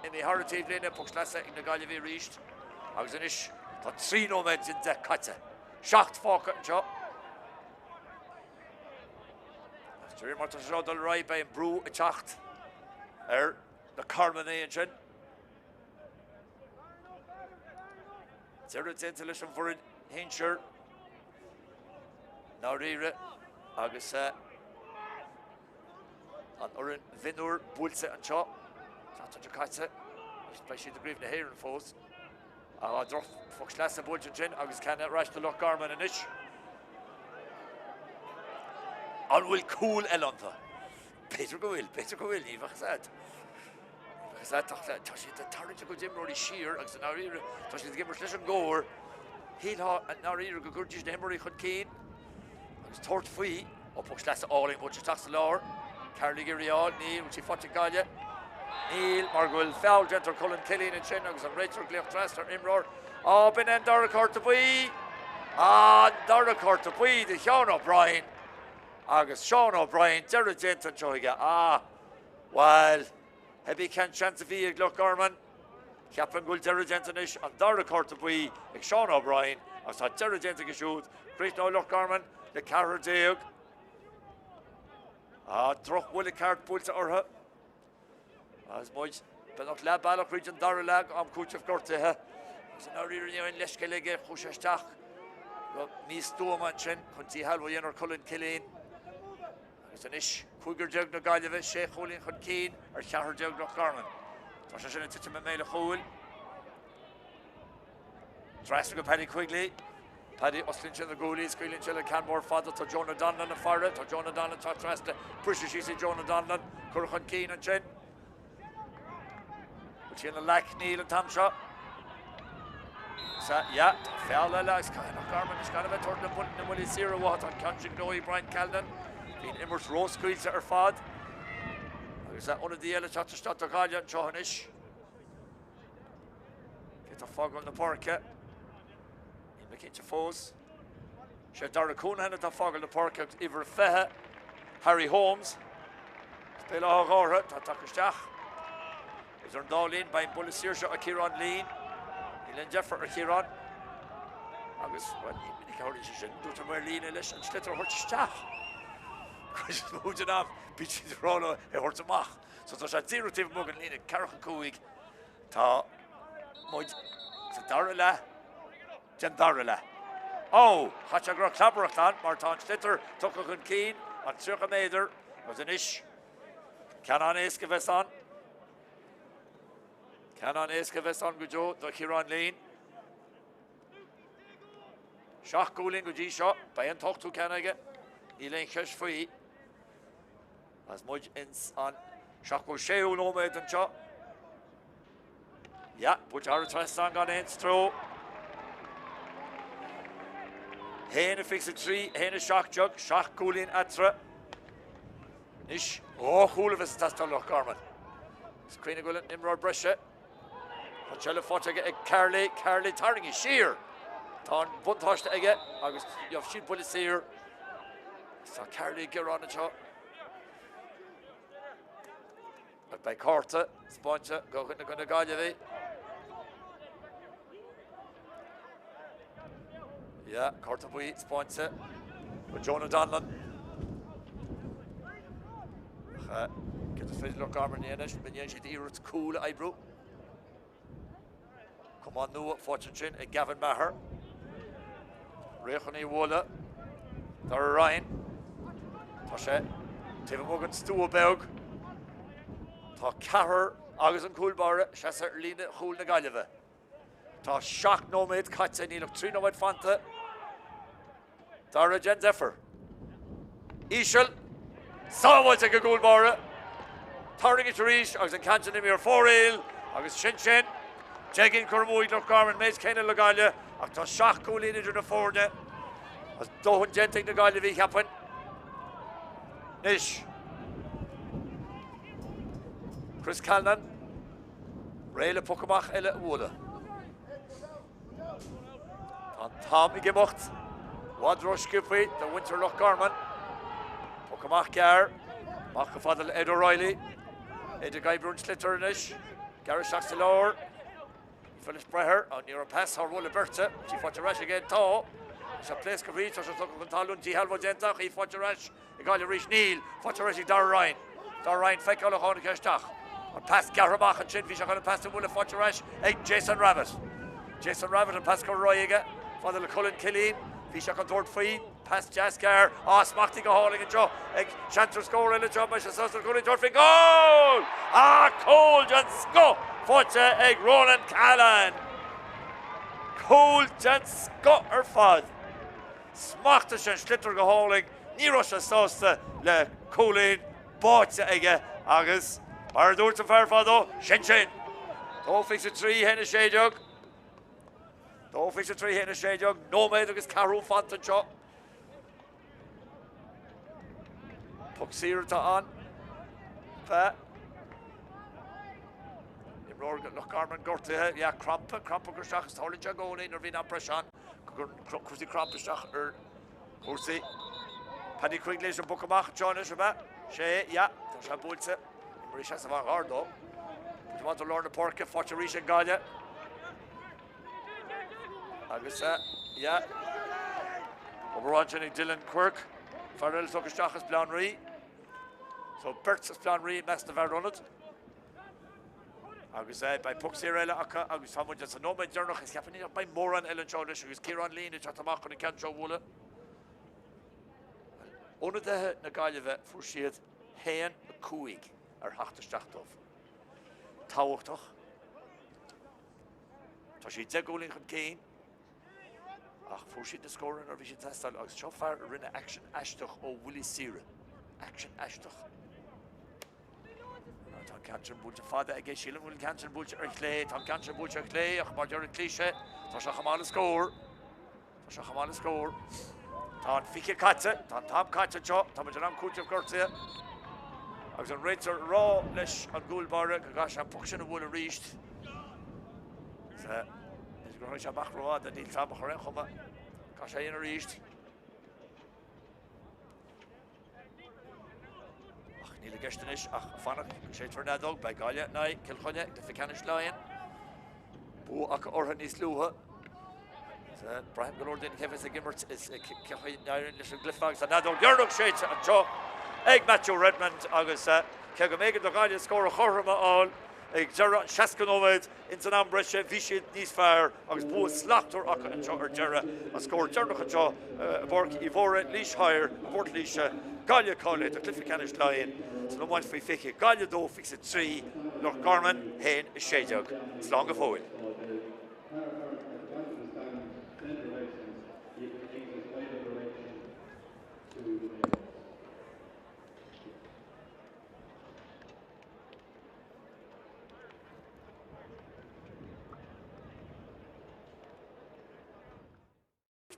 imithe thar an taobhlíne, poc sleasa ag na Gaillimhigh arís. Agus anois tá 3 nóiméad den 10 caite. 7 fágtha anseo. Agus de réir mar tá sé seo ag dul ar aghaidh, beidh an brú ag teacht ar na Carmannaigh ansin. Deireadh déanta leis an bhfoireann shinsir ndáiríre agus an fhoireann mhionúir buailte anseo. Seachtain seo caite agus beidh siad i gCraobh na hÉireann fós. Á, droch-phoc sleasa buailte ansin agus ceann ar ais do Loch Garman anois. An bhfuil cúl eile iontu? B'fhéidir go bhfuil, b'fhéidir go bhfuil, ní bheadh fhios a'd. Ní bheadh fhios a'd, tá siad ag tarraingt a gcuid imreoirí siar agus i ndáiríre tá siad ag imirt leis an gcóir. Shílfeá i ndáiríre go gcuirfidís na himreoirí chun cinn agus tabhairt faoi. Ó, poc sleasa álainn buailte isteach sa lár. Carley ag iarraidh í a fháil, níl, bhfuil sí faighte ag Gaillimh? Níl, mar go bhfuil feall déanta ar Colin Killeen ansin agus an réiteoir ag glaoch trasna ar imreoir. Á, b'in é an dara cárta buí! An dara cárta buí do Sheán O'Brien agus Seán O'Brien, deireadh déanta anseo aige. Ah, bhuel, cibé cén seans a bhí ag Loch Garman. Ceapaim go bhfuil deireadh déanta anois, an dara cárta buí ag Seán O'Brien agus tá deireadh déanta aige siúd. Críochnóidh Loch Garman le 14. Ah, drochbhuille ceart buailte orthu. Agus muid beagnach leath bealach thríd an dara leath, am cúitimh gortuithe. Agus i ndáiríre ní raibh aon leithscéal aige, chuaigh sé isteach go místuama ansin chun díshealbhú a dhéanamh ar Colin Killeen. Agus anois, cúigear déag na Gaillimhe, sé chúilín chun cinn ar cheathrar déag Loch Garman. Tá sé sin ag titim i mbéal an chúil. Trasna go Paddy Quigley. Paddy, osclaíonn sé na guaillí, scaoileann sé le ceann mór fada. Tá Jonah Donlan ag faire. Tá Jonah Donlan ag teacht trasna. Briseadh síos ag Jonah Donlan. Curtha chun cinn ansin. Bhfuil sí ina leac? Níl an t-am seo. Sea, yeah, tá feall eile agus caithfidh Loch Garman anois gan a bheith ag tabhairt na mbuillí saora uathu. Tá an ceann sin gnóthaithe ag Brian Callanan. Bhí an imirt róscaoilte ar fad. Agus ionadaí eile ag teacht isteach do Ghaillimh anseo anois. Cé atá ag fágáil na páirce? Níl mé cinnte fós. Sé Darragh Counihan atá ag fágáil na páirce agus uimhir 20, Harry Holmes, as Béal Átha Ghártha, atá tagtha isteach. Idir an dá linn, beidh an buille saor seo ag Ciarán Leen. Níl aon deifir ar Chiarán. Agus, bhuel, ní minic a tharlaíonn sé sin. Dúirt an maor líne leis an sliotar a thabhairt isteach. Cuid is mó den am, bíonn siad ag rá leo é a thabhairt amach. So tá sé díreach taobh amuigh den líne, ceathracha 5. Tá muid sa dara leath den dara leath. Ó! Chaithfidh sé go raibh clabaireacht ann mar tá an sliotar tugtha chun cinn, an 30 méadar, agus anois ceann an-éasca a bheas ann. Ceann an-éasca a bheas ann go deo do Chiarán Leen. Seacht gcúilín go dtí seo, beidh an t-ochtú ceann aige, níl aon cheist faoi. Agus muid ins an 76ú nóiméad anseo. Yeah, buailte thar an trasnán gan aon stró. 1-23, 1-17, 7 gcúilín eatarthu. Anois, dhá chúl a bheas ag teastáil ó Loch Garman. Is cuimhin go bhfuil an imreoir breise. Tá seilbh faighte aige ag Carley, Carley tarraingthe siar. Tá an buntáiste aige agus gheobhaidh siad buille saor. Tá Carley ag gearán anseo. Ach beidh cárta spáinte do dhuine de na Gaillimhigh. Yeah, cárta buí spáinte do Jonah Donlan. Ach céard is féidir Loch Garman a dhéanamh? An ndéanfaidh siad iarracht cúl a oibriú. Camán nua faighte ansin ag Gavin Maher. Réidh chun í a bhualadh. Dara Ryan. Tá sé taobh amuigh den stua beag. Tá ceathrar agus an cúl báire seasta ar líne chúil na Gaillimhe. Tá 7 nóiméad caite, níl ach 3 nóiméad fanta. Dara, déan deifir. Íseal. Sábháilte ag an gcúl báire. Tarraingthe arís agus an ceann sin imithe ar fóraoil agus sin sin. 10 gcinn curtha amú ag Loch Garman, méid céanna le Gaillimh ach tá 7 gcúilín idir na foirne. Agus dóthain déanta ag na Gaillimhigh, cheapfainn. Anois. Chris Calnan. Réidh le poc amach eile a bhualadh. Tá an t-am ag imeacht. I bhfad rósciobtha do mhuintir Loch Garman. Poc amach gearr. Amach chomh fada le Ed O'Reilly. Ed ag oibriú an tsliotair anois. Gearradh isteach sa lár. Ní féidir leis breith air. Ní raibh an pas thar bhualadh beirte. Í faighte ar ais aige. Tá. Tá sé pléasctha arís. Tá sé tugtha chun talún. Díshealbhú déanta ach í faighte ar ais. Ag Gaillimh arís, níl faighte ar ais ag Darragh Ryan. Darragh Ryan feiceálach a tháinig isteach. An pas gearrtha amach ansin, bhí sé chun an pas a bhualadh faighte ar ais ag Jason Rabbitte. Jason Rabbitte an pas curtha ar aghaidh aige, fada le Colin Killeen. Bhí sé chun tabhairt faoi, pas deas gearr, á smachtaithe go hálainn anseo ag seans ar scór eile anseo, beidh sé sásta Colin tabhairt faoin gcúl! Ah, cúl den scoth faighte ag Ronan Callahan! Cúl den scoth ar fad! Smachtaigh sé an sliotar go hálainn, ní raibh sé sásta le cúilín báite aige agus, mar a dúirt an fear fadó, sin sin! 2 23 1 16. 2 23 1 16, nóiméad agus ceathrú fanta anseo. Poc saor atá ann. Fe. Imreoir Loch Garman gortaithe, yeah, crampa, crampa ag cur isteach is tarlaíonn sé i gcónaí nuair a bhíonn am breise ann go gcuireann cúrsaí crampa isteach ar chúrsaí. Paddy Quigley leis an bpoc amach anseo anois, ab ea? Sé, yeah, tá sé buailte. Imreoirí seasamh an-ghar dó. Buailte amach do lár na páirce, faighte arís ag Gaillimh. Agus, yeah, obair ansin ag Dylan Quirke, fear eile tugtha isteach as Baile Átha an Rí. So beirt as Baile Átha an Rí i measc na bhfear ionad. Agus eh, beidh poc saor eile acu agus tá muid sa nóiméad deireanach is cheapfainn nach mbeidh mórán eile anseo anois agus Ciarán Leen ag teacht amach chun an ceann seo a bhualadh. Ionadaithe na Gaillimhe fuair siad 1-5 ar theacht isteach dóibh. Tábhachtach. Tá siad 10 gcúilín chun cinn ach fuair siad na scóranna nuair a bhí siad ag teastáil agus seo fear a rinne aicsean aisteach ó bhuille saoire. Aicsean aisteach. Tá an ceann sin buailte fada aige, sílim go bhfuil an ceann sin buailte ar chlé, tá an ceann sin buailte ar chlé ach mar deir an cliché, tá sé chomh maith le scór. Tá sé chomh maith le scór. Tá an 20 caite, tá an t-am caite anseo, tá muid in am cúitimh gortaithe. Agus an réiteoir ag rá leis an gcúl báire go gcaithfidh sé an poc sin a bhualadh arís. B'fhéidir gur tháinig sé amach rófhada, níl 's a'm ach ar aon chuma, caithfidh sé a dhéanamh arís. Ach níl i gceist anois ach fanacht go séidfear an fheadóg. Beidh Gaillimh in aghaidh Cill Chainnigh i gcluiche ceannais Laighean. Bua acu orthu níos luaithe. Braithim go leor daoine cé bheas ag imirt is cén chaoi a n-éiríonn leis an gcluiche agus an fheadóg dheireanach séidte anseo ag Matthew Redmond agus cé go mb'éigean do Ghaillimh scór chothrom a fháil ag deireadh an 60 nóiméad Ins an am breise bhí siad níos fearr agus bua slachtmhar acu anseo ar deireadh. An scór deireanach anseo i bPáirc Uí Mhórdha, Laois Thoir, i bPort Laoise, Gaillimh cáilithe do chluiche ceannais Laighean san iomáint faoi 20, Gaillimh 2, 23, Loch Garman 1, 16. Slán go fóill.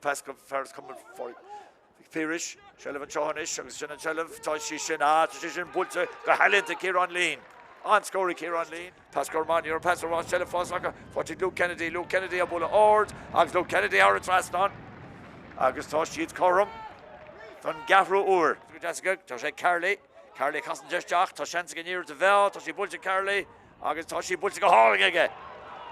Pas go fear as Cumann Phádraig Mhic Piarais, seilbh anseo anois agus sin an tseilbh, tá sí sin, ah, tá sí sin buailte go healaíonta ag Ciarán Leen. An-scór ag Ciarán Leen. Pas go Armani, ar pas ar ais, seilbh fós acu, faighte ag Luke Kennedy, Luke Kennedy á bualadh ard agus Luke Kennedy thar an trasnán agus tá siad cothrom don gceathrú uair. Go deas aige, tá sé ag Carley. Carley casann sé isteach, tá seans ag an iarracht a bheith, tá sí buailte ag Carley agus tá sí buailte go hálainn aige!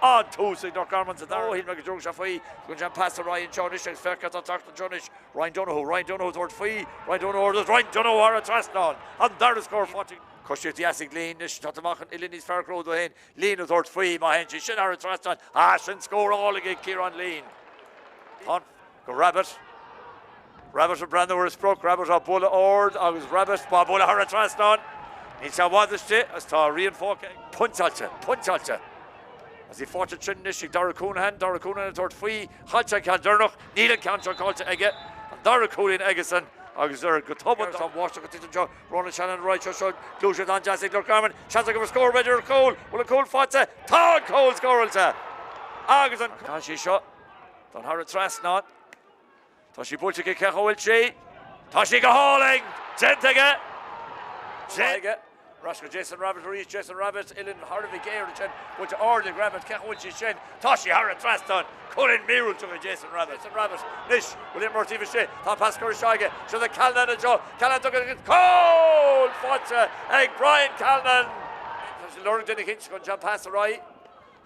An-tús ag Loch Garman sa dara Shíl mé go dtabharfadh sé faoi, tugann sé an pas ar aghaidh anseo anois agus féach cad atá ag teacht anseo anois, Ryan Donohoe, Ryan Donohoe ag tabhairt faoi, Ryan Donohoe agus Ryan Donohoe thar an trasnán! An dara scór faighte. Coisíocht dheas ag Leen anois, tá amach an uillinn níos fearr a chruthú dó féin, Leen ag tabhairt faoi, má théann sí sin thar an trasnán, ah sin scór álainn ag Ciarán Leen! Tá an. Go Rabbitte. Rabbitte ag breathnú ar a sprioc, Rabbitte á bualadh ard agus Rabbitte á bualadh thar an trasnán. Níl sé i bhfad istigh agus tá a rian fágtha ag. Pointeáilte, pointeáilte. Agus í faighte ansin anois ag Dara Counihan, Dara Counihan ag tabhairt faoi, chaill sé an ceann deireanach, níl an ceann seo caillte aige, an dara cúilín aigesan agus ar go tobann tá an bháisteach ag titim anseo, Ronan Shannon an ráig seo seo, gluaiseacht an-deas ag Loch Garman, seans acu ar scór b'fhéidir ar chúl, bhfuil an cúl faighte? Tá an cúl scóráilte! Agus an. Tá sí seo. Dul thar an trasnán. Tá sí buailte aige cé bhfuil sí? Tá sí go hálainn! Déanta aige! Déanta aige. Ar ais go Jason Rabbitte arís. Jason Rabbitte, uillinn thar a bheith géar ansin. Buailte ard ag Rabbitte. Cé bhfuil sí sin? Tá sí thar an trasnán! Cúilín míorúilteach ag Jason Rabbitte. Jason Rabbitte anois. Bhfuil imreoir taobh istigh? Tá an pas curtha isteach aige. Seo do Calnan anseo. Calnan tugtha agus cúl faighte ag Brian Calnan! Tá sé ag lorg duine eicínt chun an pas ar aghaidh.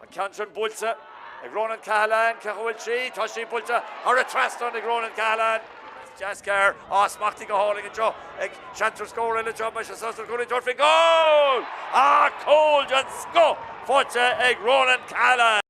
An ceann sin buailte ag Ronan Cahalane, cé bhfuil sí? Tá sí buailte thar an trasnán ag Ronan Cahalane. Deas gearr, á smachtaithe go hálainn anseo ag seans ar scór eile anseo, beidh sé sásta cúl a thabhairt faoin gcúl! Ah, cúl den scoth faighte ag Ronan Cahalane!